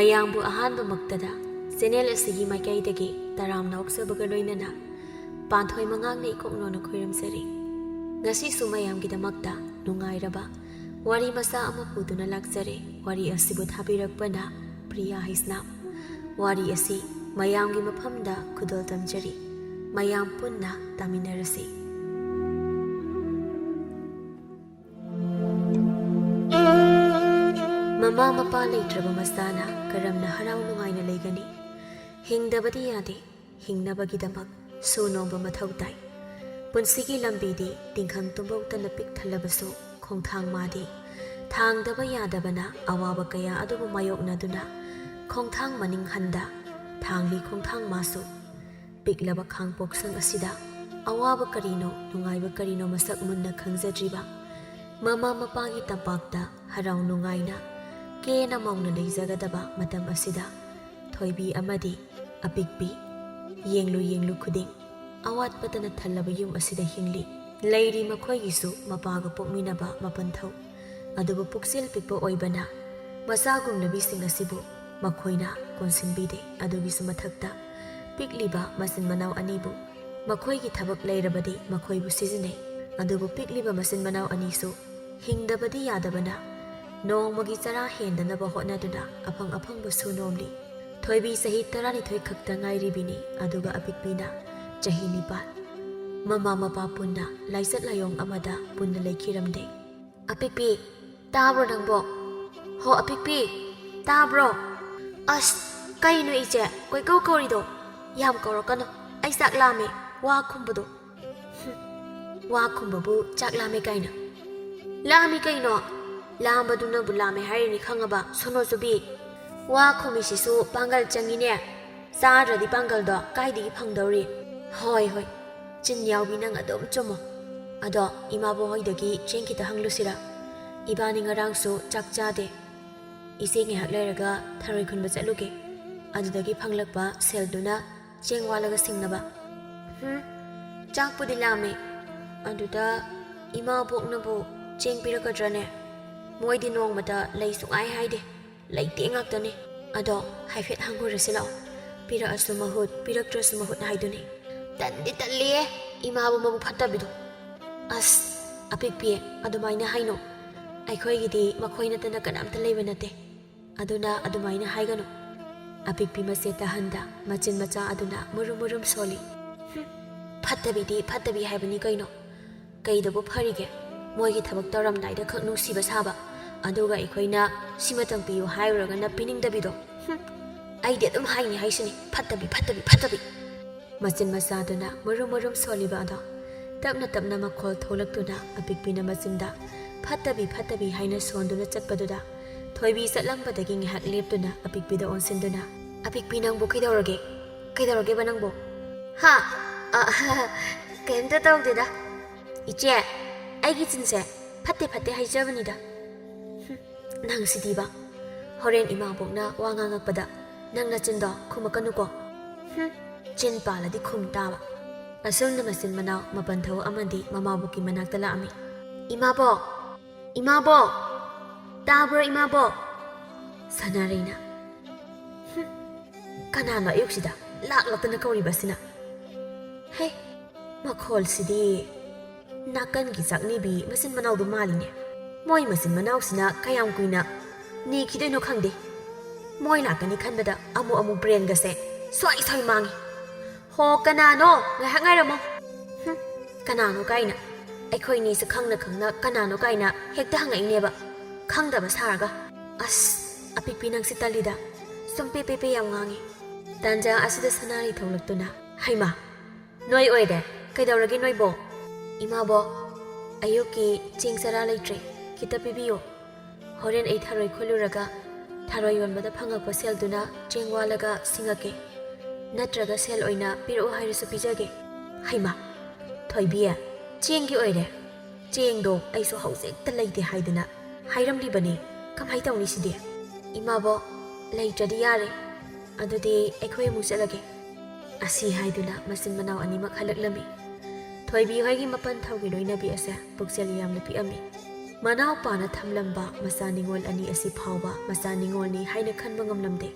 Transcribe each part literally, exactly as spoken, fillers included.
ꯃꯌꯥꯝꯕꯨ ꯑꯍꯥꯟꯕꯃꯛꯇꯗ ꯆꯦꯅꯦꯜ ꯑꯁꯤꯒꯤ ꯃꯥꯏꯀꯩꯗꯒꯤ ꯇꯔꯥꯝꯅ ꯑꯣꯛꯆꯕꯒ ꯂꯣꯏꯅꯅ ꯄꯥꯟꯊꯣꯏ ꯃꯉꯥꯡꯅ ꯏꯀꯣꯛꯅꯣꯅ ꯈꯣꯏꯔꯝꯖꯔꯤ꯫ ꯉꯁꯤꯁꯨ ꯃꯌꯥꯝꯒꯤꯗꯃꯛꯇ ꯅꯨꯡꯉꯥꯏꯔꯕ ꯋꯥꯔꯤ ꯃꯆꯥ ꯑꯃ ꯄꯨꯗꯨꯅ ꯂꯥꯛꯆꯔꯦ꯫ ꯋꯥꯔꯤ ꯑꯁꯤꯕꯨ ꯊꯥꯕꯤꯔꯛꯄꯅ ꯄ꯭ꯔꯤꯌꯥ ꯍꯩꯁꯅꯥꯝ꯫ ꯋꯥꯔꯤ ꯑꯁꯤ ꯃꯌꯥꯝꯒꯤ ꯃꯐꯝꯗ ꯈꯨꯗꯣꯜ ꯇꯝꯖꯔꯤ꯫ ꯃꯌꯥꯝ ꯄꯨꯟꯅ ꯇꯥꯃꯤꯟꯅꯔꯁꯤ꯫ ꯃꯃꯥ ꯃꯄꯥ ꯂꯩꯇ꯭ꯔꯕ ꯃꯆꯥꯅ ꯀꯔꯝꯅ ꯍꯔꯥꯎ ꯅꯨꯡꯉꯥꯏꯅ ꯂꯩꯒꯅꯤ? ꯍꯤꯡꯗꯕꯗꯤ ꯌꯥꯗꯦ꯫ ꯍꯤꯡꯅꯕꯒꯤꯗꯃꯛ ꯁꯨ ꯅꯣꯝꯕ ꯃꯊꯧ ꯇꯥꯏ꯫ ꯄꯨꯟꯁꯤꯒꯤ ꯂꯝꯕꯤꯗꯤ ꯇꯤꯡꯈꯪ ꯇꯨꯝꯕꯧꯇꯅ ꯄꯤꯛ ꯊꯜꯂꯕꯁꯨ, ꯈꯣꯡꯊꯥꯡ ꯃꯥꯗꯤ ꯊꯥꯡꯗꯕ ꯌꯥꯗꯕꯅ ꯑꯋꯥꯕ ꯀꯌꯥ ꯑꯗꯨꯕꯨ ꯃꯥꯌꯣꯛꯅꯗꯨꯅ ꯈꯣꯡꯊꯥꯡ ꯃꯅꯤꯡ ꯍꯟꯗ ꯊꯥꯡꯂꯤ꯫ ꯈꯣꯡꯊꯥꯡ ꯃꯥꯁꯨ ꯄꯤꯛꯂꯕ ꯈꯥꯡꯄꯣꯛꯁꯪ ꯑꯁꯤꯗ ꯑꯋꯥꯕ ꯀꯔꯤꯅꯣ, ꯅꯨꯡꯉꯥꯏꯕ ꯀꯔꯤꯅꯣ ꯃꯁꯛ ꯃꯨꯟꯅ ꯈꯪꯖꯗ꯭ꯔꯤꯕ ꯃꯃꯥ ꯃꯄꯥꯒꯤ ꯇꯝꯄꯥꯛꯇ ꯍꯔꯥꯎ ꯅꯨꯡꯉꯥꯏꯅ ꯀꯦꯅ ꯃꯧꯅ ꯂꯩꯖꯒꯗꯕ ꯃꯇꯝ ꯑꯁꯤꯗ, ꯊꯣꯏꯕꯤ ꯑꯃꯗꯤ ꯑꯄꯤꯛꯄꯤ ꯌꯦꯡꯂꯨ ꯌꯦꯡꯂꯨ ꯈꯨꯗꯤꯡ ꯑꯋꯥꯠꯄꯇꯅ ꯊꯜꯂꯕ ꯌꯨꯝ ꯑꯁꯤꯗ ꯍꯤꯡꯂꯤ꯫ ꯂꯩꯔꯤ ꯃꯈꯣꯏꯒꯤꯁꯨ ꯃꯄꯥꯒ ꯄꯣꯛꯃꯤꯟꯅꯕ ꯃꯄꯟꯊꯧ꯫ ꯑꯗꯨꯕꯨ ꯄꯨꯛꯆꯦꯜ ꯄꯤꯛꯄ ꯑꯣꯏꯕꯅ ꯃꯆꯥꯒꯨꯝꯂꯕꯤꯁꯤꯡ ꯑꯁꯤꯕꯨ ꯃꯈꯣꯏꯅ ꯀꯣꯟꯁꯤꯟꯕꯤꯗꯦ꯫ ꯑꯗꯨꯒꯤꯁꯨ ꯃꯊꯛꯇ ꯄꯤꯛꯂꯤꯕ ꯃꯆꯤꯟ ꯃꯅꯥꯎ ꯑꯅꯤꯕꯨ ꯃꯈꯣꯏꯒꯤ ꯊꯕꯛ ꯂꯩꯔꯕꯗꯤ ꯃꯈꯣꯏꯕꯨ ꯁꯤꯖꯤꯟꯅꯩ꯫ ꯑꯗꯨꯕꯨ ꯄꯤꯛꯂꯤꯕ ꯃꯆꯤꯟ ꯃꯅꯥꯎ ꯑꯅꯤꯁꯨ ꯍꯤꯡꯗꯕꯗꯤ ꯌꯥꯗꯕꯅ ꯅꯣꯡꯃꯒꯤ ꯆꯔꯥ ꯍꯦꯟꯗꯅꯕ ꯍꯣꯠꯅꯗꯨꯅ ꯑꯐꯪ ꯑꯐꯪꯕ ꯁꯨ ꯅꯣꯝꯂꯤ꯫ ꯊꯣꯏꯕꯤ ꯆꯍꯤ ꯇꯔꯥꯅꯤꯊꯣꯏ ꯈꯛꯇ ꯉꯥꯏꯔꯤꯕꯤꯅꯤ, ꯑꯗꯨꯒ ꯑꯄꯤꯛꯄꯤꯅ ꯆꯍꯤ ꯅꯤꯄꯥꯟ꯫ ꯃꯃꯥ ꯃꯄꯥ ꯄꯨꯟꯅ ꯂꯥꯏꯆꯠ ꯂꯥꯏꯑꯣꯡ ꯑꯃꯗ ꯄꯨꯟꯅ ꯂꯩꯈꯤꯔꯝꯗꯦ꯫ "ꯑꯄꯤꯛꯄꯤ, ꯇꯥꯕ꯭ꯔꯣ ꯅꯪꯕꯣ? ꯍꯣ ꯑꯄꯤꯛꯄꯤ, ꯇꯥꯕ꯭ꯔꯣ? ꯑꯁ, ꯀꯩꯅꯣ ꯏꯆꯦ ꯀꯣꯏꯀꯧ ꯀꯧꯔꯤꯗꯣ? ꯌꯥꯝ ꯀꯧꯔꯛꯀꯅꯨ, ꯑꯩ ꯆꯥꯛ ꯂꯥꯝꯃꯦ, ꯋꯥ ꯈꯨꯝꯕꯗꯣ"꯫ "ꯍꯨꯝ, ꯋꯥ ꯈꯨꯝꯕꯕꯨ ꯆꯥꯛ ꯂꯥꯝꯃꯦ ꯀꯥꯏꯅ? ꯂꯥꯝꯃꯤ ꯀꯩꯅꯣ? ꯂꯥꯝꯕꯗꯨꯅꯕꯨ ꯂꯥꯝꯃꯦ ꯍꯥꯏꯔꯤꯅꯤ ꯈꯪꯉꯕ, ꯁꯣꯅꯣ ꯆꯨꯕꯤ? ꯋꯥ ꯈꯨꯝꯃꯤꯁꯤꯁꯨ ꯄꯥꯡꯒꯜ ꯆꯪꯉꯤꯅꯦ꯫ ꯆꯥꯗ꯭ꯔꯗꯤ ꯄꯥꯡꯒꯜꯗꯣ ꯀꯥꯏꯗꯒꯤ ꯐꯪꯗꯧꯔꯤ?" "ꯍꯣꯏ, ꯍꯣꯏ, ꯆꯤꯟ ꯌꯥꯎꯕꯤ, ꯅꯪ ꯑꯗꯨꯝ ꯆꯨꯝꯃꯣ꯫ ꯑꯗꯣ ꯏꯃꯥꯕꯣꯛ ꯍꯣꯏꯗꯒꯤ ꯆꯦꯡ ꯈꯤꯇ ꯍꯪꯂꯨꯁꯤꯔꯥ? ꯏꯕꯥꯅꯤ ꯉꯔꯥꯡꯁꯨ ꯆꯥꯛ ꯆꯥꯗꯦ꯫ ꯏꯆꯦ ꯉꯥꯏꯍꯥꯛ ꯂꯩꯔꯒ ꯊꯔꯣꯏ ꯈꯨꯟꯕ ꯆꯠꯂꯨꯒꯦ꯫ ꯑꯗꯨꯗꯒꯤ ꯐꯪꯂꯛꯄ ꯁꯦꯜꯗꯨꯅ ꯆꯦꯡ ꯋꯥꯜꯂꯒ ꯁꯤꯡꯅꯕ"꯫ "ꯍꯨꯝ, ꯆꯥꯛꯄꯨꯗꯤ ꯂꯥꯝꯃꯦ꯫ ꯑꯗꯨꯗ ꯏꯃꯥꯕꯣꯛꯅꯕꯨ ꯆꯦꯡ ꯄꯤꯔꯛꯀꯗ꯭ꯔꯅꯦ? ꯃꯣꯏꯗꯤ ꯅꯣꯡꯃꯇ ꯂꯩ ꯁꯨꯡꯍꯥꯏ ꯍꯥꯏꯗꯦ꯫ ꯂꯩꯇꯦ ꯉꯥꯛꯇꯅꯦ"꯫ ꯑꯗꯣ ꯍꯥꯏꯐꯦꯠ ꯍꯪꯉꯨꯔꯁꯤ ꯂꯥꯛꯑꯣ꯫ ꯄꯤꯔꯛꯑꯁꯨ ꯃꯍꯨꯠ, ꯄꯤꯔꯛꯇ꯭ꯔꯁꯨ ꯃꯍꯨꯠ ꯍꯥꯏꯗꯨꯅꯤ꯫ ꯇꯟꯗꯤ ꯇꯜꯂꯤꯌꯦ, ꯏꯃꯥꯕꯨ ꯃꯕꯨꯛ ꯐꯠꯇꯕꯤꯗꯣ꯫ ꯑꯁ, ꯑꯄꯤꯛꯄꯤ, ꯑꯗꯨꯃꯥꯏꯅ ꯍꯥꯏꯅꯣ꯫ ꯑꯩꯈꯣꯏꯒꯤꯗꯤ ꯃꯈꯣꯏ ꯅꯠꯇꯅ ꯀꯅꯥꯝꯇ ꯂꯩꯕ ꯅꯠꯇꯦ꯫ ꯑꯗꯨꯅ ꯑꯗꯨꯃꯥꯏꯅ ꯍꯥꯏꯒꯅꯨ꯫ ꯑꯄꯤꯛꯄꯤ ꯃꯆꯦꯠ ꯇꯥꯍꯟꯗ ꯃꯆꯤꯟ ꯃꯆꯥ ꯑꯗꯨꯅ ꯃꯨꯔꯨꯝ ꯃꯨꯔꯨꯝ ꯁꯣꯜꯂꯤ꯫ ꯍꯨꯝ, ꯐꯠꯇꯕꯤꯗꯤ ꯐꯠꯇꯕꯤ ꯍꯥꯏꯕꯅꯤ ꯀꯩꯅꯣ꯫ ꯀꯩꯗꯕꯨ ꯐꯔꯤꯒꯦ? ꯃꯣꯏꯒꯤ ꯊꯕꯛ ꯇꯧꯔꯝꯗꯥꯏꯗ ꯈꯛ ꯅꯨꯡꯁꯤꯕ ꯁꯥꯕ, ꯑꯗꯨꯒ ꯑꯩꯈꯣꯏꯅ ꯁꯤꯃꯇꯪ ꯄꯤꯌꯨ ꯍꯥꯏꯔꯨꯔꯒꯅ ꯄꯤꯅꯤꯡꯗꯕꯤꯗꯣ꯫ ꯍꯨꯝ, ꯑꯩꯗꯤ ꯑꯗꯨꯝ ꯍꯥꯏꯅꯤ ꯍꯥꯏꯁꯤꯅꯤ, ꯐꯠꯇꯕꯤ, ꯐꯠꯇꯕꯤ, ꯐꯠꯇꯕꯤ꯫ ꯃꯆꯤꯟ ꯃꯆꯥꯗꯨꯅ ꯃꯔꯨꯝ ꯃꯔꯨꯝ ꯁꯣꯜꯂꯤꯕ ꯑꯗꯣ ꯇꯞꯅ ꯇꯞꯅ ꯃꯈꯣꯜ ꯊꯣꯛꯂꯛꯇꯨꯅ ꯑꯄꯤꯛꯄꯤꯅ ꯃꯆꯤꯟꯗ "ꯐꯠꯇꯕꯤ, ꯐꯠꯇꯕꯤ" ꯍꯥꯏꯅ ꯁꯣꯟꯗꯨꯅ ꯆꯠꯄꯗꯨꯗ ꯊꯣꯏꯕꯤ ꯆꯠꯂꯝꯕꯗꯒꯤ ꯉꯥꯏꯍꯥꯛ ꯂꯦꯞꯇꯨꯅ ꯑꯄꯤꯛꯄꯤꯗ ꯑꯣꯟꯁꯤꯟꯗꯨꯅ, "ꯑꯄꯤꯛꯄꯤ, ꯅꯪꯕꯨ ꯀꯩꯗꯧꯔꯒꯦ? ꯀꯩꯗꯧꯔꯒꯦꯕ ꯅꯪꯕꯨ?" "ꯍꯥ? ꯑ, ꯀꯩꯝꯇ ꯇꯧꯗꯦꯗ꯫ ꯏꯆꯦ, ꯑꯩꯒꯤ ꯆꯤꯟꯁꯦ ꯐꯠꯇꯦ ꯐꯠꯇꯦ ꯍꯥꯏꯖꯕꯅꯤꯗ꯫" ꯍꯨꯝ, ꯅꯪꯁꯤꯗꯤꯕ꯫ ꯍꯣꯔꯦꯟ ꯏꯃꯥꯕꯣꯛꯅ ꯋꯥ ꯉꯥꯡꯉꯛꯄꯗ ꯅꯪ ꯅꯆꯤꯟꯗꯣ ꯈꯨꯝꯃꯛꯀꯅꯨꯀꯣ꯫ ꯍꯨꯝ, ꯆꯤꯟ ꯄꯥꯜꯂꯗꯤ ꯈꯨꯝ ꯇꯥꯕ꯫ ꯑꯁꯨꯝꯅ ꯃꯆꯤꯟ ꯃꯅꯥꯎ ꯃꯥꯄꯟ ꯊꯧ ꯑꯃꯗꯤ ꯃꯃꯥꯕꯣꯛꯀꯤ ꯃꯅꯥꯛꯇ ꯂꯥꯛꯑꯝꯃꯤ꯫ "ꯏꯃꯥꯕꯣꯛ! ꯏꯃꯥꯕꯣꯛ! ꯇꯥꯕ꯭ꯔꯣ ꯏꯃꯥꯕꯣꯛ?" ꯁꯅꯥꯔꯩꯅ꯫ "ꯍꯨꯝ, ꯀꯅꯥꯅꯣ ꯑꯌꯨꯛꯁꯤꯗ ꯂꯥꯛꯂꯛꯇꯅ ꯀꯧꯔꯤꯕ ꯑꯁꯤꯅ? ꯍꯦ, ꯃꯈꯣꯜꯁꯤꯗꯤ ꯅꯥꯀꯟꯒꯤ ꯆꯥꯛꯅꯤꯕꯤ ꯃꯆꯤꯟ ꯃꯅꯥꯎꯗꯨ ꯃꯥꯜꯂꯤꯅꯦ꯫ ꯃꯣꯏ ꯃꯆꯤꯟ ꯃꯅꯥꯎꯁꯤꯅ ꯀꯌꯥꯝ ꯀꯨꯏꯅ ꯅꯤꯈꯤꯗꯣꯏꯅꯣ ꯈꯪꯗꯦ꯫ ꯃꯣꯏ ꯂꯥꯛꯀꯅꯤ ꯈꯟꯕꯗ ꯑꯃꯨꯛ ꯑꯃꯨꯛ ꯕ꯭ꯔꯦꯟꯒꯁꯦ ꯁ꯭ꯋꯥꯏ ꯁ꯭ꯋꯥꯏ ꯃꯥꯡꯉꯤ꯫ ꯍꯣ, ꯀꯅꯥꯅꯣ? ꯉꯥꯏꯍꯥꯛ ꯉꯥꯏꯔꯝꯃꯣ꯫" ꯍꯨꯝ, ꯀꯅꯥꯅꯣ ꯀꯥꯏꯅ꯫ ꯑꯩꯈꯣꯏꯅꯤꯁꯦ ꯈꯪꯅ ꯈꯪꯅ ꯀꯅꯥꯅꯣ ꯀꯥꯏꯅ ꯍꯦꯛꯇ ꯍꯪꯉꯛꯏꯅꯦꯕ꯫ ꯈꯪꯗꯕ ꯁꯥꯔꯒ꯫ ꯑꯁ, ꯑꯄꯤꯛꯄꯤ ꯅꯪꯁꯤ ꯇꯜꯂꯤꯗ꯫ ꯁꯨꯝ ꯄꯦ ꯄꯦ ꯄꯦ ꯌꯥꯝ ꯉꯥꯡꯉꯤ꯫ ꯇꯥꯟꯖꯥ ꯑꯁꯤꯗ ꯁꯅꯥꯔꯩ ꯊꯣꯛꯂꯛꯇꯨꯅ, "ꯍꯩꯃꯥ, ꯅꯣꯏ ꯑꯣꯏꯔꯦ꯫ ꯀꯩꯗꯧꯔꯒꯦ ꯅꯣꯏꯕꯣ?" "ꯏꯃꯥꯕꯣꯛ, ꯑꯌꯨꯛꯀꯤ ꯆꯦꯡ ꯆꯔꯥ ꯂꯩꯇ꯭ꯔꯦ꯫ ꯈꯤꯇ ꯄꯤꯕꯤꯌꯨ꯫ ꯍꯣꯔꯦꯟ ꯑꯩ ꯊꯔꯣꯏ ꯈꯨꯜꯂꯨꯔꯒ ꯊꯔꯣꯏ ꯌꯣꯟꯕꯗ ꯐꯪꯉꯛꯄ ꯁꯦꯜꯗꯨꯅ ꯆꯦꯡ ꯋꯥꯜꯂꯒ ꯁꯤꯡꯉꯛꯀꯦ꯫ ꯅꯠꯇ꯭ꯔꯒ ꯁꯦꯜ ꯑꯣꯏꯅ ꯄꯤꯔꯛꯑꯣ ꯍꯥꯏꯔꯁꯨ ꯄꯤꯖꯒꯦ꯫" "ꯍꯩꯃꯥ, ꯊꯣꯏꯕꯤ, ꯆꯦꯡꯒꯤ ꯑꯣꯏꯔꯦ꯫ ꯆꯦꯡꯗꯣ ꯑꯩꯁꯨ ꯍꯧꯖꯤꯛꯇ ꯂꯩꯇꯦ ꯍꯥꯏꯗꯅ ꯍꯥꯏꯔꯝꯂꯤꯕꯅꯤ꯫ ꯀꯃꯥꯏ ꯇꯧꯅꯤ ꯁꯤꯗꯤ?" "ꯏꯃꯥꯕꯣꯛ, ꯂꯩꯇ꯭ꯔꯗꯤ ꯌꯥꯔꯦ꯫ ꯑꯗꯨꯗꯤ ꯑꯩꯈꯣꯏ ꯑꯃꯨꯛ ꯆꯠꯂꯒꯦ꯫" ꯑꯁꯤ ꯍꯥꯏꯗꯨꯅ ꯃꯆꯤꯟ ꯃꯅꯥꯎ ꯑꯅꯤꯃꯛ ꯍꯜꯂꯛꯂꯝꯃꯤ꯫ ꯊꯣꯏꯕꯤ ꯍꯣꯏꯒꯤ ꯃꯥꯄꯟ ꯊꯧꯒꯤ ꯂꯣꯏꯅꯕꯤ ꯑꯁꯦ ꯄꯨꯛꯆꯦꯜ ꯌꯥꯝꯅ ꯄꯤꯛꯑꯝꯃꯤ꯫ ꯃꯅꯥꯎꯄꯥꯅ ꯊꯝꯂꯝꯕ ꯃꯆꯥ ꯅꯤꯉꯣꯜ ꯑꯅꯤ ꯑꯁꯤ ꯐꯥꯎꯕ ꯃꯆꯥ ꯅꯤꯉꯣꯜꯅꯤ ꯍꯥꯏꯅ ꯈꯟꯕ ꯉꯝꯂꯝꯗꯦ꯫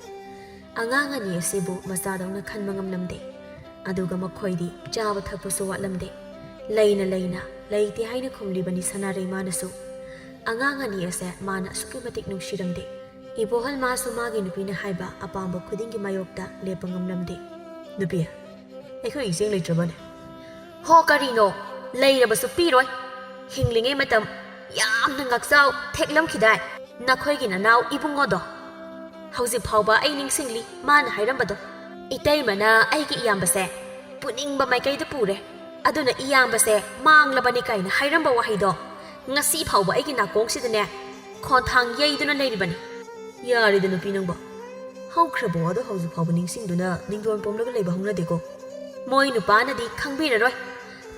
ꯑꯉꯥꯡ ꯑꯅꯤ ꯑꯁꯤꯕꯨ ꯃꯆꯥꯗꯧꯅ ꯈꯟꯕ ꯉꯝꯂꯝꯗꯦ꯫ ꯑꯗꯨꯒ ꯃꯈꯣꯏꯗꯤ ꯆꯥꯕ ꯊꯛꯄꯁꯨ ꯋꯥꯠꯂꯝꯗꯦ꯫ ꯂꯩꯅ ꯂꯩꯅ ꯂꯩꯇꯦ ꯍꯥꯏꯅ ꯈꯨꯝꯂꯤꯕꯅꯤ ꯁꯅꯥꯔꯩꯃꯥꯅꯁꯨ꯫ ꯑꯉꯥꯡ ꯑꯅꯤ ꯑꯁꯦ ꯃꯥꯅ ꯑꯁꯨꯛꯀꯤ ꯃꯇꯤꯛ ꯅꯨꯡꯁꯤꯔꯝꯗꯦ꯫ ꯏꯕꯣꯍꯜ ꯃꯥꯁꯨ ꯃꯥꯒꯤ ꯅꯨꯄꯤꯅ ꯍꯥꯏꯕ ꯑꯄꯥꯝꯕ ꯈꯨꯗꯤꯡꯒꯤ ꯃꯥꯌꯣꯛꯇ ꯂꯦꯞꯄ ꯉꯝꯂꯝꯗꯦ꯫ "ꯅꯨꯄꯤ, ꯑꯩꯈꯣꯏꯒꯤ ꯆꯦꯡ ꯂꯩꯇ꯭ꯔꯕꯅꯦ?" "ꯍꯣ, ꯀꯔꯤꯅꯣ? ꯂꯩꯔꯕꯁꯨ ꯄꯤꯔꯣꯏ꯫ ꯍꯤꯡꯂꯤꯉꯩ ꯃꯇꯝ ꯌꯥꯝꯅ ꯉꯥꯛꯆꯥꯎ ꯊꯦꯛꯂꯝꯈꯤꯗꯥꯏ ꯅꯈꯣꯏꯒꯤ ꯅꯅꯥꯎ ꯏꯕꯨꯡꯉꯣꯗꯣ? ꯍꯧꯖꯤꯛ ꯐꯥꯎꯕ ꯑꯩ ꯅꯤꯡꯁꯤꯡꯂꯤ ꯃꯥꯅ ꯍꯥꯏꯔꯝꯕꯗꯣ꯫ ꯏꯇꯩꯃꯅ ꯑꯩꯒꯤ ꯏꯌꯥꯝꯕꯁꯦ ꯄꯨꯅꯤꯡꯕ ꯃꯥꯏꯀꯩꯗ ꯄꯨꯔꯦ, ꯑꯗꯨꯅ ꯏꯌꯥꯝꯕꯁꯦ ꯃꯥꯡꯂꯕꯅꯤ ꯀꯥꯏꯅ ꯍꯥꯏꯔꯝꯕ ꯋꯥꯍꯩꯗꯣ ꯉꯁꯤ ꯐꯥꯎꯕ ꯑꯩꯒꯤ ꯅꯥꯀꯣꯡꯁꯤꯗꯅꯦ ꯈꯣꯟꯊꯥꯡ ꯌꯩꯗꯨꯅ ꯂꯩꯔꯤꯕꯅꯤ꯫" "ꯌꯥꯔꯦꯗ ꯅꯨꯄꯤ ꯅꯪꯕꯣ, ꯍꯧꯈ꯭ꯔꯕ ꯋꯥꯗꯣ ꯍꯧꯖꯤꯛ ꯐꯥꯎꯕ ꯅꯤꯡꯁꯤꯡꯗꯨꯅ ꯅꯤꯡꯗꯣꯟ ꯄꯣꯝꯂꯒ ꯂꯩꯕ ꯍꯧꯅꯗꯦꯀꯣ꯫" "ꯃꯣꯏ ꯅꯨꯄꯥꯅꯗꯤ ꯈꯪꯕꯤꯔꯔꯣꯏ꯫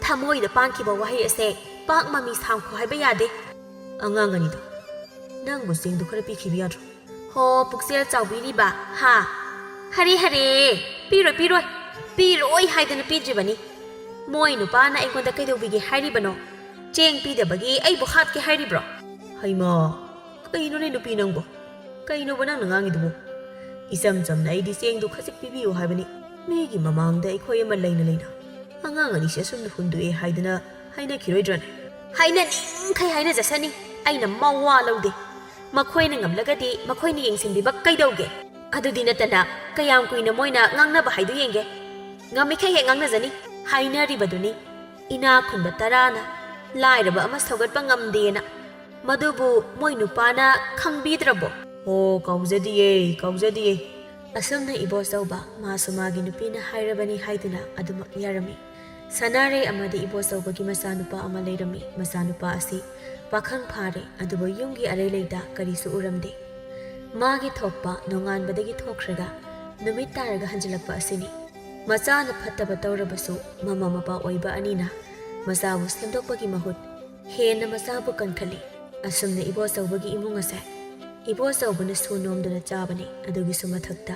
ꯊꯃꯣꯏꯗ ꯄꯥꯟꯈꯤꯕ ꯋꯥꯍꯩ ꯑꯁꯦ ꯄꯥꯛ ꯃꯃꯤ ꯁꯥꯡꯈꯣ ꯍꯥꯏꯕ ꯌꯥꯗꯦ꯫" "ꯑꯉꯥꯡ ꯑꯅꯤꯗꯣ, ꯅꯪꯕꯨ ꯆꯦꯡꯗꯣ ꯈꯔ ꯄꯤꯈꯤꯕ ꯌꯥꯗ꯭ꯔꯣ?" "ꯍꯣ, ꯄꯨꯛꯆꯦꯜ ꯆꯥꯎꯕꯤꯔꯤꯕ, ꯍꯥ? ꯍꯔꯦ, ꯍꯔꯦ, ꯄꯤꯔꯣꯏ, ꯄꯤꯔꯣꯏ, ꯄꯤꯔꯣꯏ ꯍꯥꯏꯗꯅ ꯄꯤꯗ꯭ꯔꯤꯕꯅꯤ꯫ ꯃꯣꯏ ꯅꯨꯄꯥꯅ ꯑꯩꯉꯣꯟꯗ ꯀꯩꯗꯧꯕꯤꯒꯦ ꯍꯥꯏꯔꯤꯕꯅꯣ? ꯆꯦꯡ ꯄꯤꯗꯕꯒꯤ ꯑꯩꯕꯨ ꯍꯥꯠꯀꯦ ꯍꯥꯏꯔꯤꯕ꯭ꯔꯣ?" "ꯍꯩꯃꯥ, ꯀꯩꯅꯣꯅꯦ ꯅꯨꯄꯤ ꯅꯪꯕꯣ? ꯀꯩꯅꯣꯕ ꯅꯪꯅ ꯉꯥꯡꯉꯤꯗꯨꯕꯨ? ꯏꯆꯝ ꯆꯝꯅ ꯑꯩꯗꯤ ꯆꯦꯡꯗꯣ ꯈꯖꯤꯛ ꯄꯤꯕꯤꯌꯨ ꯍꯥꯏꯕꯅꯤ꯫ ꯃꯤꯒꯤ ꯃꯃꯥꯡꯗ ꯑꯩꯈꯣꯏ ꯑꯃ ꯂꯩꯅ ꯂꯩꯅ ꯑꯉꯥꯡ ꯑꯅꯤꯁꯦ ꯑꯁꯨꯝꯅ ꯍꯨꯟꯗꯣꯛꯑꯦ ꯍꯥꯏꯗꯅ ꯍꯥꯏꯅꯈꯤꯔꯣꯏꯗ꯭ꯔꯅꯦ?" "ꯍꯥꯏꯅꯅꯤꯡꯈꯩ ꯍꯥꯏꯅꯖꯁꯅꯤ, ꯑꯩꯅ ꯃꯋꯥ ꯂꯧꯗꯦ꯫ ꯃꯈꯣꯏꯅ ꯉꯝꯂꯒꯗꯤ ꯃꯈꯣꯏꯅ ꯌꯦꯡꯁꯤꯟꯕꯤꯕ ꯀꯩꯗꯧꯒꯦ? ꯑꯗꯨꯗꯤ ꯅꯠꯇꯅ ꯀꯌꯥꯝ ꯀꯨꯏꯅ ꯃꯣꯏꯅ ꯉꯥꯡꯅꯕ ꯍꯥꯏꯗꯨ ꯌꯦꯡꯒꯦ꯫ ꯉꯝꯃꯤꯈꯩ ꯍꯦꯛ ꯉꯥꯡꯅꯖꯅꯤ, ꯍꯥꯏꯅꯔꯤꯕꯗꯨꯅꯤ꯫ ꯏꯅꯥ ꯈꯨꯟꯕ ꯇꯔꯥꯅ ꯂꯥꯏꯔꯕ ꯑꯃ ꯁꯧꯒꯠꯄ ꯉꯝꯗꯦꯅ꯫ ꯃꯗꯨꯕꯨ ꯃꯣꯏ ꯅꯨꯄꯥꯅ ꯈꯪꯕꯤꯗ꯭ꯔꯕꯣ?" "ꯑꯣ, ꯀꯥꯎꯖꯗꯤꯌꯦ, ꯀꯥꯎꯖꯗꯤꯌꯦ꯫" ꯑꯁꯨꯝꯅ ꯏꯕꯣꯆꯧꯕ ꯃꯥꯁꯨ ꯃꯥꯒꯤ ꯅꯨꯄꯤꯅ ꯍꯥꯏꯔꯕꯅꯤ ꯍꯥꯏꯗꯨꯅ ꯑꯗꯨꯃꯛ ꯌꯥꯔꯝꯃꯤ꯫ ꯁꯅꯥꯔꯩ ꯑꯃꯗꯤ ꯏꯕꯣꯆꯧꯕꯒꯤ ꯃꯆꯥꯅꯨꯄꯥ ꯑꯃ ꯂꯩꯔꯝꯃꯤ꯫ ꯃꯆꯥꯅꯨꯄꯥ ꯑꯁꯤ ꯄꯥꯈꯪ ꯐꯥꯔꯦ, ꯑꯗꯨꯕꯨ ꯌꯨꯝꯒꯤ ꯑꯔꯩ ꯂꯩꯇ ꯀꯔꯤꯁꯨ ꯎꯔꯝꯗꯦ꯫ ꯃꯥꯒꯤ ꯊꯣꯛꯄ ꯅꯣꯡꯉꯥꯟꯕꯗꯒꯤ ꯊꯣꯛꯈ꯭ꯔꯒ ꯅꯨꯃꯤꯠ ꯇꯥꯔꯒ ꯍꯟꯖꯤꯜꯂꯛꯄ ꯑꯁꯤꯅꯤ꯫ ꯃꯆꯥꯅ ꯐꯠꯇꯕ ꯇꯧꯔꯕꯁꯨ ꯃꯃꯥ ꯃꯄꯥ ꯑꯣꯏꯕ ꯑꯅꯤꯅ ꯃꯆꯥꯕꯨ ꯁꯦꯝꯗꯣꯛꯄꯒꯤ ꯃꯍꯨꯠ ꯍꯦꯟꯅ ꯃꯆꯥꯕꯨ ꯀꯟꯈꯠꯂꯤ꯫ ꯑꯁꯨꯝꯅ ꯏꯕꯣꯆꯧꯕꯒꯤ ꯏꯃꯨꯡ ꯑꯁꯦ ꯏꯕꯣꯆꯧꯕꯅ ꯁꯨ ꯅꯣꯝꯗꯨꯅ ꯆꯥꯕꯅꯤ꯫ ꯑꯗꯨꯒꯤꯁꯨ ꯃꯊꯛꯇ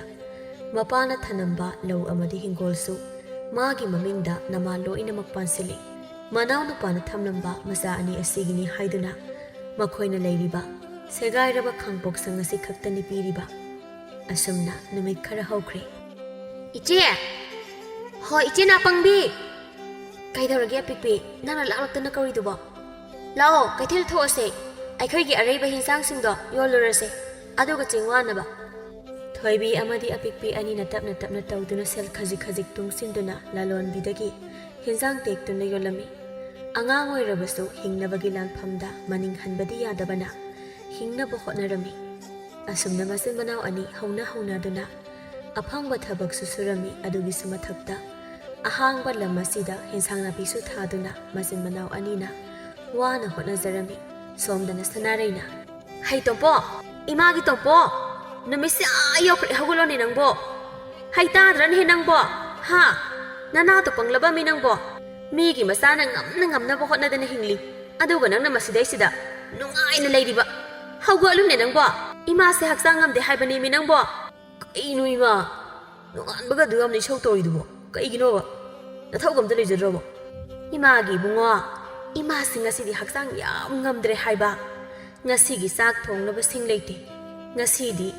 ꯃꯄꯥꯅ ꯊꯅꯝꯕ ꯂꯧ ꯑꯃꯗꯤ ꯍꯤꯡꯒꯣꯜꯁꯨ ꯃꯥꯒꯤ ꯃꯃꯤꯡꯗ ꯅꯃꯥ ꯂꯣꯏꯅꯃꯛ ꯄꯥꯟꯁꯤꯜꯂꯤ꯫ ꯃꯅꯥꯎꯅꯨꯄꯥꯅ ꯊꯝꯂꯝꯕ ꯃꯆꯥ ꯑꯅꯤ ꯑꯁꯤꯒꯤꯅꯤ ꯍꯥꯏꯗꯨꯅ ꯃꯈꯣꯏꯅ ꯂꯩꯔꯤꯕ ꯁꯦꯒꯥꯏꯔꯕ ꯈꯥꯡꯄꯣꯛꯁꯪ ꯑꯁꯤ ꯈꯛꯇꯅꯤ ꯄꯤꯔꯤꯕ꯫ ꯑꯁꯨꯝꯅ ꯅꯨꯃꯤꯠ ꯈꯔ ꯍꯧꯈ꯭ꯔꯦ꯫ "ꯏꯆꯦ! ꯍꯣꯏ, ꯏꯆꯦ ꯅꯥꯄꯪꯕꯤ! ꯀꯩꯗꯧꯔꯒꯦ ꯑꯄꯤꯛꯄꯤ? ꯅꯪꯅ ꯂꯥꯛꯂꯛꯇꯅ ꯀꯧꯔꯤꯗꯨꯕꯣ? ꯂꯥꯛꯑꯣ, ꯀꯩꯊꯦꯜ ꯊꯣꯛꯑꯁꯦ꯫ ꯑꯩꯈꯣꯏꯒꯤ ꯑꯔꯩꯕ ꯍꯤꯟꯁꯥꯡꯁꯤꯡꯗꯣ ꯌꯣꯜꯂꯨꯔꯁꯦ꯫ ꯑꯗꯨꯒ ꯆꯦꯡ ꯋꯥꯅꯕ꯫" ꯊꯣꯏꯕꯤ ꯑꯃꯗꯤ ꯑꯄꯤꯛꯄꯤ ꯑꯅꯤꯅ ꯇꯞꯅ ꯇꯞꯅ ꯇꯧꯗꯨꯅ ꯁꯦꯜ ꯈꯖꯤꯛ ꯈꯖꯤꯛ ꯇꯨꯡꯁꯤꯟꯗꯨꯅ ꯂꯂꯣꯟꯕꯤꯗꯒꯤ ꯍꯤꯟꯖꯥꯡ ꯇꯦꯛꯇꯨꯅ ꯌꯣꯜꯂꯝꯃꯤ꯫ ꯑꯉꯥꯡ ꯑꯣꯏꯔꯕꯁꯨ ꯍꯤꯡꯅꯕꯒꯤ ꯂꯥꯟꯐꯝꯗ ꯃꯅꯤꯡ ꯍꯟꯕꯗꯤ ꯌꯥꯗꯕꯅ ꯍꯤꯡꯅꯕ ꯍꯣꯠꯅꯔꯝꯃꯤ꯫ ꯑꯁꯨꯝꯅ ꯃꯆꯤꯟ ꯃꯅꯥꯎ ꯑꯅꯤ ꯍꯧꯅ ꯍꯧꯅꯗꯨꯅ ꯑꯐꯪꯕ ꯊꯕꯛꯁꯨ ꯁꯨꯔꯝꯃꯤ꯫ ꯑꯗꯨꯒꯤꯁꯨ ꯃꯊꯛꯇ ꯑꯍꯥꯡꯕ ꯂꯝ ꯑꯁꯤꯗ ꯍꯤꯟꯁꯥꯡ ꯅꯥꯄꯤꯁꯨ ꯊꯥꯗꯨꯅ ꯃꯆꯤꯟ ꯃꯅꯥꯎ ꯑꯅꯤꯅ ꯋꯥꯅ ꯍꯣꯠꯅꯖꯔꯝꯃꯤ꯫ ꯁꯣꯝꯗꯅ ꯁꯅꯥꯔꯩꯅ, "ꯍꯩ ꯇꯣꯝꯄꯣ, ꯏꯃꯥꯒꯤ ꯇꯣꯝꯄꯣ, ꯅꯨꯃꯤꯠꯁꯦ ꯑꯥ ꯌꯧꯈ꯭ꯔꯦ, ꯍꯧꯒꯠꯂꯣꯅꯦ ꯅꯪꯕꯣ꯫ ꯍꯩ ꯇꯥꯗ꯭ꯔꯅꯦꯍꯦ ꯅꯪꯕꯣ? ꯍꯥ? ꯅꯅꯥꯇꯣ ꯄꯪꯂꯕ ꯃꯤ ꯅꯪꯕꯣ? ꯃꯤꯒꯤ ꯃꯆꯥꯅ ꯉꯝꯅ ꯉꯝꯅꯕ ꯍꯣꯠꯅꯗꯅ ꯍꯤꯡꯂꯤ, ꯑꯗꯨꯒ ꯅꯪꯅ ꯃꯁꯤꯗꯩꯁꯤꯗ ꯅꯨꯡꯉꯥꯏꯅ ꯂꯩꯔꯤꯕ꯫ ꯍꯧꯒꯠꯂꯨꯅꯦ ꯅꯪꯕꯣ꯫ ꯏꯃꯥꯁꯦ ꯍꯛꯆꯥꯡ ꯉꯝꯗꯦ ꯍꯥꯏꯕꯅꯦꯃꯤ ꯅꯪꯕꯣ꯫ ꯀꯩꯅꯣ ꯏꯃꯥ? ꯅꯣꯡꯉꯥꯟꯕꯒ ꯑꯗꯨ ꯌꯥꯝꯅ ꯏꯁꯧ ꯇꯧꯔꯤꯗꯨꯕꯣ ꯀꯩꯒꯤꯅꯣꯕ? ꯅꯊꯧꯒ ꯑꯝꯇ ꯂꯩꯖꯗ꯭ꯔꯕꯣ?" "ꯏꯃꯥꯒꯤ ꯏꯕꯨꯡꯉꯣ, ꯏꯃꯥꯁꯤ ꯉꯁꯤꯗꯤ ꯍꯛꯆꯥꯡ ꯌꯥꯝ ꯉꯝꯗ꯭ꯔꯦ ꯍꯥꯏꯕ꯫ ꯉꯁꯤꯒꯤ ꯆꯥꯛ ꯊꯣꯡꯅꯕ ꯁꯤꯡ ꯂꯩꯇꯦ꯫ ꯉꯁꯤꯗꯤ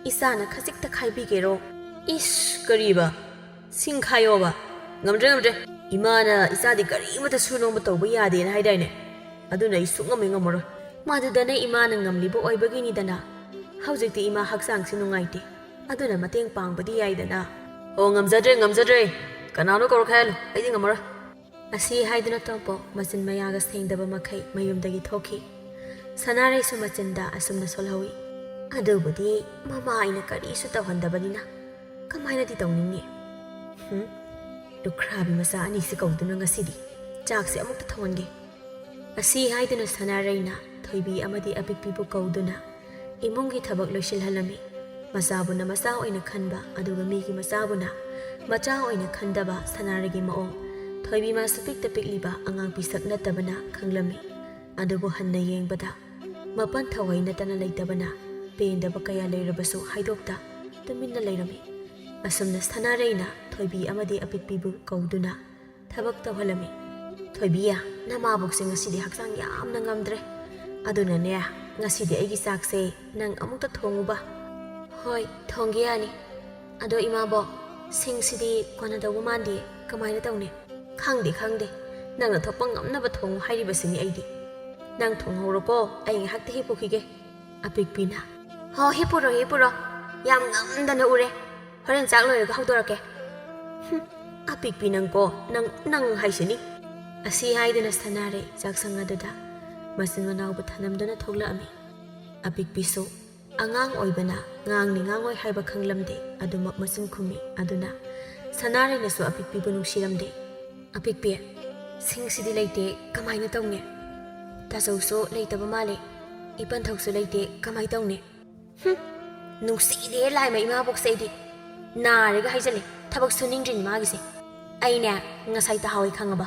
ꯏꯆꯥꯅ ꯈꯖꯤꯛꯇ ꯈꯥꯏꯕꯤꯒꯦꯔꯣ?" "ꯏꯁ, ꯀꯔꯤꯕ? ꯁꯤꯡ ꯈꯥꯏꯌꯣꯕ? ꯉꯝꯗ꯭ꯔꯦ, ꯉꯝꯗ꯭ꯔꯦ꯫ ꯏꯃꯥꯅ ꯏꯆꯥꯗꯤ ꯀꯔꯤꯃꯠꯇ ꯁꯨ ꯅꯣꯝꯕ ꯇꯧꯕ ꯌꯥꯗꯦꯅ ꯍꯥꯏꯗꯥꯏꯅꯦ? ꯑꯗꯨꯅ ꯑꯩ ꯁꯨꯛꯉꯝ ꯍꯦꯛ ꯉꯝꯃꯔꯣꯏ꯫" "ꯃꯗꯨꯗꯅ ꯏꯃꯥꯅ ꯉꯝꯂꯤꯕ ꯑꯣꯏꯕꯒꯤꯅꯤꯗꯅ꯫ ꯍꯧꯖꯤꯛꯇꯤ ꯏꯃꯥ ꯍꯛꯆꯥꯡꯁꯤ ꯅꯨꯡꯉꯥꯏꯇꯦ, ꯑꯗꯨꯅ ꯃꯇꯦꯡ ꯄꯥꯡꯕꯗꯤ ꯌꯥꯏꯗꯅ꯫" "ꯑꯣ, ꯉꯝꯖꯗ꯭ꯔꯦ, ꯉꯝꯖꯗ꯭ꯔꯦ꯫ ꯀꯅꯥꯅꯣ ꯀꯧꯔꯛꯀꯦ ꯍꯥꯏꯍꯜꯂꯨ, ꯑꯩꯗꯤ ꯉꯝꯃꯔꯣꯏ꯫" ꯑꯁꯤ ꯍꯥꯏꯗꯨꯅ ꯇꯣꯝꯄꯣ ꯃꯆꯤꯟ ꯃꯌꯥꯒ ꯁꯦꯡꯗꯕ ꯃꯈꯩ ꯃꯌꯨꯝꯗꯒꯤ ꯊꯣꯛꯈꯤ꯫ ꯁꯅꯥꯔꯩꯁꯨ ꯃꯆꯤꯟꯗ ꯑꯁꯨꯝꯅ ꯁꯣꯜꯍꯧꯏ, "ꯑꯗꯨꯕꯨꯗꯤ ꯃꯃꯥ ꯑꯩꯅ ꯀꯔꯤꯁꯨ ꯇꯧꯍꯟꯗꯕꯅꯤꯅ ꯀꯃꯥꯏꯅꯗꯤ ꯇꯧꯅꯤꯡꯅꯤ? ꯍꯨꯝ? ꯂꯨꯈ꯭ꯔꯥꯕꯤ ꯃꯆꯥ ꯑꯅꯤꯁꯤ ꯀꯧꯗꯨꯅ ꯉꯁꯤꯗꯤ ꯆꯥꯛꯁꯦ ꯑꯃꯨꯛꯇ ꯊꯣꯡꯍꯟꯒꯦ꯫" ꯑꯁꯤ ꯍꯥꯏꯗꯨꯅ ꯁꯅꯥꯔꯩꯅ ꯊꯣꯏꯕꯤ ꯑꯃꯗꯤ ꯑꯄꯤꯛꯄꯤꯕꯨ ꯀꯧꯗꯨꯅ ꯏꯃꯨꯡꯒꯤ ꯊꯕꯛ ꯂꯣꯏꯁꯤꯜꯍꯜꯂꯝꯃꯤ꯫ ꯃꯆꯥꯕꯨꯅ ꯃꯆꯥ ꯑꯣꯏꯅ ꯈꯟꯕ, ꯑꯗꯨꯒ ꯃꯤꯒꯤ ꯃꯆꯥꯕꯨꯅ ꯃꯆꯥ ꯑꯣꯏꯅ ꯈꯟꯗꯕ ꯁꯅꯥꯔꯩꯒꯤ ꯃꯑꯣꯡ ꯊꯣꯏꯕꯤ ꯃꯥꯁꯨ ꯄꯤꯛꯇ ꯄꯤꯛꯂꯤꯕ ꯑꯉꯥꯡ ꯄꯤꯁꯛ ꯅꯠꯇꯕꯅ ꯈꯪꯂꯝꯃꯤ꯫ ꯑꯗꯨꯕꯨ ꯍꯟꯅ ꯌꯦꯡꯕꯗ ꯃꯄꯟ ꯊꯧꯍꯩ ꯅꯠꯇꯅ ꯂꯩꯇꯕꯅ ꯄꯦꯟꯗꯕ ꯀꯌꯥ ꯂꯩꯔꯕꯁꯨ ꯍꯥꯏꯗꯣꯛꯇ ꯇꯨꯃꯤꯟꯅ ꯂꯩꯔꯝꯃꯤ꯫ ꯑꯁꯨꯝꯅ ꯁꯅꯥꯔꯩꯅ ꯊꯣꯏꯕꯤ ꯑꯃꯗꯤ ꯑꯄꯤꯛꯄꯤꯕꯨ ꯀꯧꯗꯨꯅ ꯊꯕꯛ ꯇꯧꯍꯜꯂꯝꯃꯤ꯫ "ꯊꯣꯏꯕꯤ, ꯅꯃꯥꯕꯣꯛꯁꯦ ꯉꯁꯤꯗꯤ ꯍꯛꯆꯥꯡ ꯌꯥꯝꯅ ꯉꯝꯗ꯭ꯔꯦ꯫ ꯑꯗꯨꯅꯅꯦ, ꯉꯁꯤꯗꯤ ꯑꯩꯒꯤ ꯆꯥꯛꯁꯦ ꯅꯪ ꯑꯃꯨꯛꯇ ꯊꯣꯡꯉꯨꯕ꯫ ꯍꯣꯏ, ꯊꯣꯡꯒꯦ ꯌꯥꯅꯤ꯫ ꯑꯗꯣ ꯏꯃꯥꯕꯣꯛ, ꯁꯤꯡꯁꯤꯗꯤ ꯀꯣꯟꯅꯗꯧꯕ ꯃꯥꯟꯗꯦ, ꯀꯃꯥꯏꯅ ꯇꯧꯅꯤ? ꯈꯪꯗꯦ, ꯈꯪꯗꯦ, ꯅꯪꯅ ꯊꯣꯛꯄ ꯉꯝꯅꯕ ꯊꯣꯡꯉꯨ ꯍꯥꯏꯔꯤꯕꯁꯤꯅꯤ ꯑꯩꯗꯤ꯫ ꯅꯪ ꯊꯣꯡꯍꯧꯔꯣꯀꯣ, ꯑꯩ ꯉꯥꯏꯍꯥꯛꯇ ꯍꯤꯞꯄꯨꯈꯤꯒꯦ꯫ ꯑꯄꯤꯛꯄꯤꯅ, ꯍꯣ, ꯍꯤꯞꯄꯨꯔꯣ, ꯍꯤꯞꯄꯨꯔꯣ, ꯌꯥꯝ ꯉꯝꯗꯅ ꯎꯔꯦ꯫ ꯍꯣꯔꯦꯟ ꯆꯥꯛ ꯂꯣꯏꯔꯒ ꯍꯧꯗꯣꯔꯛꯀꯦ꯫ ꯍꯨꯝ, ꯑꯄꯤꯛꯄꯤ ꯅꯪꯀꯣ, ꯅꯪ, ꯅꯪ ꯍꯥꯏꯁꯤꯅꯤ꯫ ꯑꯁꯤ ꯍꯥꯏꯗꯨꯅ ꯁꯅꯥꯔꯩ ꯆꯥꯛꯁꯪ ꯑꯗꯨꯗ ꯃꯆꯤꯟ ꯃꯅꯥꯎꯕꯨ ꯊꯅꯝꯗꯨꯅ ꯊꯣꯛꯂꯛꯑꯝꯃꯤ꯫ ꯑꯄꯤꯛꯄꯤꯁꯨ ꯑꯉꯥꯡ ꯑꯣꯏꯕꯅ ꯉꯥꯡꯅꯤ ꯉꯥꯡꯉꯣꯏ ꯍꯥꯏꯕ ꯈꯪꯂꯝꯗꯦ, ꯑꯗꯨꯃꯛ ꯃꯆꯤꯟ ꯈꯨꯝꯃꯤ꯫ ꯑꯗꯨꯅ ꯁꯅꯥꯔꯩꯅꯁꯨ ꯑꯄꯤꯛꯄꯤꯕꯨ ꯅꯨꯡꯁꯤꯔꯝꯗꯦ꯫ ꯑꯄꯤꯛꯄꯤ, ꯁꯤꯡꯁꯤꯗꯤ ꯂꯩꯇꯦ, ꯀꯃꯥꯏꯅ ꯇꯧꯅꯤ? ꯇꯥꯆꯧꯁꯨ ꯂꯩꯇꯕ ꯃꯥꯜꯂꯦ, ꯏꯄꯟꯊꯧꯁꯨ ꯂꯩꯇꯦ, ꯀꯃꯥꯏ ꯇꯧꯅꯤ? ꯍꯨꯝ, ꯅꯨꯡꯁꯤꯗꯦ ꯂꯥꯏꯃ ꯏꯃꯥꯕꯣꯛꯁꯦ ꯑꯩꯗꯤ꯫ ꯅꯥꯔꯦꯒ ꯍꯥꯏꯖꯜꯂꯦ, ꯊꯕꯛ ꯁꯨꯅꯤꯡꯗ꯭ꯔꯤꯅꯤ ꯃꯥꯒꯤꯁꯦ꯫ ꯑꯩꯅꯦ ꯉꯁꯥꯏ ꯇꯥꯍꯧꯋꯦ ꯈꯪꯉꯕ,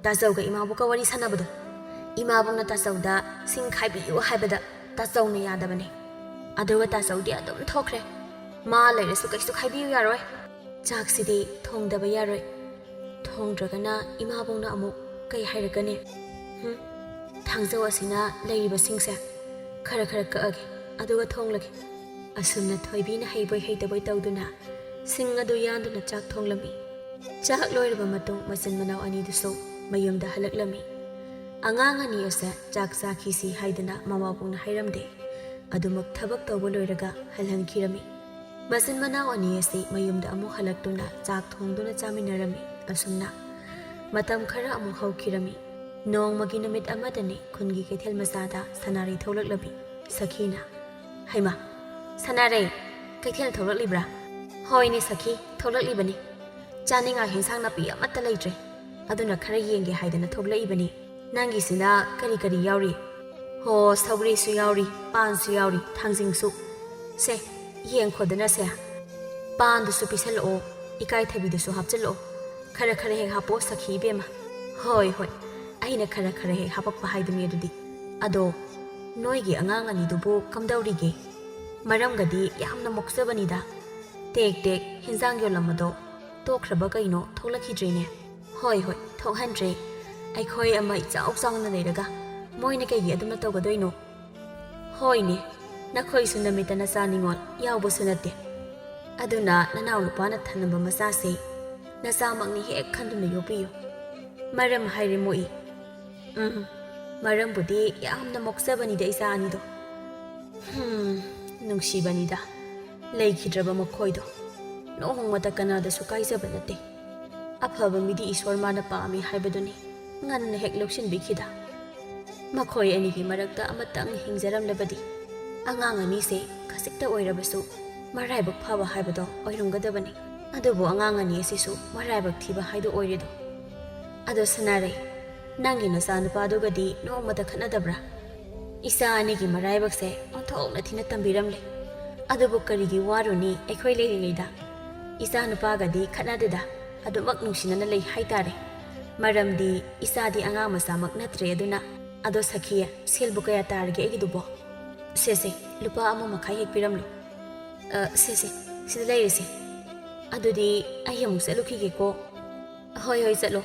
ꯇꯥꯆꯧꯒ ꯏꯃꯥꯕꯣꯛꯀ ꯋꯥꯔꯤ ꯁꯥꯟꯅꯕꯗꯣ꯫ ꯏꯃꯥꯕꯣꯛꯅ ꯇꯥꯆꯧꯗ ꯁꯤꯡ ꯈꯥꯏꯕꯤꯌꯨ ꯍꯥꯏꯕꯗ ꯇꯥꯆꯧꯅ ꯌꯥꯗꯕꯅꯦ꯫ ꯑꯗꯨꯒ ꯇꯥꯆꯧꯗꯤ ꯑꯗꯨꯝ ꯊꯣꯛꯈ꯭ꯔꯦ꯫ ꯃꯥ ꯂꯩꯔꯁꯨ ꯀꯩꯁꯨ ꯈꯥꯏꯕꯤꯌꯨ ꯌꯥꯔꯣꯏ꯫ ꯆꯥꯛꯁꯤꯗꯤ ꯊꯣꯡꯗꯕ ꯌꯥꯔꯣꯏ꯫ ꯊꯣꯡꯗ꯭ꯔꯒꯅ ꯏꯃꯥꯕꯣꯛꯅ ꯑꯃꯨꯛ ꯀꯩ ꯍꯥꯏꯔꯛꯀꯅꯤ? ꯍꯨꯝ, ꯊꯥꯡꯖꯧ ꯑꯁꯤꯅ ꯂꯩꯔꯤꯕꯁꯤꯡꯁꯦ ꯈꯔ ꯈꯔ ꯀꯛꯑꯒꯦ, ꯑꯗꯨꯒ ꯊꯣꯡꯂꯒꯦ꯫ ꯑꯁꯨꯝꯅ ꯊꯣꯏꯕꯤꯅ ꯍꯩꯕꯣꯏ ꯍꯩꯇꯕꯣꯏ ꯇꯧꯗꯨꯅ ꯁꯤꯡ ꯑꯗꯨ ꯌꯥꯟꯗꯨꯅ ꯆꯥꯛ ꯊꯣꯡꯂꯝꯃꯤ꯫ ꯆꯥꯛ ꯂꯣꯏꯔꯕ ꯃꯇꯨꯡ ꯃꯆꯤꯟ ꯃꯅꯥꯎ ꯑꯅꯤꯗꯨꯁꯨ ꯃꯌꯨꯝꯗ ꯍꯜꯂꯛꯂꯝꯃꯤ꯫ ꯑꯉꯥꯡ ꯑꯅꯤ ꯑꯁꯦ ꯆꯥꯛ ꯆꯥꯈꯤꯁꯤ ꯍꯥꯏꯗꯅ ꯃꯃꯥꯕꯣꯛꯅ ꯍꯥꯏꯔꯝꯗꯦ꯫ ꯑꯗꯨꯃꯛ ꯊꯕꯛ ꯇꯧꯕ ꯂꯣꯏꯔꯒ ꯍꯜꯍꯟꯈꯤꯔꯝꯃꯤ꯫ ꯃꯆꯤꯟ ꯃꯅꯥꯎ ꯑꯅꯤ ꯑꯁꯤ ꯃꯌꯨꯝꯗ ꯑꯃꯨꯛ ꯍꯜꯂꯛꯇꯨꯅ ꯆꯥꯛ ꯊꯣꯡꯗꯨꯅ ꯆꯥꯃꯤꯟꯅꯔꯝꯃꯤ꯫ ꯑꯁꯨꯝꯅ ꯃꯇꯝ ꯈꯔ ꯑꯃꯨꯛ ꯍꯧꯈꯤꯔꯝꯃꯤ꯫ ꯅꯣꯡꯃꯒꯤ ꯅꯨꯃꯤꯠ ꯑꯃꯗꯅꯤ ꯈꯨꯟꯒꯤ ꯀꯩꯊꯦꯜ ꯃꯆꯥꯗ ꯁꯅꯥꯔꯩ ꯊꯣꯛꯂꯛꯂꯝꯃꯤ꯫ ꯁꯈꯤꯅ, "ꯍꯩꯃꯥ, ꯁꯅꯥꯔꯩ, ꯀꯩꯊꯦꯜ ꯊꯣꯛꯂꯛꯂꯤꯕ꯭ꯔꯥ?" "ꯍꯣꯏꯅꯦ ꯁꯈꯤ, ꯊꯣꯛꯂꯛꯂꯤꯕꯅꯤ꯫ ꯆꯥꯅꯤꯡꯉꯥꯏ ꯍꯦꯟꯁꯥꯡ ꯅꯥꯄꯤ ꯑꯃꯠꯇ ꯂꯩꯇ꯭ꯔꯦ꯫ ꯑꯗꯨꯅ ꯈꯔ ꯌꯦꯡꯒꯦ ꯍꯥꯏꯗꯅ ꯊꯣꯛꯂꯛꯏꯕꯅꯤ꯫ ꯅꯪꯒꯤꯁꯤꯅ ꯀꯔꯤ ꯀꯔꯤ ꯌꯥꯎꯔꯤ?" "ꯍꯣ, ꯁꯧꯒ꯭ꯔꯤꯁꯨ ꯌꯥꯎꯔꯤ, ꯄꯥꯟꯁꯨ ꯌꯥꯎꯔꯤ, ꯊꯥꯡꯖꯤꯡꯁꯨ꯫ ꯁꯦ, ꯌꯦꯡꯈꯣꯗꯅ ꯁꯦ꯫ ꯄꯥꯟꯗꯨꯁꯨ ꯄꯤꯁꯜꯂꯛꯑꯣ, ꯏꯀꯥꯏꯊꯕꯤꯗꯨꯁꯨ ꯍꯥꯞꯆꯤꯜꯂꯛꯑꯣ꯫ ꯈꯔ ꯈꯔ ꯍꯦꯛ ꯍꯥꯞꯄꯣ ꯁꯈꯤ ꯏꯕꯦꯝꯃ꯫" "ꯍꯣꯏ, ꯍꯣꯏ, ꯑꯩꯅ ꯈꯔ ꯈꯔ ꯍꯦꯛ ꯍꯥꯄꯛꯄ ꯍꯥꯏꯗꯨꯅꯤ ꯑꯗꯨꯗꯤ꯫ ꯑꯗꯣ ꯅꯣꯏꯒꯤ ꯑꯉꯥꯡ ꯑꯅꯤꯗꯨꯕꯨ ꯀꯝꯗꯧꯔꯤꯒꯦ? ꯃꯔꯝꯒꯗꯤ ꯌꯥꯝꯅ ꯃꯣꯛꯆꯕꯅꯤꯗ꯫ ꯇꯦꯛ ꯇꯦꯛ ꯍꯤꯟꯖꯥꯡ ꯌꯣꯜꯂꯝꯕꯗꯣ ꯇꯣꯛꯈ꯭ꯔꯕ ꯀꯩꯅꯣ, ꯊꯣꯛꯂꯛꯈꯤꯗ꯭ꯔꯦꯅꯦ?" "ꯍꯣꯏ, ꯍꯣꯏ, ꯊꯣꯛꯍꯟꯗ꯭ꯔꯦ꯫ ꯑꯩꯈꯣꯏ ꯑꯃ ꯏꯆꯥꯎ ꯆꯥꯎꯅ ꯂꯩꯔꯒ ꯃꯣꯏꯅ ꯀꯩꯒꯤ ꯑꯗꯨꯝꯅ ꯇꯧꯒꯗꯣꯏꯅꯣ? ꯍꯣꯏꯅꯦ, ꯅꯈꯣꯏꯁꯨ ꯅꯃꯤꯠꯇ ꯅꯆꯥ ꯅꯤꯉꯣꯜ ꯌꯥꯎꯕꯁꯨ ꯅꯠꯇꯦ꯫ ꯑꯗꯨꯅ ꯅꯅꯥꯎ ꯅꯨꯄꯥꯅ ꯊꯅꯝꯕ ꯃꯆꯥꯁꯦ ꯅꯆꯥꯃꯛꯅꯤ ꯍꯦꯛ ꯈꯟꯗꯨꯅ ꯌꯣꯛꯄꯤꯌꯨ꯫ ꯃꯔꯝ ꯍꯥꯏꯔꯦ ꯃꯣꯏ꯫ ꯎꯝ, ꯃꯔꯝꯕꯨꯗꯤ ꯌꯥꯝꯅ ꯃꯣꯛꯆꯕꯅꯤꯗ ꯏꯆꯥ ꯑꯅꯤꯗꯣ꯫ ꯍꯝ, ꯅꯨꯡꯁꯤꯕꯅꯤꯗ꯫ ꯂꯩꯈꯤꯗ꯭ꯔꯕ ꯃꯈꯣꯏꯗꯣ ꯅꯣꯡꯃꯇ ꯀꯅꯥꯗꯁꯨ ꯀꯥꯏꯖꯕ ꯅꯠꯇꯦ꯫ ꯑꯐꯕ ꯃꯤꯗꯤ ꯏꯁꯣꯔ ꯃꯥꯅ ꯄꯥꯝꯃꯤ ꯍꯥꯏꯕꯗꯨꯅꯤ꯫ ꯉꯟꯅ ꯍꯦꯛ ꯂꯧꯁꯤꯟꯕꯤꯈꯤꯗ꯫ ꯃꯈꯣꯏ ꯑꯅꯤꯒꯤ ꯃꯔꯛꯇ ꯑꯃꯇꯪ ꯍꯤꯡꯖꯔꯝꯂꯕꯗꯤ ꯑꯉꯥꯡ ꯑꯅꯤꯁꯦ ꯈꯖꯤꯛꯇ ꯑꯣꯏꯔꯕꯁꯨ ꯃꯔꯥꯏꯕꯛ ꯐꯕ ꯍꯥꯏꯕꯗꯣ ꯑꯣꯏꯔꯝꯒꯗꯕꯅꯤ꯫ ꯑꯗꯨꯕꯨ ꯑꯉꯥꯡ ꯑꯅꯤ ꯑꯁꯤꯁꯨ ꯃꯔꯥꯏꯕꯛ ꯊꯤꯕ ꯍꯥꯏꯗꯨ ꯑꯣꯏꯔꯦꯗꯣ꯫ ꯑꯗꯣ ꯁꯅꯥꯔꯩ, ꯅꯪꯒꯤ ꯅꯆꯥꯅꯨꯄꯥꯗꯨꯒꯗꯤ ꯅꯣꯡꯃꯇ ꯈꯠꯅꯗꯕ꯭ꯔꯥ? ꯏꯆꯥ ꯑꯅꯤꯒꯤ ꯃꯔꯥꯏꯕꯛꯁꯦ ꯑꯣꯟꯊꯣꯛꯅ ꯊꯤꯅ ꯇꯝꯕꯤꯔꯝꯂꯦ꯫ ꯑꯗꯨꯕꯨ ꯀꯔꯤꯒꯤ ꯋꯥꯔꯨꯅꯤ, ꯑꯩꯈꯣꯏ ꯂꯩꯔꯤꯉꯩꯗ꯫ ꯏꯆꯥꯅꯨꯄꯥꯒꯗꯤ ꯈꯠꯅꯗꯦꯗ, ꯑꯗꯨꯃꯛ ꯅꯨꯡꯁꯤꯅꯅ ꯂꯩ ꯍꯥꯏꯇꯥꯔꯦ꯫ ꯃꯔꯝꯗꯤ ꯏꯆꯥꯗꯤ ꯑꯉꯥꯡ ꯃꯆꯥꯃꯛ ꯅꯠꯇ꯭ꯔꯦ꯫ ꯑꯗꯨꯅ, ꯑꯗꯣ ꯁꯈꯤ, ꯁꯦꯜꯕꯨ ꯀꯌꯥ ꯇꯥꯔꯒꯦ ꯑꯩꯒꯤꯗꯨꯕꯣ? ꯁꯦ ꯁꯦ, ꯂꯨꯄꯥ ꯑꯃ ꯃꯈꯥꯏ ꯍꯦꯛ ꯄꯤꯔꯝꯂꯣ꯫ ꯑ, ꯁꯦ ꯁꯦ, ꯁꯤꯗ ꯂꯩꯔꯦꯁꯦ꯫ ꯑꯗꯨꯗꯤ ꯑꯩ ꯑꯃꯨꯛ ꯆꯠꯂꯨꯈꯤꯒꯦꯀꯣ꯫ ꯍꯣꯏ ꯍꯣꯏ, ꯆꯠꯂꯣ꯫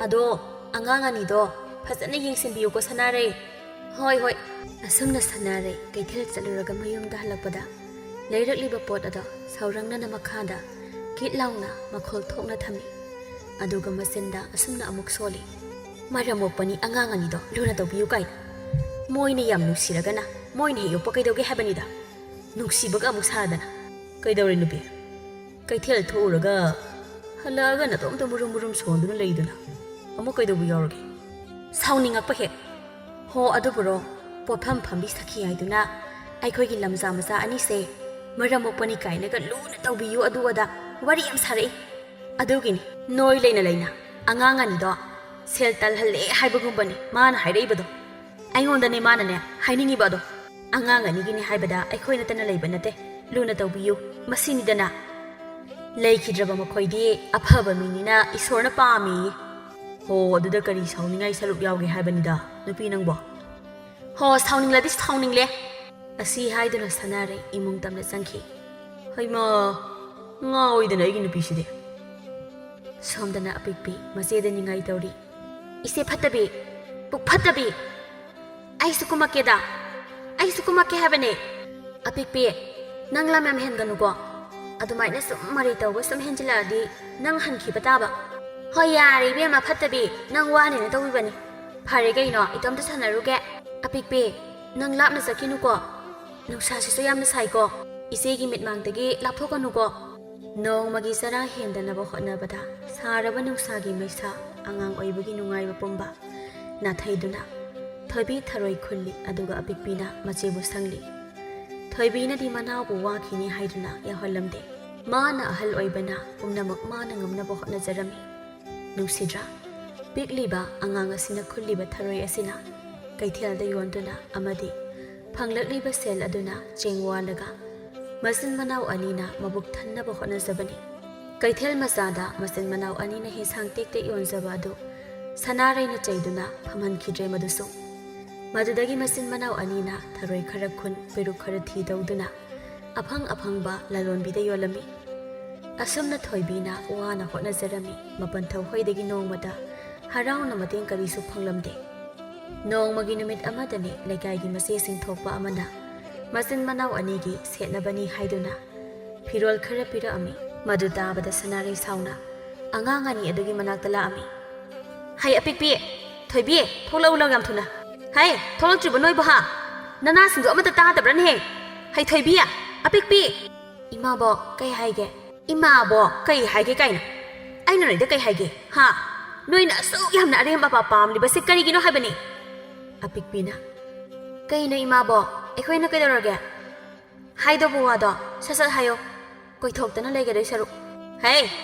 ꯑꯗꯣ ꯑꯉꯥꯡ ꯑꯅꯤꯗꯣ ꯐꯖꯅ ꯌꯦꯡꯁꯤꯟꯕꯤꯌꯨꯀꯣ ꯁꯅꯥꯔꯩ꯫ ꯍꯣꯏ ꯍꯣꯏ꯫ ꯑꯁꯨꯝꯅ ꯁꯅꯥꯔꯩ ꯀꯩꯊꯦꯜ ꯆꯠꯂꯨꯔꯒ ꯃꯌꯨꯝꯗ ꯍꯜꯂꯛꯄꯗ ꯂꯩꯔꯛꯂꯤꯕ ꯄꯣꯠ ꯑꯗꯣ ꯁꯥꯎꯔꯪꯅꯅ ꯃꯈꯥꯗ ꯀꯤꯠ ꯂꯥꯎꯅ ꯃꯈꯣꯜ ꯊꯣꯛꯅ ꯊꯝꯃꯤ꯫ ꯑꯗꯨꯒ ꯃꯆꯤꯟꯗ ꯑꯁꯨꯝꯅ ꯑꯃꯨꯛ ꯁꯣꯜꯂꯤ, "ꯃꯔꯝ ꯃꯣꯛꯄꯅꯤ ꯑꯉꯥꯡ ꯑꯅꯤꯗꯣ ꯂꯨꯅ ꯇꯧꯕꯤꯌꯨ" ꯀꯥꯏꯅ꯫ ꯃꯣꯏꯅ ꯌꯥꯝ ꯅꯨꯡꯁꯤꯔꯒꯅ ꯃꯣꯏꯅ ꯍꯦꯛ ꯌꯣꯛꯄ ꯀꯩꯗꯧꯒꯦ ꯍꯥꯏꯕꯅꯤꯗ꯫ ꯅꯨꯡꯁꯤꯕꯒ ꯑꯃꯨꯛ ꯁꯥꯗꯅ꯫ ꯀꯩꯗꯧꯔꯦ ꯅꯨꯄꯤ? ꯀꯩꯊꯦꯜ ꯊꯣꯛꯎꯔꯒ ꯍꯜꯂꯛꯑꯒ ꯅꯇꯣꯝꯇ ꯃꯨꯔꯨꯝ ꯃꯨꯔꯨꯝ ꯁꯣꯟꯗꯨꯅ ꯂꯩꯗꯨꯅ ꯑꯃꯨꯛ ꯀꯩꯗꯧꯕ ꯌꯥꯎꯔꯒꯦ? ꯁꯥꯎꯅꯤꯡꯉꯛꯄ ꯍꯦꯛ꯫ ꯍꯣ, ꯑꯗꯨꯕꯨꯔꯣ? ꯄꯣꯠꯐꯝ ꯐꯝꯕꯤ ꯁꯈꯤ ꯍꯥꯏꯗꯨꯅ ꯑꯩꯈꯣꯏꯒꯤ ꯂꯝꯖꯥ ꯃꯆꯥ ꯑꯅꯤꯁꯦ ꯃꯔꯝ ꯃꯣꯛꯄꯅꯤ ꯀꯥꯏꯅꯒ ꯂꯨꯅ ꯇꯧꯕꯤꯌꯨ ꯑꯗꯨ ꯑꯗꯥ ꯋꯥꯔꯤ ꯌꯥꯝ ꯁꯥꯔꯛꯏ꯫ ꯑꯗꯨꯒꯤꯅꯤ ꯅꯣꯏ ꯂꯩꯅ ꯂꯩꯅ ꯑꯉꯥꯡ ꯑꯅꯤꯗꯣ ꯁꯦꯜ ꯇꯜꯍꯜꯂꯦ ꯍꯥꯏꯕꯒꯨꯝꯕꯅꯤ ꯃꯥꯅ ꯍꯥꯏꯔꯛꯏꯕꯗꯣ꯫ ꯑꯩꯉꯣꯟꯗꯅꯦ ꯃꯥꯅꯅꯦ ꯍꯥꯏꯅꯤꯡꯉꯤꯕ ꯑꯗꯣ꯫ ꯑꯉꯥꯡ ꯑꯅꯤꯒꯤꯅꯤ ꯍꯥꯏꯕꯗ ꯑꯩꯈꯣꯏ ꯅꯠꯇꯅ ꯂꯩꯕ ꯅꯠꯇꯦ꯫ ꯂꯨꯅ ꯇꯧꯕꯤꯌꯨ, ꯃꯁꯤꯅꯤꯗꯅ꯫ ꯂꯩꯈꯤꯗ꯭ꯔꯕ ꯃꯈꯣꯏꯗꯤ ꯑꯐꯕ ꯃꯤꯅꯤꯅ ꯏꯁꯣꯔꯅ ꯄꯥꯝꯃꯤꯌꯦ꯫ ꯍꯣ, ꯑꯗꯨꯗ ꯀꯔꯤ ꯁꯥꯎꯅꯤꯡꯉꯥꯏ ꯁꯔꯨꯛ ꯌꯥꯎꯒꯦ ꯍꯥꯏꯕꯅꯤꯗ, ꯅꯨꯄꯤ ꯅꯪꯕꯣ? ꯍꯣ, ꯁꯥꯎꯅꯤꯡꯂꯗꯤ ꯁꯥꯎꯅꯤꯡꯂꯦ꯫ ꯑꯁꯤ ꯍꯥꯏꯗꯨꯅ ꯁꯅꯥꯔꯩ ꯏꯃꯨꯡ ꯇꯝꯅ ꯆꯪꯈꯤ꯫ ꯍꯩꯃꯥ, ꯉꯥꯎꯏꯗꯅ ꯑꯩꯒꯤ ꯅꯨꯄꯤꯁꯤꯗꯤ꯫ ꯁꯣꯝꯗꯅ ꯑꯄꯤꯛꯄꯤ ꯃꯆꯦꯗ ꯅꯤꯡꯉꯥꯏ ꯇꯧꯔꯤ꯫ "ꯏꯆꯦ ꯐꯠꯇꯕꯤ, ꯄꯨꯛ ꯐꯠꯇꯕꯤ!" ꯑꯩꯁꯨ ꯀꯨꯝꯃꯛꯀꯦꯗ꯫ ꯑꯩꯁꯨ ꯀꯨꯝꯃꯛꯀꯦ ꯍꯥꯏꯕꯅꯦ꯫ ꯑꯄꯤꯛꯄꯤ, ꯅꯪ ꯂꯝ ꯌꯥꯝ ꯍꯦꯟꯒꯅꯨꯀꯣ꯫ ꯑꯗꯨꯃꯥꯏꯅ ꯁꯨꯝ ꯃꯔꯩ ꯇꯧꯕ ꯁꯨꯝ ꯍꯦꯟꯖꯤꯜꯂꯛꯑꯗꯤ ꯅꯪ ꯍꯟꯈꯤꯕ ꯇꯥꯕ꯫ ꯍꯣꯏ, ꯌꯥꯔꯦ ꯏꯕꯦꯝꯃ ꯐꯠꯇꯕꯤ, ꯅꯪ ꯋꯥꯅꯦꯅ ꯇꯧꯕꯤꯕꯅꯤ꯫ ꯐꯔꯦ ꯀꯩꯅꯣ, ꯏꯇꯣꯝꯇ ꯁꯥꯟꯅꯔꯨꯒꯦ꯫ ꯑꯄꯤꯛꯄꯤ, ꯅꯪ ꯂꯥꯞꯅ ꯆꯠꯈꯤꯅꯨꯀꯣ꯫ ꯅꯨꯡꯁꯥꯁꯤꯁꯨ ꯌꯥꯝꯅ ꯁꯥꯏꯀꯣ꯫ ꯏꯆꯦꯒꯤ ꯃꯤꯠꯃꯥꯡꯗꯒꯤ ꯂꯥꯞꯊꯣꯛꯀꯅꯨꯀꯣ꯫ ꯅꯣꯡꯃꯒꯤ ꯆꯔꯥ ꯍꯦꯟꯗꯅꯕ ꯍꯣꯠꯅꯕꯗ ꯁꯥꯔꯕ ꯅꯨꯡꯁꯥꯒꯤ ꯃꯩꯁꯥ, ꯑꯉꯥꯡ ꯑꯣꯏꯕꯒꯤ ꯅꯨꯡꯉꯥꯏꯕ ꯄꯨꯝꯕ ꯅꯥꯊꯩꯗꯨꯅ ꯊꯣꯏꯕꯤ ꯊꯔꯣꯏ ꯈꯨꯜꯂꯤ, ꯑꯗꯨꯒ ꯑꯄꯤꯛꯄꯤꯅ ꯃꯆꯦꯕꯨ ꯁꯪꯂꯤ꯫ ꯊꯣꯏꯕꯤꯅꯗꯤ ꯃꯅꯥꯎꯕꯨ ꯋꯥꯈꯤꯅꯤ ꯍꯥꯏꯗꯨꯅ ꯌꯥꯎꯍꯜꯂꯝꯗꯦ꯫ ꯃꯥꯅ ꯑꯍꯜ ꯑꯣꯏꯕꯅ ꯄꯨꯝꯅꯃꯛ ꯃꯥꯅ ꯉꯝꯅꯕ ꯍꯣꯠꯅꯖꯔꯝꯃꯤ꯫ ꯅꯨꯡꯁꯤꯗ꯭ꯔꯥ? ꯄꯤꯛꯂꯤꯕ ꯑꯉꯥꯡ ꯑꯁꯤꯅ ꯈꯨꯜꯂꯤꯕ ꯊꯔꯣꯏ ꯑꯁꯤꯅ ꯀꯩꯊꯦꯜꯗ ꯌꯣꯟꯗꯨꯅ ꯑꯃꯗꯤ ꯐꯪꯂꯛꯂꯤꯕ ꯁꯦꯜ ꯑꯗꯨꯅ ꯆꯦꯡ ꯋꯥꯜꯂꯒ ꯃꯆꯤꯟ ꯃꯅꯥꯎ ꯑꯅꯤꯅ ꯃꯕꯨꯛ ꯊꯟꯅꯕ ꯍꯣꯠꯅꯖꯕꯅꯤ꯫ ꯀꯩꯊꯦꯜ ꯃꯆꯥꯗ ꯃꯆꯤꯟ ꯃꯅꯥꯎ ꯑꯅꯤꯅ ꯍꯦꯟꯁꯥꯡ ꯇꯦꯛ ꯇꯦꯛ ꯌꯣꯟꯖꯕ ꯑꯗꯨ ꯁꯅꯥꯔꯩꯅ ꯆꯩꯗꯨꯅ ꯐꯝꯍꯟꯈꯤꯗ꯭ꯔꯦ ꯃꯗꯨꯁꯨ꯫ ꯃꯗꯨꯗꯒꯤ ꯃꯆꯤꯟ ꯃꯅꯥꯎ ꯑꯅꯤꯅ ꯊꯔꯣꯏ ꯈꯔ ꯈꯨꯟ, ꯄꯦꯔꯨꯛ ꯈꯔ ꯊꯤ ꯇꯧꯗꯨꯅ ꯑꯐꯪ ꯑꯐꯪꯕ ꯂꯂꯣꯟꯕꯤꯗ ꯌꯣꯜꯂꯝꯃꯤ꯫ ꯑꯁꯨꯝꯅ ꯊꯣꯏꯕꯤꯅ ꯋꯥꯅ ꯍꯣꯠꯅꯖꯔꯝꯃꯤ꯫ ꯃꯄꯟꯊꯧ ꯍꯣꯏꯗꯒꯤ ꯅꯣꯡꯃꯇ ꯍꯔꯥꯎꯅ ꯃꯇꯦꯡ ꯀꯔꯤꯁꯨ ꯐꯪꯂꯝꯗꯦ꯫ ꯅꯣꯡꯃꯒꯤ ꯅꯨꯃꯤꯠ ꯑꯃꯗꯅꯤ ꯂꯩꯀꯥꯏꯒꯤ ꯃꯆꯦꯁꯤꯡ ꯊꯣꯛꯄ ꯑꯃꯅ ꯃꯆꯤꯟ ꯃꯅꯥꯎ ꯑꯅꯤꯒꯤ ꯁꯦꯠꯅꯕꯅꯤ ꯍꯥꯏꯗꯨꯅ ꯐꯤꯔꯣꯜ ꯈꯔ ꯄꯤꯔꯛꯑꯝꯃꯤ꯫ ꯃꯗꯨ ꯇꯥꯕꯗ ꯁꯅꯥꯔꯩ ꯁꯥꯎꯅ ꯑꯉꯥꯡ ꯑꯅꯤ ꯑꯗꯨꯒꯤ ꯃꯅꯥꯛꯇ ꯂꯥꯛꯑꯝꯃꯤ꯫ "ꯍꯩ ꯑꯄꯤꯛꯄꯤ, ꯊꯣꯏꯕꯤ, ꯊꯣꯛꯂꯛꯎ ꯂꯥꯎ ꯌꯥꯝ ꯊꯨꯅ꯫ ꯍꯩ, ꯊꯣꯛꯂꯛꯇ꯭ꯔꯤꯕꯣ ꯅꯣꯏꯕꯨ ꯍꯥ? ꯅꯅꯥꯁꯤꯡꯗꯣ ꯑꯃꯠꯇ ꯇꯥꯗꯕ꯭ꯔꯅꯦꯍꯦ? ꯍꯩ ꯊꯣꯏꯕꯤ, ꯑꯄꯤꯛꯄꯤ!" "ꯏꯃꯥꯕꯣꯛ, ꯀꯩ ꯍꯥꯏꯒꯦ?" "ꯏꯃꯥꯕꯣꯛ, ꯀꯩ ꯍꯥꯏꯒꯦ ꯀꯥꯏꯅ? ꯑꯩꯅ ꯅꯣꯏꯗ ꯀꯩ ꯍꯥꯏꯒꯦ? ꯍꯥ? ꯅꯣꯏꯅ ꯑꯁꯨꯛ ꯌꯥꯝꯅ ꯑꯔꯦꯝ ꯑꯄꯥ ꯄꯥꯝꯂꯤꯕꯁꯦ ꯀꯔꯤꯒꯤꯅꯣ ꯍꯥꯏꯕꯅꯤ?" ꯑꯄꯤꯛꯄꯤꯅ, "ꯀꯩꯅꯣ ꯏꯃꯥꯕꯣꯛ, ꯑꯩꯈꯣꯏꯅ ꯀꯩꯗꯧꯔꯒꯦ? ꯍꯥꯏꯗꯧꯕ ꯋꯥꯗꯣ ꯁꯠ ꯁꯠ ꯍꯥꯏꯌꯣ, ꯀꯣꯏꯊꯣꯛꯇꯅ ꯂꯩꯒꯗꯣꯏ ꯁꯔꯨꯛ꯫" "ꯍꯦ,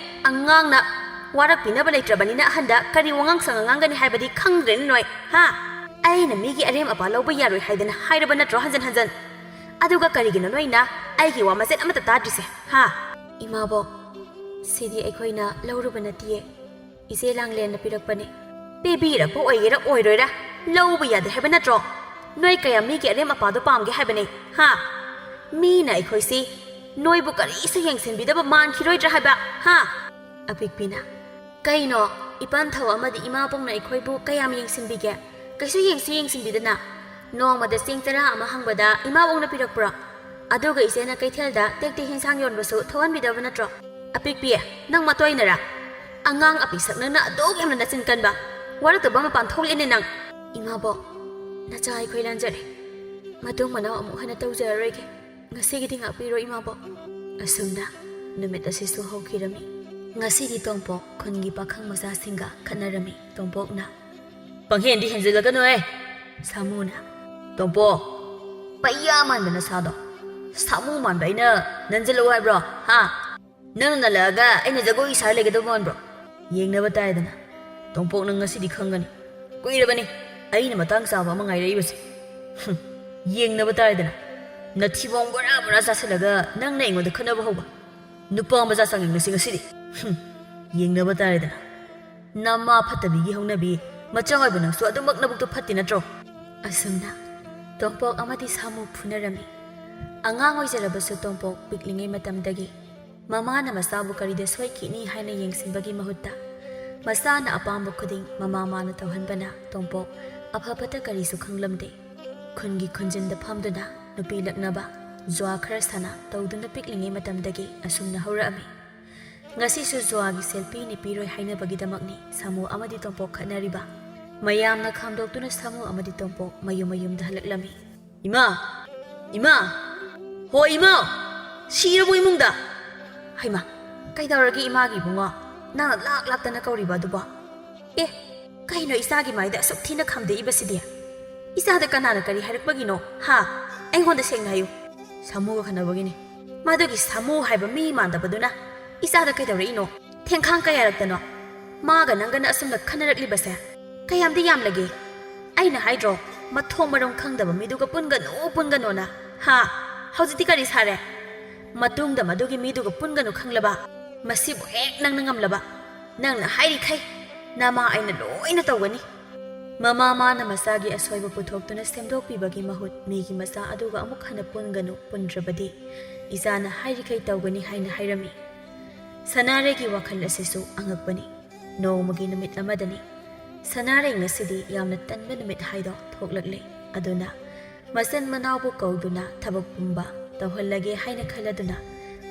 ꯑꯉꯥꯡꯅ ꯋꯥꯔꯛꯄꯤꯅꯕ ꯂꯩꯇ꯭ꯔꯕꯅꯤꯅ ꯑꯍꯟꯗ ꯀꯔꯤ ꯋꯥꯉꯥꯡ ꯁꯉꯥꯡ ꯉꯥꯡꯒꯅꯤ ꯍꯥꯏꯕꯗꯤ ꯈꯪꯗ꯭ꯔꯦꯅꯦ ꯅꯣꯏ, ꯍꯥ? ꯑꯩꯅ ꯃꯤꯒꯤ ꯑꯔꯦꯝ ꯑꯄꯥ ꯂꯧꯕ ꯌꯥꯔꯣꯏ ꯍꯥꯏꯗꯅ ꯍꯥꯏꯔꯕ ꯅꯠꯇ꯭ꯔꯣ ꯍꯟꯖꯟ ꯍꯟꯖꯟ? ꯑꯗꯨꯒ ꯀꯔꯤꯒꯤꯅꯣ ꯅꯣꯏꯅ ꯑꯩꯒꯤ ꯋꯥ ꯃꯆꯦꯠ ꯑꯃꯠꯇ ꯇꯥꯗ꯭ꯔꯤꯁꯦ, ꯍꯥ?" "ꯏꯃꯥꯕꯣꯛ, ꯁꯤꯗꯤ ꯑꯩꯈꯣꯏꯅ ꯂꯧꯔꯨꯕ ꯅꯠꯇꯤꯌꯦ꯫ ꯏꯆꯦ ꯂꯥꯡꯂꯦꯟꯅ ꯄꯤꯔꯛꯄꯅꯦ꯫" "ꯄꯤꯕꯤꯔꯛꯄ ꯑꯣꯏꯒꯦꯔꯥ ꯑꯣꯏꯔꯣꯏꯔꯥ, ꯂꯧꯕ ꯌꯥꯗꯦ ꯍꯥꯏꯕ ꯅꯠꯇ꯭ꯔꯣ? ꯅꯣꯏ ꯀꯌꯥꯝ ꯃꯤꯒꯤ ꯑꯔꯦꯝ ꯑꯄꯥꯗꯣ ꯄꯥꯝꯒꯦ ꯍꯥꯏꯕꯅꯦ, ꯍꯥ? ꯃꯤꯅ ꯑꯩꯈꯣꯏꯁꯤ ꯅꯣꯏꯕꯨ ꯀꯔꯤꯁꯨ ꯌꯦꯡꯁꯤꯟꯕꯤꯗꯕ ꯃꯥꯟꯈꯤꯔꯣꯏꯗ꯭ꯔꯥ ꯍꯥꯏꯕ, ꯍꯥ?" ꯑꯄꯤꯛꯄꯤꯅ, "ꯀꯩꯅꯣ, ꯏꯄꯥꯟꯊꯧ ꯑꯃꯗꯤ ꯏꯃꯥꯕꯣꯛꯅ ꯑꯩꯈꯣꯏꯕꯨ ꯀꯌꯥꯝ ꯌꯦꯡꯁꯤꯟꯕꯤꯒꯦ? ꯀꯩꯁꯨ ꯌꯦꯡꯁꯨ ꯌꯦꯡꯁꯤꯟꯕꯤꯗꯅ꯫ ꯅꯣꯡꯃꯗ ꯆꯦꯡ ꯆꯔꯥ ꯑꯃ ꯍꯪꯕꯗ ꯏꯃꯥꯕꯣꯛꯅ ꯄꯤꯔꯛꯄ꯭ꯔꯣ? ꯑꯗꯨꯒ ꯏꯆꯦꯅ ꯀꯩꯊꯦꯜꯗ ꯇꯦꯛꯇꯦꯛ ꯍꯤꯟꯁꯥꯡ ꯌꯣꯟꯕꯁꯨ ꯊꯣꯛꯍꯟꯕꯤꯗꯕ ꯅꯠꯇ꯭ꯔꯣ? ꯑꯄꯤꯛꯄꯤ, ꯅꯪ ꯃꯇꯣꯏꯅꯔꯥ? ꯑꯉꯥꯡ ꯑꯄꯤꯁꯛ ꯅꯪꯅ ꯑꯗꯨꯛ ꯌꯥꯝꯅ ꯅꯆꯤꯟ ꯀꯟꯕ? ꯋꯥꯔꯛꯇꯕ ꯃꯄꯥꯟ ꯊꯣꯛꯂꯦꯅꯦ ꯅꯪ꯫ ꯏꯃꯥꯕꯣꯛ, ꯅꯆꯥ ꯑꯩꯈꯣꯏ ꯂꯥꯟꯖꯔꯦ꯫ ꯃꯇꯨꯡ ꯃꯅꯥꯎ ꯑꯃꯨꯛ ꯍꯟꯅ ꯇꯧꯖꯔꯔꯣꯏꯒꯦ꯫ ꯉꯁꯤꯒꯤꯗꯤ ꯉꯥꯛꯄꯤꯔꯣ, ꯏꯃꯥꯕꯣꯛ꯫ ꯑꯁꯨꯝꯅ ꯅꯨꯃꯤꯠ ꯑꯁꯤꯁꯨ ꯍꯧꯈꯤꯔꯝꯃꯤ꯫ ꯉꯁꯤꯗꯤ ꯇꯣꯝꯄꯣꯛ ꯈꯨꯟꯒꯤ ꯄꯥꯈꯪ ꯃꯆꯥꯁꯤꯡꯒ ꯈꯠꯅꯔꯝꯃꯤ꯫ ꯇꯣꯝꯄꯣꯛꯅ, "ꯄꯪꯍꯦꯟꯗꯤ ꯍꯦꯟꯖꯤꯜꯂꯒꯅꯨꯍꯦ!" ꯁꯥꯃꯨꯅ, "ꯇꯣꯝꯄꯣꯛ, ꯄꯩꯌꯥ ꯃꯥꯟꯕ ꯅꯁꯥꯗꯣ ꯁꯥꯃꯨ ꯃꯥꯟꯕ ꯑꯩꯅ ꯅꯟꯖꯜꯂꯛꯑꯣ ꯍꯥꯏꯕ꯭ꯔꯣ? ꯍꯥ? ꯅꯪꯅ ꯅꯜꯂꯛꯑꯒ ꯑꯩꯅ ꯖꯒꯣꯏ ꯁꯥꯔ ꯂꯩꯒꯗꯕ ꯃꯥꯟꯕ꯭ꯔꯣ? ꯌꯦꯡꯅꯕ ꯇꯥꯔꯦꯗꯅ꯫ ꯇꯣꯝꯄꯣꯛ, ꯅꯪ ꯉꯁꯤꯗꯤ ꯈꯪꯒꯅꯤ꯫ ꯀꯨꯏꯔꯕꯅꯤ ꯑꯩꯅ ꯃꯇꯥꯡ ꯆꯥꯕ ꯑꯃ ꯉꯥꯏꯔꯛꯏꯕꯁꯦ꯫ ꯍꯨꯝ, ꯌꯦꯡꯅꯕ ꯇꯥꯔꯦꯗꯅ꯫ ꯅꯊꯤꯕꯣꯡ ꯕꯣꯔꯥ ꯕꯣꯔꯥ ꯆꯥꯁꯤꯜꯂꯒ ꯅꯪꯅ ꯑꯩꯉꯣꯟꯗ ꯈꯠꯅꯕ ꯍꯧꯕ꯫ ꯅꯨꯄꯥ ꯃꯆꯥ ꯆꯥꯡꯌꯦꯡꯅꯁꯤ ꯉꯁꯤꯗꯤ꯫ ꯍꯨꯝ, ꯌꯦꯡꯅꯕ ꯇꯥꯔꯦꯗꯅ꯫ ꯅꯃꯥ ꯐꯠꯇꯕꯤꯒꯤ ꯍꯧꯅꯕꯤ, ꯃꯆꯥ ꯑꯣꯏꯕ ꯅꯪꯁꯨ ꯑꯗꯨꯃꯛ ꯅꯕꯨꯛꯇꯣ ꯐꯠꯇꯦ ꯅꯠꯇ꯭ꯔꯣ?" ꯑꯁꯨꯝꯅ ꯇꯣꯝꯄꯣꯛ ꯑꯃꯗꯤ ꯁꯥꯃꯨ ꯐꯨꯅꯔꯝꯃꯤ꯫ ꯑꯉꯥꯡ ꯑꯣꯏꯖꯔꯕꯁꯨ ꯇꯣꯝꯄꯣꯛ ꯄꯤꯛꯂꯤꯉꯩ ꯃꯇꯝꯗꯒꯤ ꯃꯃꯥꯅ ꯃꯆꯥꯕꯨ ꯀꯔꯤꯗ ꯁꯣꯏꯈꯤꯅꯤ ꯍꯥꯏꯅ ꯌꯦꯡꯁꯤꯟꯕꯒꯤ ꯃꯍꯨꯠꯇ, ꯃꯆꯥꯅ ꯑꯄꯥꯝꯕ ꯈꯨꯗꯤꯡ ꯃꯃꯥ ꯃꯥꯅ ꯇꯧꯍꯟꯕꯅ ꯇꯣꯝꯄꯣꯛ ꯑꯐ ꯐꯠꯇ ꯀꯔꯤꯁꯨ ꯈꯪꯂꯝꯗꯦ꯫ ꯈꯨꯟꯒꯤ ꯈꯨꯟꯖꯤꯟꯗ ꯐꯝꯗꯨꯅ ꯅꯨꯄꯤ ꯂꯛꯅꯕ, ꯖꯨꯋꯥ ꯈꯔ ꯁꯥꯟꯅ ꯇꯧꯗꯨꯅ ꯄꯤꯛꯂꯤꯉꯩ ꯃꯇꯝꯗꯒꯤ ꯑꯁꯨꯝꯅ ꯍꯧꯔꯛꯑꯝꯃꯤ꯫ ꯉꯁꯤꯁꯨ ꯖꯨꯋꯥꯒꯤ ꯁꯦꯜ ꯄꯤꯅꯤ ꯄꯤꯔꯣꯏ ꯍꯥꯏꯅꯕꯒꯤꯗꯃꯛꯅꯤ ꯁꯥꯃꯨ ꯑꯃꯗꯤ ꯇꯣꯝꯄꯣꯛ ꯈꯠꯅꯔꯤꯕ꯫ ꯃꯌꯥꯝꯅ ꯈꯥꯝꯗꯣꯛꯇꯨꯅ ꯁꯥꯃꯨ ꯑꯃꯗꯤ ꯇꯣꯝꯄꯣꯛ ꯃꯌꯨꯝ ꯃꯌꯨꯝꯗ ꯍꯜꯂꯛꯂꯝꯃꯤ꯫ "ꯏꯃꯥ! ꯏꯃꯥ! ꯍꯣ ꯏꯃꯥ! ꯁꯤꯔꯕꯣ ꯏꯃꯨꯡꯗ?" "ꯍꯩꯃꯥ, ꯀꯩꯗꯧꯔꯒꯦ ꯏꯃꯥꯒꯤ ꯏꯕꯨꯡꯉꯣ? ꯅꯪꯅ ꯂꯥꯛ ꯂꯥꯛꯇꯅ ꯀꯧꯔꯤꯕ ꯑꯗꯨꯕꯣ? ꯑꯦ, ꯀꯩꯅꯣ ꯏꯆꯥꯒꯤ ꯃꯥꯏꯗ ꯑꯁꯨꯛ ꯊꯤꯅ ꯈꯥꯝꯗꯦꯛꯏꯕꯁꯤꯗꯤ? ꯏꯆꯥꯗ ꯀꯅꯥꯅ ꯀꯔꯤ ꯍꯥꯏꯔꯛꯄꯒꯤꯅꯣ? ꯍꯥ? ꯑꯩꯉꯣꯟꯗ ꯁꯦꯡꯅ ꯍꯥꯏꯌꯨ꯫" "ꯁꯥꯃꯨꯒ ꯈꯠꯅꯕꯒꯤꯅꯤ꯫" "ꯃꯗꯨꯒꯤ ꯁꯥꯃꯨ ꯍꯥꯏꯕ ꯃꯤ ꯃꯥꯟꯗꯕꯗꯨꯅ ꯏꯆꯥꯗ ꯀꯩꯗꯧꯔꯛꯏꯅꯣ? ꯊꯦꯡꯈꯥꯡ ꯀꯌꯥꯔꯛꯇꯅꯣ ꯃꯥꯒ ꯅꯪꯒꯅ ꯑꯁꯨꯝꯅ ꯈꯠꯅꯔꯛꯂꯤꯕꯁꯦ? ꯀꯌꯥꯝꯗꯤ ꯌꯥꯝꯂꯒꯦ? ꯑꯩꯅ ꯍꯥꯏꯗ꯭ꯔꯣ, ꯃꯊꯣꯡ ꯃꯔꯝ ꯈꯪꯗꯕ ꯃꯤꯗꯨꯒ ꯄꯨꯟꯒꯅꯨ, ꯄꯨꯟꯒꯅꯣꯅ? ꯍꯥ? ꯍꯧꯖꯤꯛꯇꯤ ꯀꯔꯤ ꯁꯥꯔꯦ? ꯃꯇꯨꯡꯗ ꯃꯗꯨꯒꯤ ꯃꯤꯗꯨꯒ ꯄꯨꯟꯒꯅꯨ ꯈꯪꯂꯕ? ꯃꯁꯤꯕꯨ ꯍꯦꯛ ꯅꯪꯅ ꯉꯝꯂꯕ? ꯅꯪꯅ ꯍꯥꯏꯔꯤꯈꯩ ꯅꯃꯥ ꯑꯩꯅ ꯂꯣꯏꯅ ꯇꯧꯒꯅꯤ꯫" ꯃꯃꯥ ꯃꯥꯅ ꯃꯆꯥꯒꯤ ꯑꯁꯣꯏꯕ ꯄꯨꯊꯣꯛꯇꯨꯅ ꯁꯦꯝꯗꯣꯛꯄꯤꯕꯒꯤ ꯃꯍꯨꯠ, ꯃꯤꯒꯤ ꯃꯆꯥ ꯑꯗꯨꯒ ꯑꯃꯨꯛ ꯍꯟꯅ ꯄꯨꯟꯒꯅꯨ, ꯄꯨꯟꯗ꯭ꯔꯕꯗꯤ ꯏꯆꯥꯅ ꯍꯥꯏꯔꯤꯈꯩ ꯇꯧꯒꯅꯤ ꯍꯥꯏꯅ ꯍꯥꯏꯔꯝꯃꯤ꯫ ꯁꯅꯥꯔꯩꯒꯤ ꯋꯥꯈꯜ ꯑꯁꯤꯁꯨ ꯑꯉꯛꯄꯅꯤ꯫ ꯅꯣꯡꯃꯒꯤ ꯅꯨꯃꯤꯠ ꯑꯃꯗꯅꯤ꯫ ꯁꯅꯥꯔꯩ ꯉꯁꯤꯗꯤ ꯌꯥꯝꯅ ꯇꯟꯕ ꯅꯨꯃꯤꯠ ꯍꯥꯏꯗꯣ ꯊꯣꯛꯂꯛꯂꯦ꯫ ꯑꯗꯨꯅ ꯃꯆꯤꯟ ꯃꯅꯥꯎꯕꯨ ꯀꯧꯗꯨꯅ ꯊꯕꯛ ꯄꯨꯝꯕ ꯇꯧꯍꯜꯂꯒꯦ ꯍꯥꯏꯅ ꯈꯜꯂꯗꯨꯅ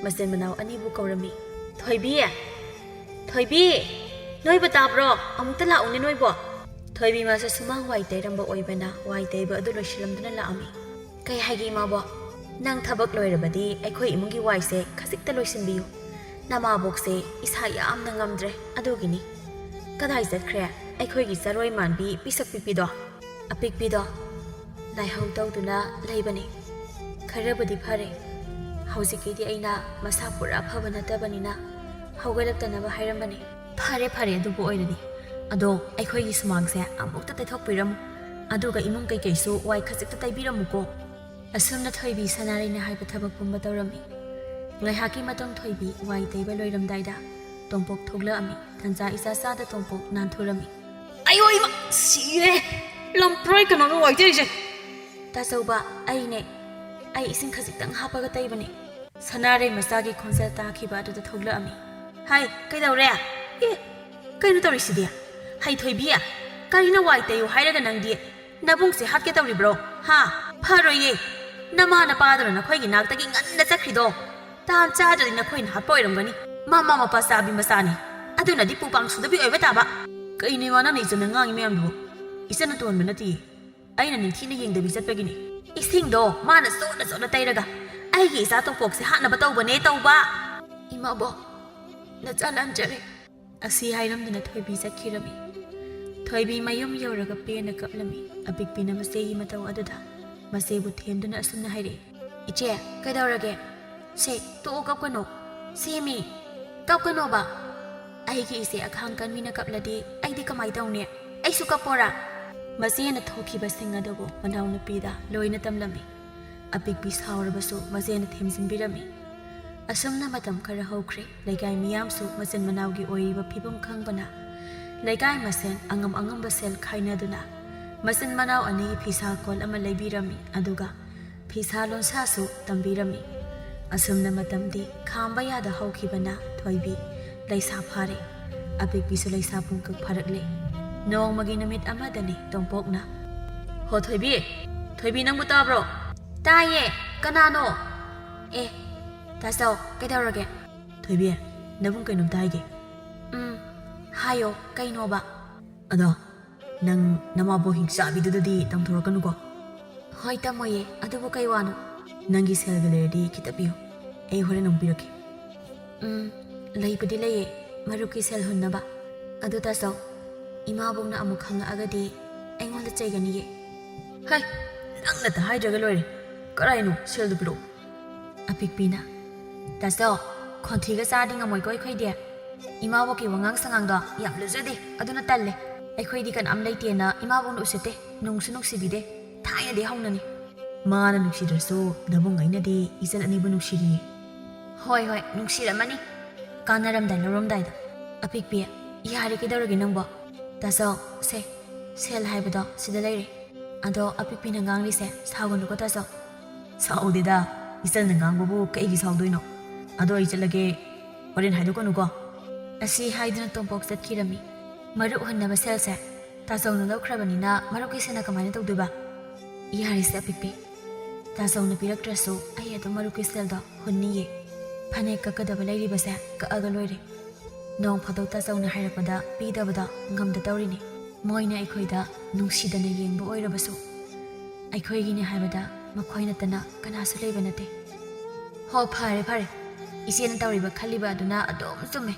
ꯃꯆꯤꯟ ꯃꯅꯥꯎ ꯑꯅꯤꯕꯨ ꯀꯧꯔꯝꯃꯤ꯫ "ꯊꯣꯏꯕꯤ! ꯊꯣꯏꯕꯤ! ꯅꯣꯏꯕꯨ ꯇꯥꯕ꯭ꯔꯣ? ꯑꯃꯨꯛꯇ ꯂꯥꯛꯎꯅꯦ ꯅꯣꯏꯕꯣ!" ꯊꯣꯏꯕꯤ ꯃꯥꯁꯨ ꯁꯨꯃꯥꯡ ꯋꯥꯏ ꯇꯩꯔꯝꯕ ꯑꯣꯏꯕꯅ ꯋꯥꯏ ꯇꯩꯕ ꯑꯗꯨ ꯂꯣꯏꯁꯤꯜꯂꯝꯗꯨꯅ ꯂꯥꯛꯑꯝꯃꯤ꯫ "ꯀꯩ ꯍꯥꯏꯒꯦ ꯏꯃꯥꯕꯣꯛ? ꯅꯪ ꯊꯕꯛ ꯂꯣꯏꯔꯕꯗꯤ ꯑꯩꯈꯣꯏ ꯏꯃꯨꯡꯒꯤ ꯋꯥꯏꯁꯦ ꯈꯖꯤꯛꯇ ꯂꯣꯏꯁꯤꯟꯕꯤꯌꯨ꯫ ꯅꯃꯥꯕꯣꯛꯁꯦ ꯏꯁꯥ ꯌꯥꯝꯅ ꯉꯝꯗ꯭ꯔꯦ, ꯑꯗꯨꯒꯤꯅꯤ꯫ ꯀꯗꯥꯏ ꯆꯠꯈ꯭ꯔꯦ ꯑꯩꯈꯣꯏꯒꯤ ꯆꯔꯣꯏ ꯃꯥꯟꯕꯤ ꯄꯤꯁꯛ ꯄꯤꯛꯄꯤꯗꯣ?" "ꯑꯄꯤꯛꯄꯤꯗꯣ ꯂꯥꯏꯍꯧ ꯇꯧꯗꯨꯅ ꯂꯩꯕꯅꯤ꯫ ꯈꯔꯕꯨꯗꯤ ꯐꯔꯦ꯫ ꯍꯧꯖꯤꯛꯀꯤꯗꯤ ꯑꯩꯅ ꯃꯁꯥ ꯄꯨꯔꯥ ꯐꯕ ꯅꯠꯇꯕꯅꯤꯅ ꯍꯧꯒꯠꯂꯛꯇꯅꯕ ꯍꯥꯏꯔꯝꯕꯅꯤ꯫" "ꯐꯔꯦ, ꯐꯔꯦ, ꯑꯗꯨꯕꯨ ꯑꯣꯏꯔꯗꯤ꯫ ꯑꯗꯣ ꯑꯩꯈꯣꯏꯒꯤ ꯁꯨꯃꯥꯡꯁꯦ ꯑꯃꯨꯛꯇ ꯇꯩꯊꯣꯛꯄꯤꯔꯝꯃꯨ꯫ ꯑꯗꯨꯒ ꯏꯃꯨꯡ ꯀꯩꯀꯩꯁꯨ ꯋꯥꯏ ꯈꯖꯤꯛꯇ ꯇꯩꯕꯤꯔꯝꯃꯨꯀꯣ꯫" ꯑꯁꯨꯝꯅ ꯊꯣꯏꯕꯤ ꯁꯅꯥꯔꯩꯅ ꯍꯥꯏꯕ ꯊꯕꯛ ꯄꯨꯝꯕ ꯇꯧꯔꯝꯃꯤ꯫ ꯉꯥꯏꯍꯥꯛꯀꯤ ꯃꯇꯨꯡ ꯊꯣꯏꯕꯤ ꯋꯥꯏ ꯇꯩꯕ ꯂꯣꯏꯔꯝꯗꯥꯏꯗ ꯇꯣꯝꯄꯣꯛ ꯊꯣꯛꯂꯛꯑꯝꯃꯤ꯫ ꯇꯟꯖꯥ ꯏꯆꯥ ꯆꯥꯗ ꯇꯣꯝꯄꯣꯛ ꯅꯥꯟꯊꯣꯔꯝꯃꯤ꯫ "ꯑꯌꯣ ꯏꯃꯥ! ꯁꯤꯔꯦ! ꯂꯝꯄ꯭ꯔꯣꯏ ꯀꯩꯅꯣꯅ ꯋꯥꯏ ꯇꯩꯔꯤꯁꯦ!" "ꯇꯥꯆꯧꯕ, ꯑꯩꯅꯦ꯫ ꯑꯩ ꯏꯁꯤꯡ ꯈꯖꯤꯛꯇꯪ ꯍꯥꯞꯄꯒ ꯇꯩꯕꯅꯦ꯫" ꯁꯅꯥꯔꯩ ꯃꯆꯥꯒꯤ ꯈꯣꯟꯖꯦꯜ ꯇꯥꯈꯤꯕ ꯑꯗꯨꯗ ꯊꯣꯛꯂꯛꯑꯝꯃꯤ꯫ "ꯍꯥꯏ, ꯀꯩꯗꯧꯔꯦ? ꯑꯦ, ꯀꯩꯅꯣ ꯇꯧꯔꯤꯁꯤꯗꯤ? ꯍꯩ ꯊꯣꯏꯕꯤ, ꯀꯔꯤꯅꯣ ꯋꯥꯏ ꯇꯩꯌꯨ ꯍꯥꯏꯔꯒ ꯅꯪꯗꯤ? ꯅꯕꯨꯡꯁꯦ ꯍꯥꯠꯀꯦ ꯇꯧꯔꯤꯕ꯭ꯔꯣ? ꯍꯥ? ꯐꯔꯣꯏꯌꯦ꯫ ꯅꯃꯥ ꯅꯄꯥꯗꯨꯅ ꯅꯈꯣꯏꯒꯤ ꯅꯥꯛꯇꯒꯤ ꯉꯟꯅ ꯆꯠꯈ꯭ꯔꯤꯗꯣ꯫ ꯇꯥꯟ ꯆꯥꯗ꯭ꯔꯗꯤ ꯅꯈꯣꯏꯅ ꯍꯥꯠꯄ ꯑꯣꯏꯔꯝꯒꯅꯤ꯫ ꯃꯃꯥ ꯃꯄꯥ ꯆꯥꯕꯤ ꯃꯆꯥꯅꯤ꯫ ꯑꯗꯨꯅꯗꯤ ꯄꯨꯄꯥꯡ ꯁꯨꯗꯕꯤ ꯑꯣꯏꯕ ꯇꯥꯕ꯫" "ꯀꯩꯅꯣ ꯏꯃꯥ ꯅꯪꯅ ꯏꯆꯟꯅ ꯉꯥꯡꯉꯤ ꯃꯌꯥꯝꯗꯨꯕꯨ? ꯏꯆꯟꯅ ꯇꯣꯟꯕ ꯅꯠꯇꯦ꯫ ꯑꯩꯅ ꯅꯤꯡꯊꯤꯅ ꯌꯦꯡꯗꯕꯤ ꯆꯠꯄꯒꯤꯅꯤ꯫" "ꯏꯁꯤꯡꯗꯣ ꯃꯥꯅ ꯆꯣꯠꯅ ꯆꯣꯠꯅ ꯇꯩꯔꯒ ꯑꯩꯒꯤ ꯏꯆꯥ ꯇꯣꯝꯄꯣꯛꯁꯦ ꯍꯥꯠꯅꯕ ꯇꯧꯕꯅꯦ ꯇꯧꯕ꯫" "ꯏꯃꯥꯕꯣꯛ, ꯅꯆꯥ ꯂꯥꯟꯖꯔꯦ꯫" ꯑꯁꯤ ꯍꯥꯏꯔꯝꯗꯨꯅ ꯊꯣꯏꯕꯤ ꯆꯠꯈꯤꯔꯝꯃꯤ꯫ ꯊꯣꯏꯕꯤ ꯃꯌꯨꯝ ꯌꯧꯔꯒ ꯄꯦꯟꯅ ꯀꯞꯂꯝꯃꯤ꯫ ꯑꯄꯤꯛꯄꯤꯅ ꯃꯆꯦꯒꯤ ꯃꯇꯧ ꯑꯗꯨꯗ ꯃꯆꯦꯕꯨ ꯊꯦꯝꯗꯨꯅ ꯑꯁꯨꯝꯅ ꯍꯥꯏꯔꯛꯏ, "ꯏꯆꯦ, ꯀꯩꯗꯧꯔꯒꯦ? ꯁꯦ, ꯇꯣꯛꯑꯣ, ꯀꯞꯀꯅꯣ꯫ ꯁꯦꯃꯤ, ꯀꯞꯀꯅꯣꯕ꯫ ꯑꯩꯒꯤ ꯏꯆꯦ ꯑꯈꯥꯡ ꯀꯟꯕꯤꯅ ꯀꯞꯂꯗꯤ ꯑꯩꯗꯤ ꯀꯃꯥꯏ ꯇꯧꯅꯤ? ꯑꯩꯁꯨ ꯀꯞꯄꯣꯔꯥ?" ꯃꯆꯦꯅ ꯊꯣꯛꯈꯤꯕꯁꯤꯡ ꯑꯗꯨꯕꯨ ꯃꯅꯥꯎꯅꯨꯄꯤꯗ ꯂꯣꯏꯅ ꯇꯝꯂꯝꯃꯤ꯫ ꯑꯄꯤꯛꯄꯤ ꯁꯥꯎꯔꯕꯁꯨ ꯃꯆꯦꯅ ꯊꯦꯝꯖꯤꯟꯕꯤꯔꯝꯃꯤ꯫ ꯑꯁꯨꯝꯅ ꯃꯇꯝ ꯈꯔ ꯍꯧꯈ꯭ꯔꯦ꯫ ꯂꯩꯀꯥꯏ ꯃꯤꯌꯥꯝꯁꯨ ꯃꯆꯤꯟ ꯃꯅꯥꯎꯒꯤ ꯑꯣꯏꯔꯤꯕ ꯐꯤꯕꯝ ꯈꯪꯕꯅ ꯂꯩꯀꯥꯏ ꯃꯁꯦꯟ ꯑꯉꯝ ꯑꯉꯝꯕ ꯁꯦꯜ ꯈꯥꯏꯅꯗꯨꯅ ꯃꯆꯤꯟ ꯃꯅꯥꯎ ꯑꯅꯤꯒꯤ ꯐꯤꯁꯥ ꯀꯣꯟ ꯑꯃ ꯂꯩꯕꯤꯔꯝꯃꯤ, ꯑꯗꯨꯒ ꯐꯤꯁꯥ ꯂꯣꯟꯁꯥꯁꯨ ꯇꯝꯕꯤꯔꯝꯃꯤ꯫ ꯑꯁꯨꯝꯅ ꯃꯇꯝꯗꯤ ꯈꯥꯝꯕ ꯌꯥꯗ ꯍꯧꯈꯤꯕꯅ ꯊꯣꯏꯕꯤ ꯂꯩꯁꯥ ꯐꯥꯔꯦ꯫ ꯑꯄꯤꯛꯄꯤꯁꯨ ꯂꯩꯁꯥ ꯄꯨꯡꯀꯛ ꯐꯥꯔꯛꯂꯦ꯫ ꯅꯣꯡꯃꯒꯤ ꯅꯨꯃꯤꯠ ꯑꯃꯗꯅꯤ ꯇꯣꯝꯄꯣꯛꯅ ꯍꯣ ꯊꯣꯏꯕꯤ, ꯊꯣꯏꯕꯤ, ꯅꯪꯕꯨ ꯇꯥꯕ꯭ꯔꯣ? ꯇꯥꯏꯌꯦ꯫ ꯀꯅꯥꯅꯣ? ꯑꯦ, ꯇꯥꯆꯧ, ꯀꯩꯗꯧꯔꯒꯦ? ꯊꯣꯏꯕꯤ, ꯅꯕꯨꯡ ꯀꯩꯅꯣꯝꯇ ꯍꯥꯏꯒꯦ꯫ ꯎꯝ, ꯍꯥꯏꯌꯣ, ꯀꯩꯅꯣꯕ? ꯑꯗꯣ, ꯅꯪ ꯅꯃꯥꯕꯣꯛ ꯍꯤꯡꯆꯥꯕꯤꯗꯨꯗꯗꯤ ꯇꯝꯊꯣꯔꯛꯀꯅꯨꯀꯣ꯫ ꯍꯣꯏ, ꯇꯝꯃꯣꯏꯌꯦ꯫ ꯑꯗꯨꯕꯨ ꯀꯩ ꯋꯥꯅꯣ? ꯅꯪꯒꯤ ꯁꯦꯜꯒ ꯂꯩꯔꯗꯤ ꯈꯤꯇ ꯄꯤꯌꯨ, ꯑꯩ ꯍꯣꯔꯦꯟ ꯑꯃꯨꯛ ꯄꯤꯔꯛꯀꯦ꯫ ꯎꯝ, ꯂꯩꯕꯨꯗꯤ ꯂꯩꯌꯦ, ꯃꯔꯨꯞꯀꯤ ꯁꯦꯜ ꯍꯨꯟꯅꯕ꯫ ꯑꯗꯨ ꯇꯥꯆꯧ, ꯏꯃꯥꯕꯣꯛꯅ ꯑꯃꯨꯛ ꯈꯪꯂꯛꯑꯒꯗꯤ ꯑꯩꯉꯣꯟꯗ ꯆꯩꯒꯅꯤꯌꯦ꯫ ꯍꯩ, ꯅꯪꯅꯇ ꯍꯥꯏꯗ꯭ꯔꯒ ꯂꯣꯏꯔꯦ꯫ ꯀꯔꯥꯏꯅꯣ? ꯁꯦꯜꯗꯨ ꯄꯤꯔꯛꯑꯣ꯫ ꯑꯄꯤꯛꯄꯤꯅ, ꯇꯥꯆꯧ, ꯈꯣꯟꯊꯤꯒ ꯆꯥꯔꯗꯤ ꯉꯝꯃꯣꯏꯀꯣ ꯑꯩꯈꯣꯏꯗꯤ꯫ ꯏꯃꯥꯕꯣꯛꯀꯤ ꯋꯥꯉꯥꯡ ꯁꯉꯥꯡꯗꯣ ꯌꯥꯝ ꯂꯨꯖꯗꯦ, ꯑꯗꯨꯅ ꯇꯜꯂꯦ꯫ ꯑꯩꯈꯣꯏꯗꯤ ꯀꯅꯥꯝ ꯂꯩꯇꯦꯅ ꯏꯃꯥꯕꯣꯛꯅ ꯎꯁꯤꯠꯇꯦ, ꯅꯨꯡꯁꯨ ꯅꯨꯡꯁꯤꯕꯤꯗꯦ, ꯊꯥꯏꯅꯗꯤ ꯍꯧꯅꯅꯤ꯫ ꯃꯥꯅ ꯅꯨꯡꯁꯤꯗ꯭ꯔꯁꯨ ꯅꯕꯨꯡ ꯑꯩꯅꯗꯤ ꯏꯆꯟ ꯑꯅꯤꯕꯨ ꯅꯨꯡꯁꯤꯔꯤꯌꯦ꯫ ꯍꯣꯏ, ꯍꯣꯏ, ꯅꯨꯡꯁꯤꯔꯝꯃꯅꯤ꯫ ꯀꯥꯟꯅꯔꯝꯗꯥꯏ ꯂꯧꯔꯝꯗꯥꯏꯗ꯫ ꯑꯄꯤꯛꯄꯤ, ꯌꯥꯔꯦ, ꯀꯩꯗꯧꯔꯒꯦ ꯅꯪꯕꯣ? ꯇꯥꯆꯧ, ꯁꯦ, ꯁꯦꯜ ꯍꯥꯏꯕꯗꯣ ꯁꯤꯗ ꯂꯩꯔꯦ꯫ ꯑꯗꯣ ꯑꯄꯤꯛꯄꯤꯅ ꯉꯥꯡꯂꯤꯁꯦ ꯁꯥꯎꯒꯅꯨꯀꯣ ꯇꯥꯆꯧ꯫ ꯁꯥꯎꯗꯦꯗ, ꯏꯆꯟꯅ ꯉꯥꯡꯕꯕꯨ ꯀꯩꯒꯤ ꯁꯥꯎꯗꯣꯏꯅꯣ? ꯑꯗꯣ ꯑꯩ ꯆꯠꯂꯒꯦ, ꯍꯣꯔꯦꯟ ꯍꯥꯏꯗꯣꯛꯀꯅꯨꯀꯣ꯫ ꯑꯁꯤ ꯍꯥꯏꯗꯨꯅ ꯇꯣꯝꯄꯣꯛ ꯆꯠꯈꯤꯔꯝꯃꯤ꯫ ꯃꯔꯨꯞ ꯍꯨꯟꯅꯕ ꯁꯦꯜꯁꯦ ꯇꯥꯆꯧꯅ ꯂꯧꯈ꯭ꯔꯕꯅꯤꯅ ꯃꯔꯨꯞꯀꯤ ꯁꯦꯜꯅ ꯀꯃꯥꯏꯅ ꯇꯧꯗꯣꯏꯕ? ꯌꯥꯔꯦꯁꯦ ꯑꯄꯤꯛꯄꯤ, ꯇꯥꯆꯧꯅ ꯄꯤꯔꯛꯇ꯭ꯔꯁꯨ ꯑꯩ ꯑꯗꯨꯝ ꯃꯔꯨꯞꯀꯤ ꯁꯦꯜꯗꯣ ꯍꯨꯟꯅꯤꯌꯦ꯫ ꯐꯅꯦꯛ ꯀꯛꯀꯗꯕ ꯂꯩꯔꯤꯕꯁꯦ ꯀꯛꯑꯒ ꯂꯣꯏꯔꯦ꯫ ꯅꯣꯡ ꯐꯥꯗꯣꯛ ꯇꯥꯆꯧꯅ ꯍꯥꯏꯔꯛꯄꯗ ꯄꯤꯗꯕꯗꯣ ꯉꯝꯗ ꯇꯧꯔꯤꯅꯤ꯫ ꯃꯣꯏꯅ ꯑꯩꯈꯣꯏꯗ ꯅꯨꯡꯁꯤꯗꯅ ꯌꯦꯡꯕ ꯑꯣꯏꯔꯕꯁꯨ, ꯑꯩꯈꯣꯏꯒꯤꯅꯤ ꯍꯥꯏꯕꯗ ꯃꯈꯣꯏ ꯅꯠꯇꯅ ꯀꯅꯥꯁꯨ ꯂꯩꯕ ꯅꯠꯇꯦ꯫ ꯍꯣ, ꯐꯔꯦ ꯐꯔꯦ, ꯏꯆꯦꯅ ꯇꯧꯔꯤꯕ ꯈꯜꯂꯤꯕ ꯑꯗꯨꯅ ꯑꯗꯨꯝ ꯆꯨꯝꯃꯦ꯫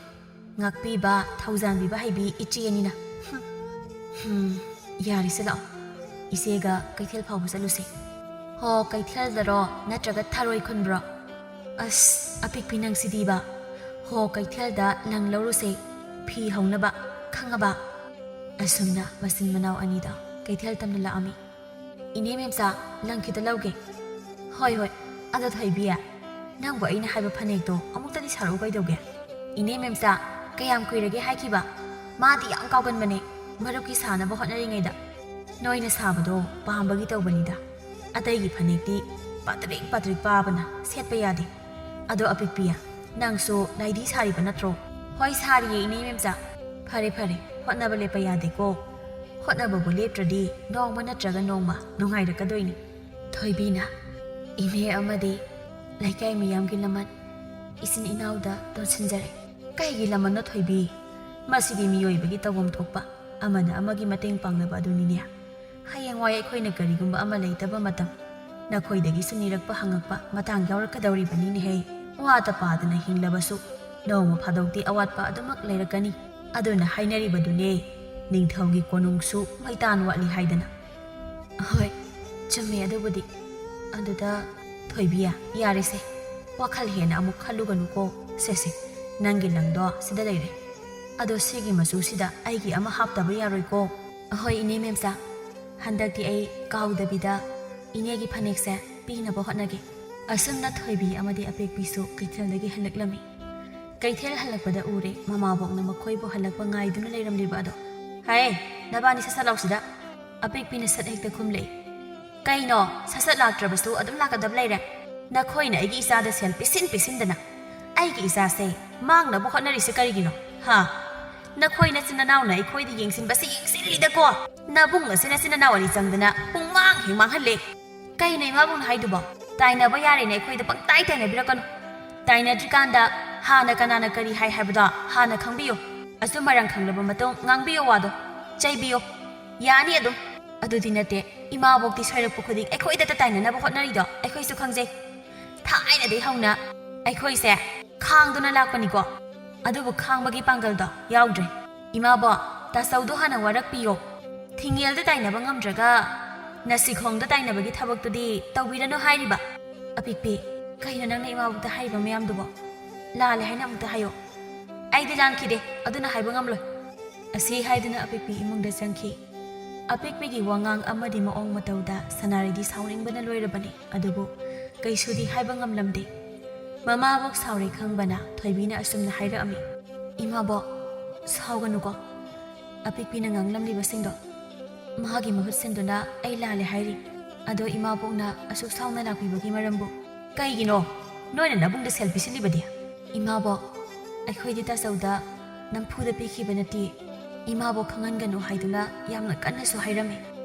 ꯉꯥꯛꯄꯤꯕ, ꯊꯧꯖꯥꯟꯕꯤꯕ ꯍꯩꯕꯤ ꯏꯆꯦꯅꯤꯅ꯫ ꯍꯨꯝ꯫ ꯍꯨꯝ, ꯌꯥꯔꯦꯁꯦ, ꯂꯥꯛꯑꯣ, ꯏꯆꯦꯒ ꯀꯩꯊꯦꯜ ꯐꯥꯎꯕ ꯆꯠꯂꯨꯁꯦ꯫ ꯍꯣ, ꯀꯩꯊꯦꯜꯗꯔꯣ ꯅꯠꯇ꯭ꯔꯒ ꯊꯔꯣꯏ ꯈꯨꯟꯕ꯭ꯔꯣ? ꯑꯁ, ꯑꯄꯤꯛꯄꯤ ꯅꯪꯁꯤꯗꯤꯕ꯫ ꯍꯣ, ꯀꯩꯊꯦꯜꯗ ꯂꯪ ꯂꯧꯔꯨꯁꯦ, ꯐꯤ ꯍꯧꯅꯕ, ꯈꯪꯉꯕ? ꯑꯁꯨꯝꯅ ꯃꯆꯤꯟ ꯃꯅꯥꯎ ꯑꯅꯤꯗꯣ ꯀꯩꯊꯦꯜ ꯇꯝꯅ ꯂꯥꯛꯑꯝꯃꯤ꯫ ꯏꯅꯦ ꯃꯦꯝꯆꯥ, ꯂꯪ ꯈꯤꯇ ꯂꯧꯒꯦ꯫ ꯍꯣꯏ, ꯍꯣꯏ꯫ ꯑꯗꯣ ꯊꯣꯏꯕꯤ, ꯅꯪꯕꯨ ꯑꯩꯅ ꯍꯥꯏꯕ ꯐꯅꯦꯛꯇꯣ ꯑꯃꯨꯛꯇꯗꯤ ꯁꯥꯔꯛꯎ ꯀꯩꯗꯧꯒꯦ? ꯏꯅꯦ ꯃꯦꯝꯆꯥ, ꯀꯌꯥꯝ ꯀꯨꯏꯔꯒꯦ ꯍꯥꯏꯈꯤꯕ? ꯃꯥꯗꯤ ꯌꯥꯝ ꯀꯥꯎꯒꯟꯕꯅꯦ, ꯃꯔꯨꯞꯀꯤ ꯁꯥꯅꯕ ꯍꯣꯠꯅꯔꯤꯉꯩꯗ꯫ ꯅꯣꯏꯅ ꯁꯥꯕꯗꯣ ꯄꯥꯝꯕꯒꯤ ꯇꯧꯕꯅꯤꯗ꯫ ꯑꯇꯩꯒꯤ ꯐꯅꯦꯛꯇꯤ ꯄꯥꯇ꯭ꯔꯤꯛ ꯄꯥꯇ꯭ꯔꯤꯛ ꯄꯥꯕꯅ ꯁꯦꯠꯄ ꯌꯥꯗꯦ꯫ ꯑꯗꯣ ꯑꯄꯤꯛꯄꯤ, ꯅꯪꯁꯨ ꯅꯥꯏꯗꯤ ꯁꯥꯔꯤꯕ ꯅꯠꯇ꯭ꯔꯣ? ꯍꯣꯏ, ꯁꯥꯔꯤꯌꯦ ꯏꯅꯦ ꯃꯦꯝꯆꯥ꯫ ꯐꯔꯦ, ꯐꯔꯦ, ꯍꯣꯠꯅꯕ ꯂꯦꯞꯄ ꯌꯥꯗꯦꯀꯣ꯫ ꯍꯣꯠꯅꯕꯕꯨ ꯂꯦꯞꯇ꯭ꯔꯗꯤ ꯅꯣꯡꯃ ꯅꯠꯇ꯭ꯔꯒ ꯅꯣꯡꯃ ꯅꯨꯡꯉꯥꯏꯔꯛꯀꯗꯣꯏꯅꯤ꯫ ꯊꯣꯏꯕꯤꯅ, "ꯏꯅꯦ ꯑꯃꯗꯤ ꯂꯩꯀꯥꯏ ꯃꯤꯌꯥꯝꯒꯤ ꯂꯃꯟ ꯏꯆꯤꯟ ꯏꯅꯥꯎꯗ ꯇꯣꯟꯁꯤꯟꯖꯔꯦ꯫ ꯀꯩꯒꯤ ꯂꯃꯟꯅꯣ ꯊꯣꯏꯕꯤ? ꯃꯁꯤꯗꯤ ꯃꯤꯑꯣꯏꯕꯒꯤ ꯇꯧꯐꯝ ꯊꯣꯛꯄ ꯑꯃꯅ ꯑꯃꯒꯤ ꯃꯇꯦꯡ ꯄꯥꯡꯅꯕ ꯑꯗꯨꯅꯤꯅꯦ꯫ ꯍꯌꯦꯡꯋꯥꯏ ꯑꯩꯈꯣꯏꯅ ꯀꯔꯤꯒꯨꯝꯕ ꯑꯃ ꯂꯩꯇꯕ ꯃꯇꯝ, ꯅꯈꯣꯏꯗꯒꯤꯁꯨ ꯅꯤꯔꯛꯄ ꯍꯪꯉꯛꯄ ꯃꯇꯥꯡ ꯌꯥꯎꯔꯛꯀꯗꯧꯔꯤꯕꯅꯤꯅꯦꯍꯦ꯫ ꯋꯥꯇ ꯄꯥꯗꯅ ꯍꯤꯡꯂꯕꯁꯨ ꯅꯣꯡꯃ ꯐꯥꯗꯣꯛꯇꯤ ꯑꯋꯥꯠꯄ ꯑꯗꯨꯃꯛ ꯂꯩꯔꯛꯀꯅꯤ꯫ ꯑꯗꯨꯅ ꯍꯥꯏꯅꯔꯤꯕꯗꯨꯅꯦ, ꯅꯤꯡꯊꯧꯒꯤ ꯀꯣꯅꯨꯡꯁꯨ ꯃꯩꯇꯥꯟ ꯋꯥꯠꯂꯤ ꯍꯥꯏꯗꯅ꯫" "ꯍꯣꯏ, ꯆꯨꯝꯃꯦ ꯑꯗꯨꯕꯨꯗꯤ꯫ ꯑꯗꯨꯗ ꯊꯣꯏꯕꯤ, ꯌꯥꯔꯦꯁꯦ, ꯋꯥꯈꯜ ꯍꯦꯟꯅ ꯑꯃꯨꯛ ꯈꯜꯂꯨꯒꯅꯨꯀꯣ꯫ ꯁꯦ ꯁꯦ, ꯅꯪꯒꯤ ꯂꯪꯗꯣ ꯁꯤꯗ ꯂꯩꯔꯦ꯫ ꯑꯗꯣ ꯁꯤꯒꯤ ꯃꯆꯨꯁꯤꯗ ꯑꯩꯒꯤ ꯑꯃ ꯍꯥꯞꯇꯕ ꯌꯥꯔꯣꯏꯀꯣ?" "ꯑꯍꯣꯏ ꯏꯅꯦ ꯃꯦꯝꯆꯥ, ꯍꯟꯗꯛꯇꯤ ꯑꯩ ꯀꯥꯎꯗꯕꯤꯗ ꯏꯅꯦꯒꯤ ꯐꯅꯦꯛꯁꯦ ꯄꯤꯅꯕ ꯍꯣꯠꯅꯒꯦ꯫" ꯑꯁꯨꯝꯅ ꯊꯣꯏꯕꯤ ꯑꯃꯗꯤ ꯑꯄꯤꯛꯄꯤꯁꯨ ꯀꯩꯊꯦꯜꯗꯒꯤ ꯍꯜꯂꯛꯂꯝꯃꯤ꯫ ꯀꯩꯊꯦꯜ ꯍꯜꯂꯛꯄꯗ ꯎꯔꯦ ꯃꯃꯥꯕꯣꯛꯅ ꯃꯈꯣꯏꯕꯨ ꯍꯜꯂꯛꯄ ꯉꯥꯏꯗꯨꯅ ꯂꯩꯔꯝꯂꯤꯕ ꯑꯗꯣ꯫ "ꯍꯥꯏ, ꯅꯕꯥꯅꯤ ꯁꯠ ꯁꯠ ꯂꯥꯎꯁꯤꯗ꯫" ꯑꯄꯤꯛꯄꯤꯅ ꯁꯠ ꯍꯦꯛꯇ ꯈꯨꯝꯂꯛꯏ꯫ "ꯀꯩꯅꯣ, ꯁꯠ ꯁꯠ ꯂꯥꯛꯇ꯭ꯔꯕꯁꯨ ꯑꯗꯨꯝ ꯂꯥꯛꯀꯗꯕ ꯂꯩꯔꯦ? ꯅꯈꯣꯏꯅ ꯑꯩꯒꯤ ꯏꯆꯥꯗ ꯁꯦꯜ ꯄꯤꯁꯤꯟ ꯄꯤꯁꯤꯟꯗꯅ ꯑꯩꯒꯤ ꯏꯆꯥꯁꯦ ꯃꯥꯡꯅꯕ ꯍꯣꯠꯅꯔꯤꯁꯦ ꯀꯔꯤꯒꯤꯅꯣ? ꯍꯥ? ꯅꯈꯣꯏ ꯅꯆꯤꯟ ꯅꯅꯥꯎꯅ ꯑꯩꯈꯣꯏꯗ ꯌꯦꯡꯁꯤꯟꯕꯁꯤ ꯌꯦꯡꯁꯤꯜꯂꯤꯗꯀꯣ꯫ ꯅꯕꯨꯡ ꯑꯁꯤ ꯅꯆꯤꯟ ꯅꯅꯥꯎ ꯑꯅꯤ ꯆꯪꯗꯅ ꯄꯨꯡꯃꯥꯡ ꯍꯦꯛ ꯃꯥꯡꯍꯜꯂꯦ꯫" "ꯀꯩꯅꯣ ꯏꯃꯥꯕꯣꯛꯅ ꯍꯥꯏꯗꯨꯕꯣ? ꯇꯥꯏꯅꯕ ꯌꯥꯔꯦꯅꯦ ꯑꯩꯈꯣꯏꯗ ꯄꯪꯇꯥꯏ ꯇꯥꯏꯅꯕꯤꯔꯛꯀꯅꯨ꯫ ꯇꯥꯏꯅꯗ꯭ꯔꯤꯀꯥꯟꯗ ꯍꯥꯟꯅ ꯀꯅꯥꯅ ꯀꯔꯤ ꯍꯥꯏ ꯍꯥꯏꯕꯗꯣ ꯍꯥꯟꯅ ꯈꯪꯕꯤꯌꯨ꯫ ꯑꯆꯨꯝ ꯑꯔꯥꯟ ꯈꯪꯂꯕ ꯃꯇꯨꯡ ꯉꯥꯡꯕꯤꯌꯨ ꯋꯥꯗꯣ, ꯆꯩꯕꯤꯌꯨ꯫ ꯌꯥꯅꯤ ꯑꯗꯨꯝ꯫" "ꯑꯗꯨꯗꯤ ꯅꯠꯇꯦ, ꯏꯃꯥꯕꯣꯛꯇꯤ ꯁꯣꯏꯔꯛꯄ ꯈꯨꯗꯤꯡ ꯑꯩꯈꯣꯏꯗꯇ ꯇꯥꯏꯅꯅꯕ ꯍꯣꯠꯅꯔꯤꯗꯣ ꯑꯩꯈꯣꯏꯁꯨ ꯈꯪꯖꯩ꯫ ꯊꯥꯏꯅꯗꯒꯤ ꯍꯧꯅ ꯑꯩꯈꯣꯏꯁꯦ ꯈꯥꯡꯗꯨꯅ ꯂꯥꯛꯄꯅꯤꯀꯣ꯫ ꯑꯗꯨꯕꯨ ꯈꯥꯡꯕꯒꯤ ꯄꯥꯡꯒꯜꯗꯣ ꯌꯥꯎꯗ꯭ꯔꯦ꯫ ꯏꯃꯥꯕꯣꯛ, ꯇꯥꯆꯧꯗꯣ ꯍꯥꯟꯅ ꯋꯥꯔꯛꯄꯤꯌꯣ꯫ ꯊꯤꯡꯉꯦꯜꯗ ꯇꯥꯏꯅꯕ ꯉꯝꯗ꯭ꯔꯒ ꯅꯁꯤꯈꯣꯡꯗ ꯇꯥꯏꯅꯕꯒꯤ ꯊꯕꯛꯇꯨꯗꯤ ꯇꯧꯕꯤꯔꯅꯨ ꯍꯥꯏꯔꯤꯕ꯫" "ꯑꯄꯤꯛꯄꯤ, ꯀꯩꯅꯣ ꯅꯪꯅ ꯏꯃꯥꯕꯣꯛꯇ ꯍꯥꯏꯔꯤꯕ ꯃꯌꯥꯝꯗꯨꯕꯣ? ꯂꯥꯜꯂꯦ ꯍꯥꯏꯅ ꯑꯃꯨꯛꯇ ꯍꯥꯏꯌꯣ꯫" "ꯑꯩꯗꯤ ꯂꯥꯟꯈꯤꯗꯦ, ꯑꯗꯨꯅ ꯍꯥꯏꯕ ꯉꯝꯂꯣꯏ꯫" ꯑꯁꯤ ꯍꯥꯏꯗꯨꯅ ꯑꯄꯤꯛꯄꯤ ꯏꯃꯨꯡꯗ ꯆꯪꯈꯤ꯫ ꯑꯄꯤꯛꯄꯤꯒꯤ ꯋꯥꯉꯥꯡ ꯑꯃꯗꯤ ꯃꯑꯣꯡ ꯃꯇꯧꯗ ꯁꯅꯥꯔꯩꯗꯤ ꯁꯥꯎꯅꯤꯡꯕꯅ ꯂꯣꯏꯔꯕꯅꯤ꯫ ꯑꯗꯨꯕꯨ ꯀꯩꯁꯨꯗꯤ ꯍꯥꯏꯕ ꯉꯝꯂꯝꯗꯦ꯫ ꯃꯃꯥꯕꯣꯛ ꯁꯥꯎꯔꯦ ꯈꯪꯕꯅ ꯊꯣꯏꯕꯤꯅ ꯑꯁꯨꯝꯅ ꯍꯥꯏꯔꯛꯑꯝꯃꯤ, "ꯏꯃꯥꯕꯣꯛ, ꯁꯥꯎꯒꯅꯨꯀꯣ꯫ ꯑꯄꯤꯛꯄꯤꯅ ꯉꯥꯡꯂꯝꯂꯤꯕꯁꯤꯡꯗꯣ ꯃꯥꯒꯤ ꯃꯍꯨꯠ ꯁꯤꯟꯗꯨꯅ ꯑꯩ ꯂꯥꯜꯂꯦ ꯍꯥꯏꯔꯤ꯫ ꯑꯗꯣ ꯏꯃꯥꯕꯣꯛꯅ ꯑꯁꯨꯛ ꯁꯥꯎꯅ ꯂꯥꯛꯄꯤꯕꯒꯤ ꯃꯔꯝꯕꯨ?" "ꯀꯩꯒꯤꯅꯣ ꯅꯣꯏꯅ ꯅꯕꯨꯡꯗ ꯁꯦꯜ ꯄꯤꯁꯤꯜꯂꯤꯕꯗꯤ?" "ꯏꯃꯥꯕꯣꯛ, ꯑꯩꯈꯣꯏꯗꯤ ꯇꯥꯆꯧꯗ ꯅꯝꯐꯨꯗ ꯄꯤꯈꯤꯕ ꯅꯠꯇꯦ꯫ ꯏꯃꯥꯕꯨ ꯈꯪꯍꯟꯒꯅꯨ ꯍꯥꯏꯗꯨꯅ ꯌꯥꯝꯅ ꯀꯟꯅꯁꯨ ꯍꯥꯏꯔꯝꯃꯤ꯫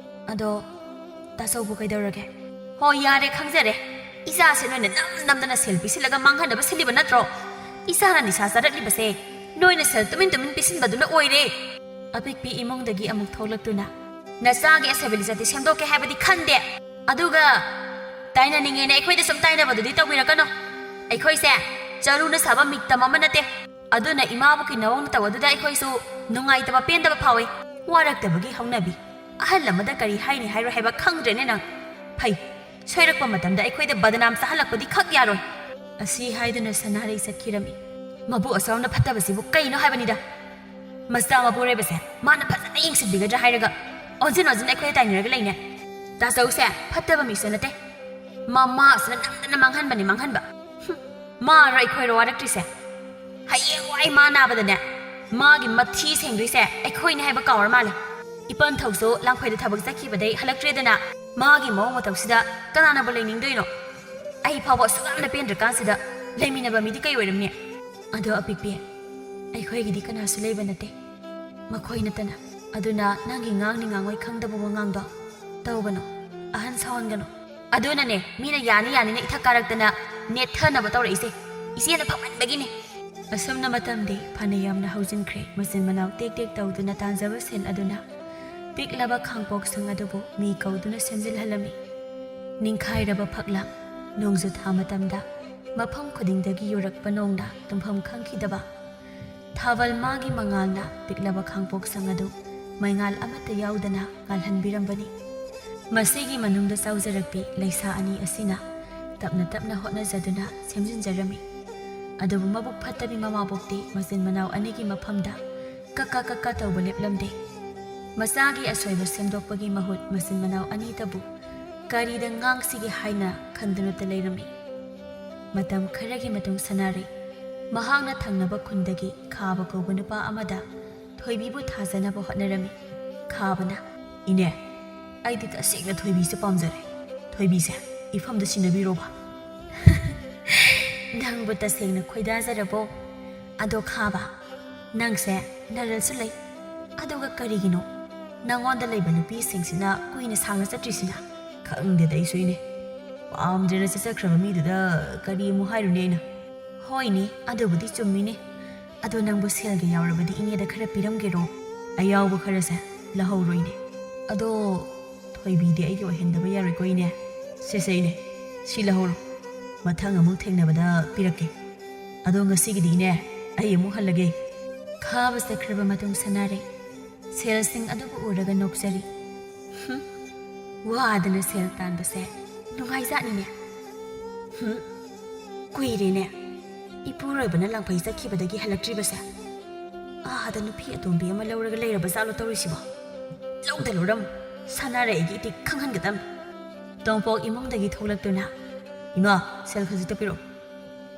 ꯑꯗꯣ ꯇꯥꯆꯧꯕꯨ ꯀꯩꯗꯧꯔꯒꯦ? ꯍꯣ, ꯌꯥꯔꯦ, ꯈꯪꯖꯔꯦ꯫ ꯏꯆꯥꯁꯦ ꯅꯣꯏꯅ ꯅꯝ ꯅꯝꯗꯅ ꯁꯦꯜ ꯄꯤꯁꯤꯜꯂꯒ ꯃꯥꯡꯍꯟꯅꯕ ꯁꯤꯜꯂꯤꯕ ꯅꯠꯇ꯭ꯔꯣ? ꯏꯆꯥꯅ ꯅꯤꯁꯥ ꯆꯥꯔꯛꯂꯤꯕꯁꯦ ꯅꯣꯏꯅ ꯁꯦꯜ ꯇꯨꯃꯤꯟ ꯇꯨꯃꯤꯟ ꯄꯤꯁꯤꯟꯕꯗꯨꯅ ꯑꯣꯏꯔꯦ꯫ ꯑꯄꯤꯛꯄꯤ ꯏꯃꯨꯡꯗꯒꯤ ꯑꯃꯨꯛ ꯊꯣꯛꯂꯛꯇꯨꯅ, "ꯅꯆꯥꯒꯤ ꯑꯁꯦꯕꯤꯂꯤꯖꯥꯇꯤ ꯁꯦꯝꯗꯣꯛꯀꯦ ꯍꯥꯏꯕꯗꯤ ꯈꯟꯗꯦ꯫ ꯑꯗꯨꯒ ꯇꯥꯏꯅꯅꯤꯡꯉꯦꯅ ꯑꯩꯈꯣꯏꯗ ꯁꯨꯝ ꯇꯥꯏꯅꯕꯗꯨꯗꯤ ꯇꯧꯕꯤꯔꯛꯀꯅꯨ꯫ ꯑꯩꯈꯣꯏꯁꯦ ꯆꯔꯨꯅ ꯁꯥꯕ ꯃꯤꯇꯝ ꯑꯃ ꯅꯠꯇꯦ꯫ ꯑꯗꯨꯅ ꯏꯃꯥꯕꯨ ꯀꯤꯅꯕ ꯃꯇꯧ ꯑꯗꯨꯗ ꯑꯩꯈꯣꯏꯁꯨ ꯅꯨꯡꯉꯥꯏꯇꯕ ꯄꯦꯟꯗꯕ ꯐꯥꯎꯏ꯫ ꯋꯥꯔꯛꯇꯕꯒꯤ ꯍꯧꯅꯕꯤ꯫ ꯑꯍꯜ ꯑꯃꯗ ꯀꯔꯤ ꯍꯥꯏꯅꯤ ꯍꯥꯏꯔꯣꯏ ꯍꯥꯏꯕ ꯈꯪꯗ꯭ꯔꯦꯅꯦ ꯅꯪ꯫ ꯐꯩ, ꯁꯣꯏꯔꯛꯄ ꯃꯇꯝꯗ ꯑꯩꯈꯣꯏꯗ ꯕꯗꯅꯥꯝ ꯆꯥꯍꯜꯂꯛꯄꯗꯤ ꯈꯛ ꯌꯥꯔꯣꯏ꯫" ꯑꯁꯤ ꯍꯥꯏꯗꯨꯅ ꯁꯅꯥꯔꯩ ꯆꯠꯈꯤꯔꯝꯃꯤ꯫ ꯃꯕꯨ ꯑꯆꯧꯅ ꯐꯠꯇꯕꯁꯤꯕꯨ ꯀꯩꯅꯣ ꯍꯥꯏꯕꯅꯤꯗ꯫ ꯃꯆꯥ ꯃꯄꯨꯔꯣꯏꯕꯁꯦ ꯃꯥꯅ ꯐꯖꯅ ꯌꯦꯡꯁꯤꯟꯕꯤꯒꯗ꯭ꯔꯥ ꯍꯥꯏꯔꯒ ꯑꯣꯟꯁꯤꯟ ꯑꯣꯟꯁꯤꯟ ꯑꯩꯈꯣꯏꯗ ꯇꯥꯏꯅꯔꯒ ꯂꯩꯅꯦ꯫ ꯇꯥꯆꯧꯁꯦ ꯐꯠꯇꯕ ꯃꯤꯁꯨ ꯅꯠꯇꯦ꯫ ꯃꯃꯥꯁꯤꯅ ꯅꯝꯗꯅ ꯃꯥꯡꯍꯟꯕꯅꯤ, ꯃꯥꯡꯍꯟꯕ꯫ ꯍꯨꯝ, ꯃꯥꯔꯣ ꯑꯩꯈꯣꯏꯔꯣ ꯋꯥꯔꯛꯇ꯭ꯔꯤꯁꯦ? ꯍꯌꯦꯡꯋꯥꯏ ꯃꯥ ꯅꯥꯕꯗꯅꯦ, ꯃꯥꯒꯤ ꯃꯊꯤ ꯁꯦꯡꯗꯣꯏꯁꯦ ꯑꯩꯈꯣꯏꯅꯦ ꯍꯥꯏꯕ ꯀꯥꯎꯔ ꯃꯥꯜꯂꯦ꯫ ꯏꯄꯟ ꯊꯧꯁꯨ ꯂꯥꯡꯐꯩꯗ ꯊꯕꯛ ꯆꯠꯈꯤꯕꯗꯩ ꯍꯜꯂꯛꯇ꯭ꯔꯦꯗꯅ, ꯃꯥꯒꯤ ꯃꯑꯣꯡ ꯃꯇꯧꯁꯤꯗ ꯀꯅꯥꯅꯕꯨ ꯂꯩꯅꯤꯡꯗꯣꯏꯅꯣ? ꯑꯩ ꯐꯥꯎꯕ ꯑꯁꯨꯛ ꯌꯥꯝꯅ ꯄꯦꯟꯗ꯭ꯔꯀꯥꯟꯁꯤꯗ ꯂꯩꯃꯤꯟꯅꯕ ꯃꯤꯗꯤ ꯀꯩ ꯑꯣꯏꯔꯝꯅꯤ? ꯑꯗꯣ ꯑꯄꯤꯛꯄꯤ, ꯑꯩꯈꯣꯏꯒꯤꯗꯤ ꯀꯅꯥꯁꯨ ꯂꯩꯕ ꯅꯠꯇꯦ, ꯃꯈꯣꯏ ꯅꯠꯇꯅ꯫ ꯑꯗꯨꯅ ꯅꯪꯒꯤ ꯉꯥꯡꯅꯤ ꯉꯥꯡꯉꯣꯏ ꯈꯪꯗꯕ ꯋꯥꯉꯥꯡꯗꯣ ꯇꯧꯒꯅꯨ, ꯑꯍꯟ ꯁꯥꯎꯍꯟꯒꯅꯨ꯫ ꯑꯗꯨꯅꯅꯦ ꯃꯤꯅ ꯌꯥꯅꯤ ꯌꯥꯅꯤꯅ ꯏꯊꯛ ꯀꯥꯔꯛꯇꯅ ꯅꯦꯠꯊꯅꯕ ꯇꯧꯔꯛꯏꯁꯦ, ꯏꯆꯦꯅ ꯐꯃꯟꯕꯒꯤꯅꯦ꯫ ꯑꯁꯨꯝꯅ ꯃꯇꯝꯗꯤ ꯐꯅ ꯌꯥꯝꯅ ꯍꯧꯖꯤꯟꯈ꯭ꯔꯦ꯫ ꯃꯆꯤꯟ ꯃꯅꯥꯎ ꯇꯦꯛ ꯇꯦꯛ ꯇꯧꯗꯨꯅ ꯇꯥꯟꯖꯕ ꯁꯦꯜ ꯑꯗꯨꯅ ꯄꯤꯛꯂꯕ ꯈꯥꯡꯄꯣꯛꯁꯪ ꯑꯗꯨꯕꯨ ꯃꯤ ꯀꯧꯗꯨꯅ ꯁꯦꯝꯖꯤꯜꯍꯜꯂꯝꯃꯤ꯫ ꯅꯤꯡꯈꯥꯏꯔꯕ ꯐꯛꯂꯥꯡ, ꯅꯣꯡꯖꯨ ꯊꯥ ꯃꯇꯝꯗ ꯃꯐꯝ ꯈꯨꯗꯤꯡꯗꯒꯤ ꯌꯨꯔꯛꯄ ꯅꯣꯡꯅ ꯇꯨꯝꯐꯝ ꯈꯪꯈꯤꯗꯕ ꯊꯥꯕꯜ ꯃꯥꯒꯤ ꯃꯉꯥꯜꯅ ꯄꯤꯛꯂꯕ ꯈꯥꯡꯄꯣꯛꯁꯪ ꯑꯗꯨ ꯃꯩꯉꯥꯜ ꯑꯃꯠꯇ ꯌꯥꯎꯗꯅ ꯉꯥꯜꯍꯟꯕꯤꯔꯝꯕꯅꯤ꯫ ꯃꯁꯤꯒꯤ ꯃꯅꯨꯡꯗ ꯆꯥꯎꯖꯔꯛꯄꯤ ꯂꯩꯁꯥ ꯑꯅꯤ ꯑꯁꯤꯅ ꯇꯞꯅ ꯇꯞꯅ ꯍꯣꯠꯅꯖꯗꯨꯅ ꯁꯦꯝꯖꯤꯟꯖꯔꯝꯃꯤ꯫ ꯑꯗꯨꯕꯨ ꯃꯕꯨꯛ ꯐꯠꯇꯕꯤ ꯃꯃꯥꯕꯣꯛꯇꯤ ꯃꯆꯤꯟ ꯃꯅꯥꯎ ꯑꯅꯤꯒꯤ ꯃꯐꯝꯗ ꯀꯛꯀꯥ ꯀꯛꯀꯥ ꯇꯧꯕ ꯂꯦꯞꯂꯝꯗꯦ꯫ ꯃꯆꯥꯒꯤ ꯑꯁꯣꯏꯕ ꯁꯦꯝꯗꯣꯛꯄꯒꯤ ꯃꯍꯨꯠ ꯃꯆꯤꯟ ꯃꯅꯥꯎ ꯑꯅꯤꯗꯕꯨ ꯀꯔꯤꯗ ꯉꯥꯡꯁꯤꯒꯦ ꯍꯥꯏꯅ ꯈꯟꯗꯨꯅꯇ ꯂꯩꯔꯝꯃꯤ꯫ ꯃꯇꯝ ꯈꯔꯒꯤ ꯃꯇꯨꯡ ꯁꯅꯥꯔꯩ ꯃꯍꯥꯛꯅ ꯊꯪꯅꯕ ꯈꯨꯟꯗꯒꯤ ꯈꯥꯕ ꯀꯧꯕ ꯅꯨꯄꯥ ꯑꯃꯗ ꯊꯣꯏꯕꯤꯕꯨ ꯊꯥꯖꯅꯕ ꯍꯣꯠꯅꯔꯝꯃꯤ꯫ ꯈꯥꯕꯅ, "ꯏꯅꯦ, ꯑꯩꯗꯤ ꯇꯁꯦꯡꯅ ꯊꯣꯏꯕꯤꯁꯦ ꯄꯥꯝꯖꯔꯦ꯫ ꯊꯣꯏꯕꯤꯁꯦ ꯏꯐꯝꯗ ꯁꯤꯟꯅꯕꯤꯔꯣꯕ꯫" "ꯅꯪꯕꯨ ꯇꯁꯦꯡꯅ ꯈꯣꯏꯗꯥꯖꯔꯕꯣ? ꯑꯗꯣ ꯈꯥꯕ, ꯅꯪꯁꯦ ꯅꯔꯜꯁꯨ ꯂꯩ, ꯑꯗꯨꯒ ꯀꯔꯤꯒꯤꯅꯣ ꯅꯪꯉꯣꯟꯗ ꯂꯩꯕ ꯅꯨꯄꯤꯁꯤꯡꯁꯤꯅ ꯀꯨꯏꯅ ꯁꯥꯡꯅ ꯆꯠꯇ꯭ꯔꯤꯁꯤꯅ? ꯈꯪꯗꯦꯗ ꯑꯩꯁꯨ ꯏꯅꯦ꯫ ꯄꯥꯝꯗ꯭ꯔꯦꯅ ꯆꯠꯆꯈ꯭ꯔꯕ ꯃꯤꯗꯨꯗ ꯀꯔꯤ ꯑꯃꯨꯛ ꯍꯥꯏꯔꯨꯅꯤ ꯑꯩꯅ? ꯍꯣꯏꯅꯦ, ꯑꯗꯨꯕꯨꯗꯤ ꯆꯨꯝꯃꯤꯅꯦ꯫ ꯑꯗꯣ ꯅꯪꯕꯨ ꯁꯦꯜꯒ ꯌꯥꯎꯔꯕꯗꯤ ꯏꯅꯦꯗ ꯈꯔ ꯄꯤꯔꯝꯒꯦꯔꯣ? ꯑꯌꯥꯎꯕ ꯈꯔꯁꯦ ꯂꯧꯍꯧꯔꯣꯏꯅꯦ꯫ ꯑꯗꯣ ꯊꯣꯏꯕꯤꯗꯤ ꯑꯩꯒꯤ ꯑꯣꯏꯍꯟꯗꯕ ꯌꯥꯔꯣꯏꯀꯣ ꯏꯅꯦ꯫ ꯁꯦꯁꯦ ꯏꯅꯦ, ꯁꯤ ꯂꯧꯍꯧꯔꯣ꯫ ꯃꯊꯪ ꯑꯃꯨꯛ ꯊꯦꯡꯅꯕꯗ ꯄꯤꯔꯛꯀꯦ꯫ ꯑꯗꯣ ꯉꯁꯤꯒꯤꯗꯤ ꯏꯅꯦ, ꯑꯩ ꯑꯃꯨꯛ ꯍꯜꯂꯒꯦ꯫ ꯈꯥꯕ ꯆꯠꯈ꯭ꯔꯕ ꯃꯇꯨꯡ ꯁꯅꯥꯔꯩ ꯁꯦꯜꯁꯤꯡ ꯑꯗꯨꯕꯨ ꯎꯔꯒ ꯅꯣꯛꯆꯔꯤ꯫ ꯍꯨꯝ, ꯋꯥꯗꯅ ꯁꯦꯜ ꯇꯥꯟꯕꯁꯦ ꯅꯨꯡꯉꯥꯏꯖꯥꯠꯅꯤꯅꯦ꯫ ꯍꯨꯝ, ꯀꯨꯏꯔꯦꯅꯦ ꯏꯄꯨꯔꯣꯏꯕꯅ ꯂꯥꯡꯐꯩ ꯆꯠꯈꯤꯕꯗꯒꯤ ꯍꯜꯂꯛꯇ꯭ꯔꯤꯕꯁꯦ꯫ ꯑꯥꯗ ꯅꯨꯄꯤ ꯑꯇꯣꯝꯕꯤ ꯑꯃ ꯂꯧꯔꯒ ꯂꯩꯔꯕ ꯖꯥꯠꯂꯣ ꯇꯧꯔꯤꯁꯤꯕꯣ? ꯂꯧꯗ ꯂꯧꯔꯝ, ꯁꯅꯥꯔꯩꯒꯤ ꯏꯇꯤꯛ ꯈꯪꯍꯟꯒꯗꯝ꯫ ꯇꯣꯝꯄꯣꯛ ꯏꯃꯨꯡꯗꯒꯤ ꯊꯣꯛꯂꯛꯇꯨꯅ, "ꯏꯃꯥ, ꯁꯦꯜ ꯈꯖꯤꯛꯇ ꯄꯤꯔꯛꯎ꯫"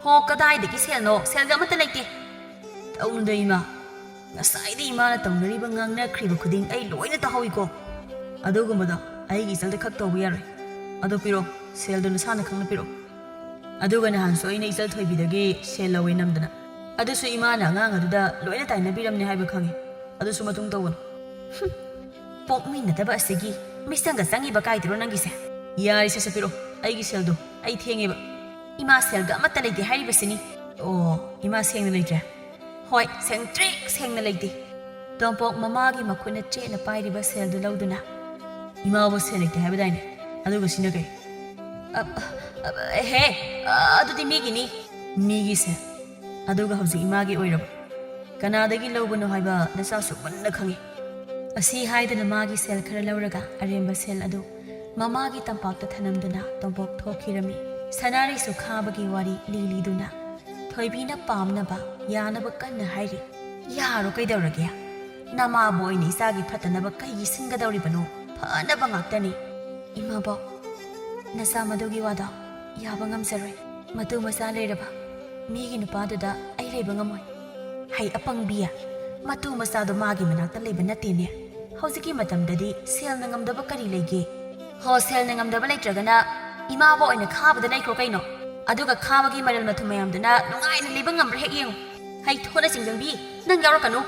"ꯍꯣ, ꯀꯗꯥꯏꯗꯒꯤ ꯁꯦꯜꯅꯣ? ꯁꯦꯜꯒ ꯑꯃꯠꯇ ꯂꯩꯇꯦ꯫" "ꯇꯧꯅꯨꯗ ꯏꯃꯥ, ꯉꯁꯥꯏꯗꯤ ꯏꯃꯥꯅ ꯇꯧꯅꯔꯤꯕ ꯉꯥꯡꯅꯈ꯭ꯔꯤꯕ ꯈꯨꯗꯤꯡ ꯑꯩ ꯂꯣꯏꯅ ꯇꯥꯍꯧꯏꯀꯣ꯫ ꯑꯗꯨꯒꯨꯝꯕꯗꯣ ꯑꯩꯒꯤ ꯏꯆꯜꯗ ꯈꯛ ꯇꯧꯕ ꯌꯥꯔꯣꯏ꯫ ꯑꯗꯣ ꯄꯤꯔꯛꯑꯣ, ꯁꯦꯜꯗꯣ ꯅꯁꯥꯅ ꯈꯪꯅ ꯄꯤꯔꯛꯑꯣ꯫" ꯑꯗꯨꯒ ꯅꯍꯥꯟꯁꯨ ꯑꯩꯅ ꯏꯆꯜ ꯊꯣꯏꯕꯤꯗꯒꯤ ꯁꯦꯜ ꯂꯧꯋꯦ ꯅꯝꯗꯅ꯫ ꯑꯗꯨꯁꯨ ꯏꯃꯥꯅ ꯑꯉꯥꯡ ꯑꯗꯨꯗ ꯂꯣꯏꯅ ꯇꯥꯏꯅꯕꯤꯔꯝꯅꯦ ꯍꯥꯏꯕ ꯈꯪꯉꯤ꯫ ꯑꯗꯨꯁꯨ ꯃꯇꯨꯡ ꯇꯧꯒꯅꯨ꯫ ꯍꯨꯝ, ꯄꯣꯛꯃꯤꯟꯅꯗꯕ ꯑꯁꯤꯒꯤ ꯃꯤꯆꯪꯒ ꯆꯪꯉꯤꯕ ꯀꯥꯏꯗꯨꯔꯣ ꯅꯪꯒꯤꯁꯦ? ꯌꯥꯔꯦ, ꯁꯦ, ꯁꯦ, ꯄꯤꯔꯛꯑꯣ꯫ ꯑꯩꯒꯤ ꯁꯦꯜꯗꯣ ꯑꯩ ꯊꯦꯡꯉꯦꯕ꯫ ꯏꯃꯥ ꯁꯦꯜꯒ ꯑꯃꯠꯇ ꯂꯩꯇꯦ ꯍꯥꯏꯔꯤꯕꯁꯤꯅꯤ꯫ ꯑꯣ, ꯏꯃꯥ ꯁꯦꯡꯅ ꯂꯩꯇ꯭ꯔꯦ? ꯍꯣꯏ, ꯁꯦꯡꯇ꯭ꯔꯤꯛ ꯁꯦꯡꯅ ꯂꯩꯇꯦ꯫ ꯇꯣꯝꯄꯣꯛ ꯃꯃꯥꯒꯤ ꯃꯈꯨꯠꯅ ꯆꯦꯠꯅ ꯄꯥꯏꯔꯤꯕ ꯁꯦꯜꯗꯨ ꯂꯧꯗꯨꯅ, "ꯏꯃꯥꯕꯨ ꯁꯦꯜ ꯂꯩꯇꯦ ꯍꯥꯏꯕꯗꯥꯏꯅꯦ? ꯑꯗꯨꯒ ꯁꯤꯅ ꯀꯩ?" "ꯑ, ꯑ, ꯑ, ꯍꯦ, ꯑ, ꯑꯗꯨꯗꯤ ꯃꯤꯒꯤꯅꯤ꯫" "ꯃꯤꯒꯤ ꯁꯦꯜ? ꯑꯗꯨꯒ ꯍꯧꯖꯤꯛ ꯏꯃꯥꯒꯤ ꯑꯣꯏꯔꯕ? ꯀꯅꯥꯗꯒꯤ ꯂꯧꯕꯅꯣ ꯍꯥꯏꯕ ꯅꯆꯥꯁꯨ ꯃꯨꯟꯅ ꯈꯪꯉꯤ꯫" ꯑꯁꯤ ꯍꯥꯏꯗꯨꯅ ꯃꯥꯒꯤ ꯁꯦꯜ ꯈꯔ ꯂꯧꯔꯒ ꯑꯔꯦꯝꯕ ꯁꯦꯜ ꯑꯗꯨ ꯃꯃꯥꯒꯤ ꯇꯝꯄꯥꯛꯇ ꯊꯅꯝꯗꯨꯅ ꯇꯣꯝꯄꯣꯛ ꯊꯣꯛꯈꯤꯔꯝꯃꯤ꯫ ꯁꯅꯥꯔꯩꯁꯨ ꯈꯥꯕꯒꯤ ꯋꯥꯔꯤ ꯂꯤ ꯂꯤꯗꯨꯅ ꯊꯣꯏꯕꯤꯅ ꯄꯥꯝꯅꯕ ꯌꯥꯅꯕ ꯀꯟꯅ ꯍꯥꯏꯔꯤ꯫ "ꯌꯥꯔꯣ ꯀꯩꯗꯧꯔꯒꯦ? ꯅꯃꯥꯕꯨ ꯑꯣꯏꯅ ꯏꯆꯥꯒꯤ ꯐꯠꯇꯅꯕ ꯀꯩꯒꯤ ꯁꯤꯟꯒꯗꯧꯔꯤꯕꯅꯣ? ꯐꯅꯕ ꯉꯥꯛꯇꯅꯤ꯫" "ꯏꯃꯥꯕꯣꯛ, ꯅꯆꯥ ꯃꯗꯨꯒꯤ ꯋꯥꯗꯣ ꯌꯥꯕ ꯉꯝꯖꯔꯣꯏ꯫ ꯃꯇꯨ ꯃꯆꯥ ꯂꯩꯔꯕ ꯃꯤꯒꯤ ꯅꯨꯄꯥꯗꯨꯗ ꯑꯩ ꯂꯩꯕ ꯉꯝꯃꯣꯏ꯫" "ꯍꯩ ꯑꯄꯪꯕꯤ, ꯃꯇꯨ ꯃꯆꯥꯗꯣ ꯃꯥꯒꯤ ꯃꯅꯥꯛꯇ ꯂꯩꯕ ꯅꯠꯇꯦꯅꯦ꯫ ꯍꯧꯖꯤꯛꯀꯤ ꯃꯇꯝꯗꯗꯤ ꯁꯦꯜꯅ ꯉꯝꯗꯕ ꯀꯔꯤ ꯂꯩꯒꯦ?" "ꯍꯣ, ꯁꯦꯜꯅ ꯉꯝꯗꯕ ꯂꯩꯇ꯭ꯔꯒꯅ ꯏꯃꯥꯕꯨ ꯑꯣꯏꯅ ꯈꯥꯕꯗ ꯂꯩꯈ꯭ꯔꯣ ꯀꯩꯅꯣ꯫ ꯑꯗꯨꯒ ꯈꯥꯕꯒꯤ ꯃꯔꯜ ꯃꯊꯨꯝ ꯃꯌꯥꯝꯗꯨꯅ ꯅꯨꯡꯉꯥꯏꯅ ꯂꯩꯕ ꯉꯝꯕ꯭ꯔꯥ ꯍꯦꯛ ꯌꯦꯡꯉꯨ꯫ ꯍꯩ ꯊꯣꯠꯅ ꯆꯤꯡꯖꯪꯕꯤ, ꯅꯪ ꯌꯥꯎꯔꯛꯀꯅꯨ꯫"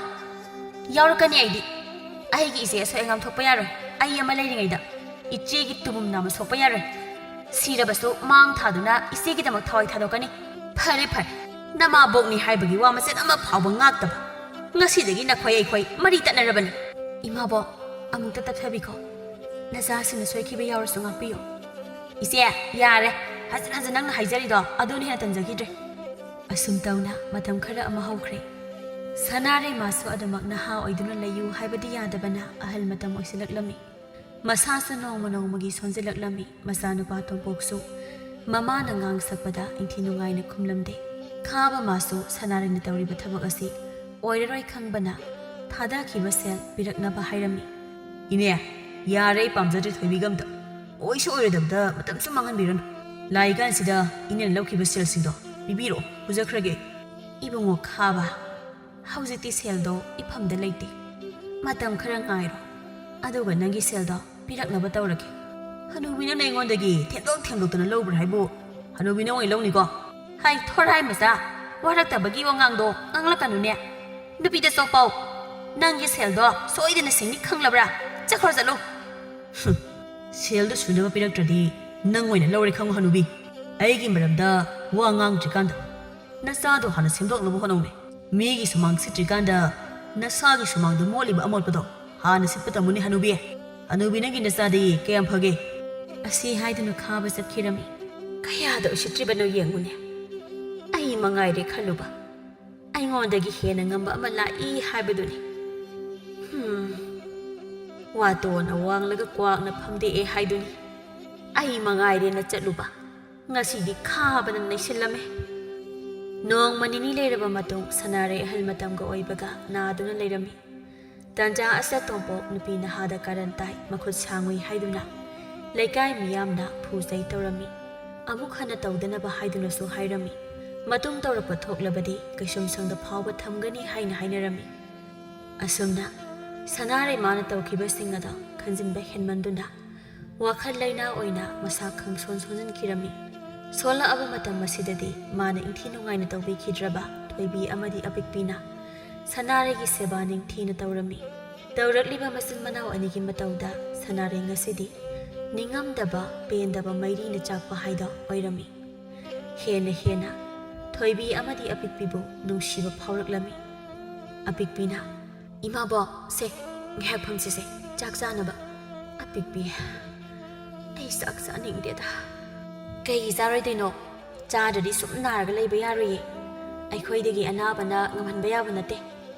ꯌꯥꯎꯔꯛꯀꯅꯤ ꯑꯩꯗꯤ꯫ ꯑꯩꯒꯤ ꯏꯆꯦ ꯑꯁꯣꯏ ꯑꯉꯥꯝ ꯊꯣꯛꯄ ꯌꯥꯔꯣꯏ꯫ ꯑꯩ ꯑꯃ ꯂꯩꯔꯤꯉꯩꯗ ꯏꯆꯦꯒꯤ ꯇꯨꯃꯨꯝ ꯅꯥꯝꯃ ꯁꯣꯛꯄ ꯌꯥꯔꯣꯏ꯫ ꯁꯤꯔꯕꯁꯨ ꯃꯥꯡ ꯊꯥꯗꯨꯅ ꯏꯆꯦꯒꯤꯗꯃꯛ ꯊꯋꯥꯏ ꯊꯥꯗꯣꯛꯀꯅꯤ꯫ ꯐꯔꯦ ꯐꯔꯦ, ꯅꯃꯥꯕꯣꯛꯅꯤ ꯍꯥꯏꯕꯒꯤ ꯋꯥ ꯃꯆꯦꯠ ꯑꯃ ꯐꯥꯎꯕ ꯉꯥꯛꯇꯕ꯫ ꯉꯁꯤꯗꯒꯤ ꯅꯈꯣꯏ ꯑꯩꯈꯣꯏ ꯃꯔꯤ ꯇꯠꯅꯔꯕꯅꯤ꯫ ꯏꯃꯥꯕꯣꯛ, ꯑꯃꯨꯛꯇ ꯇꯞꯊꯕꯤꯈꯣ꯫ ꯅꯆꯥꯁꯤꯡꯅ ꯁꯣꯏꯈꯤꯕ ꯌꯥꯎꯔꯁꯨ ꯉꯥꯛꯄꯤꯌꯨ꯫ ꯏꯆꯦ, ꯌꯥꯔꯦ꯫ ꯍꯟꯖꯤꯟ ꯍꯟꯖꯤꯟ ꯅꯪꯅ ꯍꯥꯏꯖꯔꯤꯗꯣ ꯑꯗꯨꯅ ꯍꯦꯟꯅ ꯇꯟꯖꯈꯤꯗ꯭ꯔꯦ꯫ ꯑꯁꯨꯝ ꯇꯧꯅ ꯃꯇꯝ ꯈꯔ ꯑꯃ ꯍꯧꯈ꯭ꯔꯦ꯫ ꯁꯅꯥꯔꯩꯃꯥꯁꯨ ꯑꯗꯨꯃꯛ ꯅꯍꯥ ꯑꯣꯏꯗꯨꯅ ꯂꯩꯌꯨ ꯍꯥꯏꯕꯗꯤ ꯌꯥꯗꯕꯅ ꯑꯍꯜ ꯃꯇꯝ ꯑꯣꯏꯁꯤꯜꯂꯛꯂꯝꯃꯤ꯫ ꯃꯁꯥꯁꯨ ꯅꯣꯡꯃ ꯅꯣꯡꯃꯒꯤ ꯁꯣꯟꯖꯤꯜꯂꯛꯂꯝꯃꯤ꯫ ꯃꯆꯥꯅꯨꯄꯥ ꯇꯣꯝꯄꯣꯛꯁꯨ ꯃꯃꯥꯅ ꯉꯥꯡ ꯁꯛꯄꯗ ꯏꯟꯊꯤ ꯅꯨꯡꯉꯥꯏꯅ ꯈꯨꯝꯂꯝꯗꯦ꯫ ꯈꯥꯕ ꯃꯥꯁꯨ ꯁꯅꯥꯔꯩꯅ ꯇꯧꯔꯤꯕ ꯊꯕꯛ ꯑꯁꯤ ꯑꯣꯏꯔꯔꯣꯏ ꯈꯪꯕꯅ ꯊꯥꯗꯈꯤꯕ ꯁꯦꯜ ꯄꯤꯔꯛꯅꯕ ꯍꯥꯏꯔꯝꯃꯤ꯫ ꯏꯅꯦ, ꯌꯥꯔꯦ, ꯑꯩ ꯄꯥꯝꯖꯗ꯭ꯔꯦ ꯊꯣꯏꯕꯤꯒ ꯑꯝꯇ꯫ ꯑꯣꯏꯁꯨ ꯑꯣꯏꯔꯣꯏꯗꯕꯗ ꯃꯇꯝꯁꯨ ꯃꯥꯡꯍꯟꯕꯤꯔꯅꯨ꯫ ꯂꯥꯛꯏ ꯀꯥꯟꯁꯤꯗ ꯏꯅꯦꯅ ꯂꯧꯈꯤꯕ ꯁꯦꯜꯁꯤꯡꯗꯣ ꯄꯤꯕꯤꯔꯛꯑꯣ, ꯄꯨꯖꯈ꯭ꯔꯒꯦ꯫ ꯏꯕꯨꯡꯉꯣ ꯈꯥꯕ, ꯍꯧꯖꯤꯛꯇꯤ ꯁꯦꯜꯗꯣ ꯏꯐꯝꯗ ꯂꯩꯇꯦ꯫ ꯃꯇꯝ ꯈꯔ ꯉꯥꯏꯔꯣ, ꯑꯗꯨꯒ ꯅꯪꯒꯤ ꯁꯦꯜꯗꯣ ꯄꯤꯔꯛꯅꯕ ꯇꯧꯔꯒꯦ꯫ ꯍꯅꯨꯕꯤ, ꯅꯪꯅ ꯑꯩꯉꯣꯟꯗꯒꯤ ꯊꯦꯝꯗꯣꯛ ꯊꯦꯝꯗꯣꯛꯇꯅ ꯂꯧꯕ꯭ꯔꯥ ꯍꯥꯏꯕꯨ? ꯍꯅꯨꯕꯤ, ꯅꯪ ꯑꯣꯏꯅ ꯂꯧꯅꯤꯀꯣ? ꯍꯥꯏ, ꯊꯣꯔꯥꯏ ꯃꯆꯥ, ꯋꯥꯔꯛꯇꯕꯒꯤ ꯋꯥꯉꯥꯡꯗꯣ ꯉꯥꯡꯂꯛꯀꯅꯨꯅꯦ꯫ ꯅꯨꯄꯤꯗ ꯆꯣꯞꯄꯧ꯫ ꯅꯪꯒꯤ ꯁꯦꯜꯗꯣ ꯁꯣꯏꯗꯅ ꯁꯤꯡꯅꯤ ꯈꯪꯂꯕ꯭ꯔꯥ? ꯆꯠꯈ꯭ꯔꯣ, ꯆꯠꯂꯨ꯫ ꯍꯨꯝ, ꯁꯦꯜꯗꯨ ꯁꯨꯅꯕ ꯄꯤꯔꯛꯇ꯭ꯔꯗꯤ ꯅꯪ ꯑꯣꯏꯅ ꯂꯧꯔꯦ ꯈꯪꯉꯨ ꯍꯅꯨꯕꯤ꯫ ꯑꯩꯒꯤ ꯃꯔꯝꯗ ꯋꯥ ꯉꯥꯡꯗ꯭ꯔꯤꯀꯥꯟꯗ ꯅꯆꯥꯗꯣ ꯍꯥꯟꯅ ꯁꯦꯝꯗꯣꯛꯅꯕ ꯍꯣꯠꯅꯧꯅꯦ꯫ ꯃꯤꯒꯤ ꯁꯨꯃꯥꯡ ꯁꯤꯠꯇ꯭ꯔꯤꯀꯥꯟꯗ ꯅꯁꯥꯒꯤ ꯁꯨꯃꯥꯡꯗ ꯃꯣꯠꯂꯤꯕ ꯑꯃꯣꯠꯄꯗꯣ ꯍꯥꯟꯅ ꯁꯤꯠꯄ ꯇꯝꯃꯨꯅꯦ ꯍꯅꯨꯕꯤ꯫ ꯍꯅꯨꯕꯤ, ꯅꯪꯒꯤ ꯅꯆꯥꯗꯤ ꯀꯌꯥꯝ ꯐꯒꯦ? ꯑꯁꯤ ꯍꯥꯏꯗꯨꯅ ꯈꯥꯕ ꯆꯠꯈꯤꯔꯝꯃꯤ꯫ ꯀꯌꯥꯗ ꯎꯁꯤꯠꯇ꯭ꯔꯤꯕꯅꯣ ꯌꯦꯡꯉꯨꯅꯦ꯫ ꯑꯩ ꯃꯉꯥꯏꯔꯦ ꯈꯜꯂꯨꯕ꯫ ꯑꯩꯉꯣꯟꯗꯒꯤ ꯍꯦꯟꯅ ꯉꯝꯕ ꯑꯃ ꯂꯥꯛꯏ ꯍꯥꯏꯕꯗꯨꯅꯤ꯫ ꯍꯨꯝ꯫ ꯋꯥꯇꯣꯟꯅ ꯋꯥꯡꯂꯒ ꯀ꯭ꯋꯥꯛꯅ ꯐꯝꯗꯦꯛꯑꯦ ꯍꯥꯏꯗꯨꯅꯤ꯫ ꯑꯩ ꯃꯉꯥꯏꯔꯦꯅ ꯆꯠꯂꯨꯕ꯫ ꯉꯁꯤꯗꯤ ꯈꯥꯕꯅ ꯅꯩꯁꯤꯜꯂꯝꯃꯦ꯫ ꯅꯣꯡꯃ ꯅꯤꯅꯤ ꯂꯩꯔꯕ ꯃꯇꯨꯡ ꯁꯅꯥꯔꯩ ꯑꯍꯜ ꯃꯇꯝꯒ ꯑꯣꯏꯕꯒ ꯅꯥꯗꯨꯅ ꯂꯩꯔꯝꯃꯤ꯫ ꯇꯥꯟꯖꯥ ꯑꯁꯤꯗ ꯇꯣꯝꯄꯣꯛ ꯅꯨꯄꯤ ꯅꯍꯥꯗ ꯀꯥꯔꯟ ꯇꯥꯏ, ꯃꯈꯨꯠ ꯁꯥꯡꯉꯨꯏ ꯍꯥꯏꯗꯨꯅ ꯂꯩꯀꯥꯏ ꯃꯤꯌꯥꯝꯅ ꯐꯨ ꯆꯩ ꯇꯧꯔꯝꯃꯤ꯫ ꯑꯃꯨꯛ ꯍꯟꯅ ꯇꯧꯗꯅꯕ ꯍꯥꯏꯗꯨꯅꯁꯨ ꯍꯥꯏꯔꯝꯃꯤ꯫ ꯃꯇꯨꯡ ꯇꯧꯔꯛꯄ ꯊꯣꯛꯂꯕꯗꯤ ꯀꯩꯁꯨꯝꯁꯪꯗ ꯐꯥꯎꯕ ꯊꯝꯒꯅꯤ ꯍꯥꯏꯅ ꯍꯥꯏꯅꯔꯝꯃꯤ꯫ ꯑꯁꯨꯝꯅ ꯁꯅꯥꯔꯩꯃꯥꯅ ꯇꯧꯈꯤꯕꯁꯤꯡ ꯑꯗꯣ ꯈꯟꯖꯤꯟꯕ ꯍꯦꯟꯃꯟꯗꯨꯅ ꯋꯥꯈꯜ ꯂꯩꯅꯥ ꯑꯣꯏꯅ ꯃꯁꯥ ꯈꯪꯁꯣꯟ ꯁꯣꯟꯖꯤꯟꯈꯤꯔꯝꯃꯤ꯫ ꯁꯣꯜꯂꯛꯑꯕ ꯃꯇꯝ ꯑꯁꯤꯗꯗꯤ ꯃꯥꯅ ꯏꯟꯊꯤ ꯅꯨꯡꯉꯥꯏꯅ ꯇꯧꯕꯤꯈꯤꯗ꯭ꯔꯕ ꯊꯣꯏꯕꯤ ꯑꯃꯗꯤ ꯑꯄꯤꯛꯄꯤꯅ ꯁꯅꯥꯔꯩꯒꯤ ꯁꯦꯕꯥ ꯅꯤꯡꯊꯤꯅ ꯇꯧꯔꯝꯃꯤ꯫ ꯇꯧꯔꯛꯂꯤꯕ ꯃꯆꯤꯟ ꯃꯅꯥꯎ ꯑꯅꯤꯒꯤ ꯃꯇꯧꯗ ꯁꯅꯥꯔꯩ ꯉꯁꯤꯗꯤ ꯅꯤꯡꯉꯝꯗꯕ, ꯄꯦꯟꯗꯕ ꯃꯩꯔꯤꯅ ꯆꯥꯛꯄ ꯍꯥꯏꯗꯣ ꯑꯣꯏꯔꯝꯃꯤ꯫ ꯍꯦꯟꯅ ꯍꯦꯟꯅ ꯊꯣꯏꯕꯤ ꯑꯃꯗꯤ ꯑꯄꯤꯛꯄꯤꯕꯨ ꯅꯨꯡꯁꯤꯕ ꯐꯥꯎꯔꯛꯂꯝꯃꯤ꯫ ꯑꯄꯤꯛꯄꯤꯅ, "ꯏꯃꯥꯕꯣꯛ, ꯁꯦ, ꯉꯥꯏꯍꯥꯛ ꯐꯝꯁꯤꯁꯦ, ꯆꯥꯛ ꯆꯥꯅꯕ꯫" ꯑꯄꯤꯛꯄꯤ, "ꯑꯩ ꯆꯥꯛ ꯆꯥꯅꯤꯡꯗꯦꯗ꯫" "ꯀꯩꯒꯤ ꯆꯥꯔꯣꯏꯗꯣꯏꯅꯣ? ꯆꯥꯗ꯭ꯔꯗꯤ ꯁꯨꯝ ꯅꯥꯔꯒ ꯂꯩꯕ ꯌꯥꯔꯣꯏꯌꯦ꯫ ꯑꯩꯈꯣꯏꯗꯒꯤ ꯑꯅꯥꯕꯅ ꯉꯝꯍꯟꯕ ꯌꯥꯕ ꯅꯠꯇꯦ꯫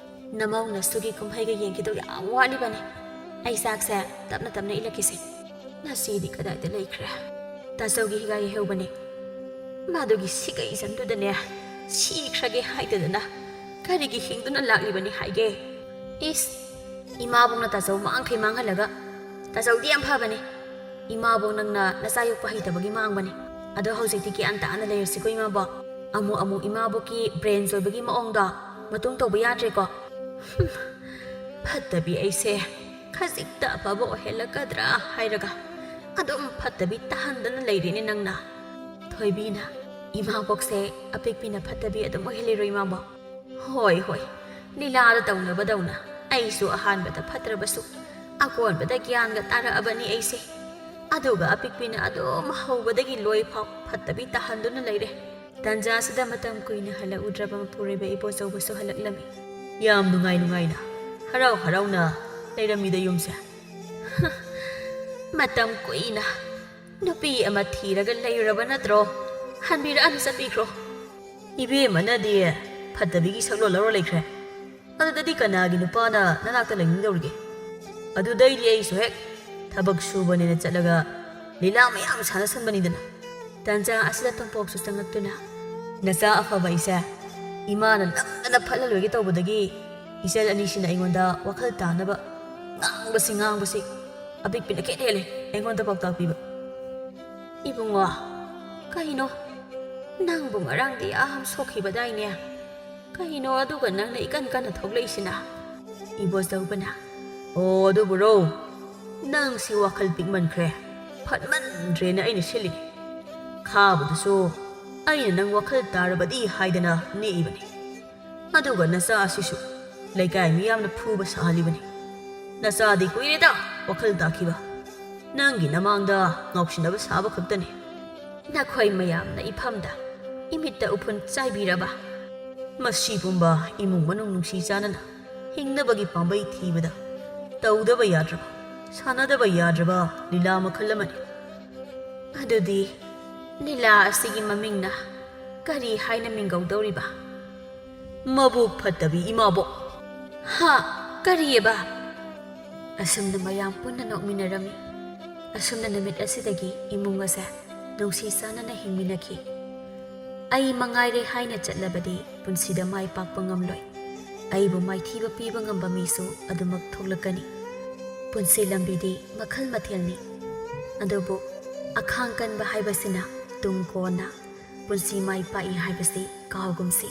ꯅꯃꯧ ꯅꯁꯨꯒꯤ ꯀꯨꯝꯍꯩꯒ ꯌꯦꯡꯈꯤꯗꯧ ꯌꯥꯝ ꯋꯥꯠꯂꯤꯕꯅꯤ꯫ ꯑꯩ ꯆꯥꯛꯁꯦ ꯇꯞꯅ ꯇꯞꯅ ꯏꯜꯂꯛꯀꯦꯁꯦ꯫ ꯅꯆꯦꯗꯤ ꯀꯗꯥꯏꯗ ꯂꯩꯈ꯭ꯔꯦ?" "ꯇꯥꯆꯧꯒꯤ ꯍꯤꯒꯥꯏ ꯍꯦꯛꯍꯧꯕꯅꯦ꯫ ꯃꯗꯨꯒꯤ ꯁꯤꯒꯩ ꯆꯟꯗꯨꯗꯅꯦ, ꯁꯤꯈ꯭ꯔꯒꯦ ꯍꯥꯏꯗꯗꯅ ꯀꯔꯤꯒꯤ ꯍꯤꯡꯗꯨꯅ ꯂꯥꯛꯂꯤꯕꯅꯤ ꯍꯥꯏꯒꯦ? ꯏꯁ, ꯏꯃꯥꯕꯣꯛꯅ ꯇꯥꯆꯧ ꯃꯥꯡꯈꯩ ꯃꯥꯡꯍꯜꯂꯒ, ꯇꯥꯆꯧꯗꯤ ꯌꯥꯝ ꯐꯕꯅꯦ꯫ ꯏꯃꯥꯕꯣꯛ ꯅꯪꯅ ꯅꯆꯥ ꯌꯣꯛꯄ ꯍꯩꯇꯕꯒꯤ ꯃꯥꯡꯕꯅꯦ꯫ ꯑꯗꯣ ꯍꯧꯖꯤꯛꯇꯤ ꯒ꯭ꯌꯥꯟ ꯇꯥꯅ ꯂꯩꯔꯁꯤꯀꯣ ꯏꯃꯥꯕꯣꯛ꯫ ꯑꯃꯨꯛ ꯑꯃꯨꯛ ꯏꯃꯥꯕꯣꯛꯀꯤ brain ꯆꯣꯏꯕꯒꯤ ꯃꯑꯣꯡꯗꯣ ꯃꯇꯨꯡ ꯇꯧꯕ ꯌꯥꯗ꯭ꯔꯦꯀꯣ꯫" "ꯍꯨꯝ, ꯐꯠꯇꯕꯤ ꯑꯩꯁꯦ ꯈꯖꯤꯛꯇ ꯑꯐꯕ ꯑꯣꯏꯍꯜꯂꯛꯀꯗ꯭ꯔꯥ ꯍꯥꯏꯔꯒ ꯑꯗꯨꯝ ꯐꯠꯇꯕꯤ ꯇꯥꯍꯟꯗꯅ ꯂꯩꯔꯦꯅꯦ ꯅꯪꯅ꯫" ꯊꯣꯏꯕꯤꯅ, "ꯏꯃꯥꯕꯣꯛꯁꯦ ꯑꯄꯤꯛꯄꯤꯅ ꯐꯠꯇꯕꯤ ꯑꯗꯨꯝ ꯑꯣꯏꯍꯜꯂꯤꯔꯣ ꯏꯃꯥꯕꯣꯛ?" "ꯍꯣꯏ, ꯍꯣꯏ, ꯂꯤꯂꯥꯗ ꯇꯧꯅꯕꯗꯧꯅ ꯑꯩꯁꯨ ꯑꯍꯥꯟꯕꯗ ꯐꯠꯇ꯭ꯔꯕꯁꯨ ꯑꯀꯣꯟꯕꯗ ꯒ꯭ꯌꯥꯟꯒ ꯇꯥꯔꯛꯑꯕꯅꯤ ꯑꯩꯁꯦ꯫ ꯑꯗꯨꯒ ꯑꯄꯤꯛꯄꯤꯅ ꯑꯗꯨꯝ ꯍꯧꯕꯗꯒꯤ ꯂꯣꯏ ꯐꯥꯎ ꯐꯠꯇꯕꯤ ꯇꯥꯍꯟꯗꯨꯅ ꯂꯩꯔꯦ꯫" ꯇꯟꯖꯥꯁꯤꯗ ꯃꯇꯝ ꯀꯨꯏꯅ ꯍꯜꯂꯛꯎꯗ꯭ꯔꯕ ꯃꯄꯨꯔꯣꯏꯕ ꯏꯕꯣꯆꯧꯕꯁꯨ ꯍꯜꯂꯛꯂꯝꯃꯤ꯫ "ꯌꯥꯝ ꯅꯨꯡꯉꯥꯏ ꯅꯨꯡꯉꯥꯏꯅ, ꯍꯔꯥꯎ ꯍꯔꯥꯎꯅ ꯂꯩꯔꯝꯃꯤꯗ ꯌꯨꯝꯁꯦ꯫" "ꯃꯇꯝ ꯀꯨꯏꯅ ꯅꯨꯄꯤ ꯑꯃ ꯊꯤꯔꯒ ꯂꯩꯔꯨꯔꯕ ꯅꯠꯇ꯭ꯔꯣ? ꯍꯟꯕꯤꯔꯛꯑꯅꯨ, ꯆꯠꯄꯤꯈ꯭ꯔꯣ꯫" "ꯏꯕꯦꯝꯃꯅꯗꯤ ꯐꯠꯇꯕꯤꯒꯤ ꯁꯛꯂꯣꯟ ꯂꯧꯔ ꯂꯩꯈ꯭ꯔꯦ꯫ ꯑꯗꯨꯗꯗꯤ ꯀꯅꯥꯒꯤ ꯅꯨꯄꯥꯅ ꯅꯅꯥꯛꯇ ꯂꯩꯅꯤꯡꯗꯧꯔꯤꯒꯦ? ꯑꯗꯨꯗꯩꯗꯤ ꯑꯩꯁꯨ ꯍꯦꯛ ꯊꯕꯛ ꯁꯨꯕꯅꯦꯅ ꯆꯠꯂꯒ ꯂꯤꯂꯥ ꯃꯌꯥꯝ ꯁꯥꯟꯅꯁꯟꯕꯅꯤꯗꯅ꯫" ꯇꯟꯖꯥ ꯑꯁꯤꯗ ꯇꯣꯝꯄꯣꯛꯁꯨ ꯆꯪꯉꯛꯇꯨꯅ, "ꯅꯆꯥ ꯑꯐꯕ ꯑꯩꯁꯦ ꯏꯃꯥꯅ ꯅꯝꯗꯅ ꯐꯠꯂ ꯂꯣꯏꯒꯦ ꯇꯧꯕꯗꯒꯤ ꯏꯆꯜ ꯑꯅꯤꯁꯤꯅ ꯑꯩꯉꯣꯟꯗ ꯋꯥꯈꯜ ꯇꯥꯅꯕ ꯉꯥꯡꯕꯁꯤ ꯉꯥꯡꯕꯁꯤ ꯑꯄꯤꯛꯄꯤꯅ ꯈꯦꯠ ꯍꯦꯜꯂꯦ ꯑꯩꯉꯣꯟꯗ ꯄꯥꯎꯇꯥꯛ ꯄꯤꯕ꯫" "ꯏꯕꯨꯡꯉꯣ, ꯀꯩꯅꯣ? ꯅꯪꯕꯨ ꯉꯔꯥꯡꯗꯤ ꯌꯥꯝ ꯁꯣꯛꯈꯤꯕꯗꯥꯏꯅꯦ? ꯀꯩꯅꯣ ꯑꯗꯨꯒ ꯅꯪꯅ ꯏꯀꯟ ꯀꯟꯅ ꯊꯣꯛꯂꯛꯏꯁꯤꯅ?" ꯏꯕꯣꯆꯧꯕꯅ, "ꯑꯣ, ꯑꯗꯨꯕꯨꯔꯣ, ꯅꯪꯁꯤ ꯋꯥꯈꯜ ꯄꯤꯛꯃꯟꯈ꯭ꯔꯦ꯫ ꯐꯠꯃꯟꯗ꯭ꯔꯦꯅ ꯑꯩꯅ ꯁꯤꯜꯂꯤꯅꯤ꯫ ꯈꯥꯕꯗꯨꯁꯨ ꯑꯩꯅ ꯅꯪ ꯋꯥꯈꯜ ꯇꯥꯔꯕꯗꯤ ꯍꯥꯏꯗꯅ ꯅꯦꯛꯏꯕꯅꯤ꯫ ꯑꯗꯨꯒ ꯅꯆꯥ ꯑꯁꯤꯁꯨ ꯂꯩꯀꯥꯏ ꯃꯤꯌꯥꯝꯅ ꯐꯨꯕ ꯁꯥꯍꯜꯂꯤꯕꯅꯤ꯫ ꯅꯆꯥꯗꯤ ꯀꯨꯏꯔꯦꯗ ꯋꯥꯈꯜ ꯇꯥꯈꯤꯕ꯫ ꯅꯪꯒꯤ ꯅꯃꯥꯡꯗ ꯉꯥꯎꯁꯤꯟꯅꯕ ꯁꯥꯕ ꯈꯛꯇꯅꯤ꯫ ꯅꯈꯣꯏ ꯃꯌꯥꯝꯅ ꯏꯐꯝꯗ ꯏꯃꯤꯠꯇ ꯎꯐꯨꯟ ꯆꯥꯏꯕꯤꯔꯕ? ꯃꯁꯤ ꯄꯨꯝꯕ ꯏꯃꯨꯡ ꯃꯅꯨꯡ ꯅꯨꯡꯁꯤ ꯆꯥꯟꯅꯅ ꯍꯤꯡꯅꯕꯒꯤ ꯄꯥꯝꯕꯩ ꯊꯤꯕꯗ ꯇꯧꯗꯕ ꯌꯥꯗ꯭ꯔꯕ, ꯁꯥꯟꯅꯗꯕ ꯌꯥꯗ꯭ꯔꯕ ꯂꯤꯂꯥ ꯃꯈꯜ ꯑꯃꯅꯤ꯫ ꯑꯗꯨꯗꯤ ꯂꯤꯂꯥ ꯑꯁꯤꯒꯤ ꯃꯃꯤꯡꯅ ꯀꯔꯤ ꯍꯥꯏꯅ ꯃꯤꯡꯒꯧꯗꯧꯔꯤꯕ? ꯃꯕꯨꯛ ꯐꯠꯇꯕꯤ ꯏꯃꯥꯕꯣꯛ꯫ ꯍꯥ? ꯀꯔꯤꯑꯕ? ꯑꯁꯨꯝꯅ ꯃꯌꯥꯝ ꯄꯨꯟꯅ ꯅꯣꯛꯃꯤꯟꯅꯔꯝꯃꯤ꯫ ꯑꯁꯨꯝꯅ ꯅꯨꯃꯤꯠ ꯑꯁꯤꯗꯒꯤ ꯏꯃꯨꯡ ꯑꯁꯦ ꯅꯨꯡꯁꯤ ꯆꯥꯟꯅꯅ ꯍꯤꯡꯃꯤꯟꯅꯈꯤ꯫ ꯑꯩ ꯃꯉꯥꯏꯔꯦ ꯍꯥꯏꯅ ꯆꯠꯂꯕꯗꯤ ꯄꯨꯟꯁꯤꯗ ꯃꯥꯏ ꯄꯥꯛꯄ ꯉꯝꯂꯣꯏ꯫ ꯑꯩꯕꯨ ꯃꯥꯏꯊꯤꯕ ꯄꯤꯕ ꯉꯝꯕ ꯃꯤꯁꯨ ꯑꯗꯨꯃꯛ ꯊꯣꯛꯂꯛꯀꯅꯤ꯫ ꯄꯨꯟꯁꯤ ꯂꯝꯕꯤꯗꯤ ꯃꯈꯜ ꯃꯊꯦꯜꯅꯤ꯫ ꯑꯗꯨꯕꯨ ꯑꯈꯥꯡ ꯀꯟꯕ ꯍꯥꯏꯕꯁꯤꯅ ꯇꯨꯡ ꯀꯣꯟꯅ ꯄꯨꯟꯁꯤ ꯃꯥꯏ ꯄꯥꯛꯏ ꯍꯥꯏꯕꯁꯤ ꯀꯥꯎꯒꯨꯝꯁꯤ꯫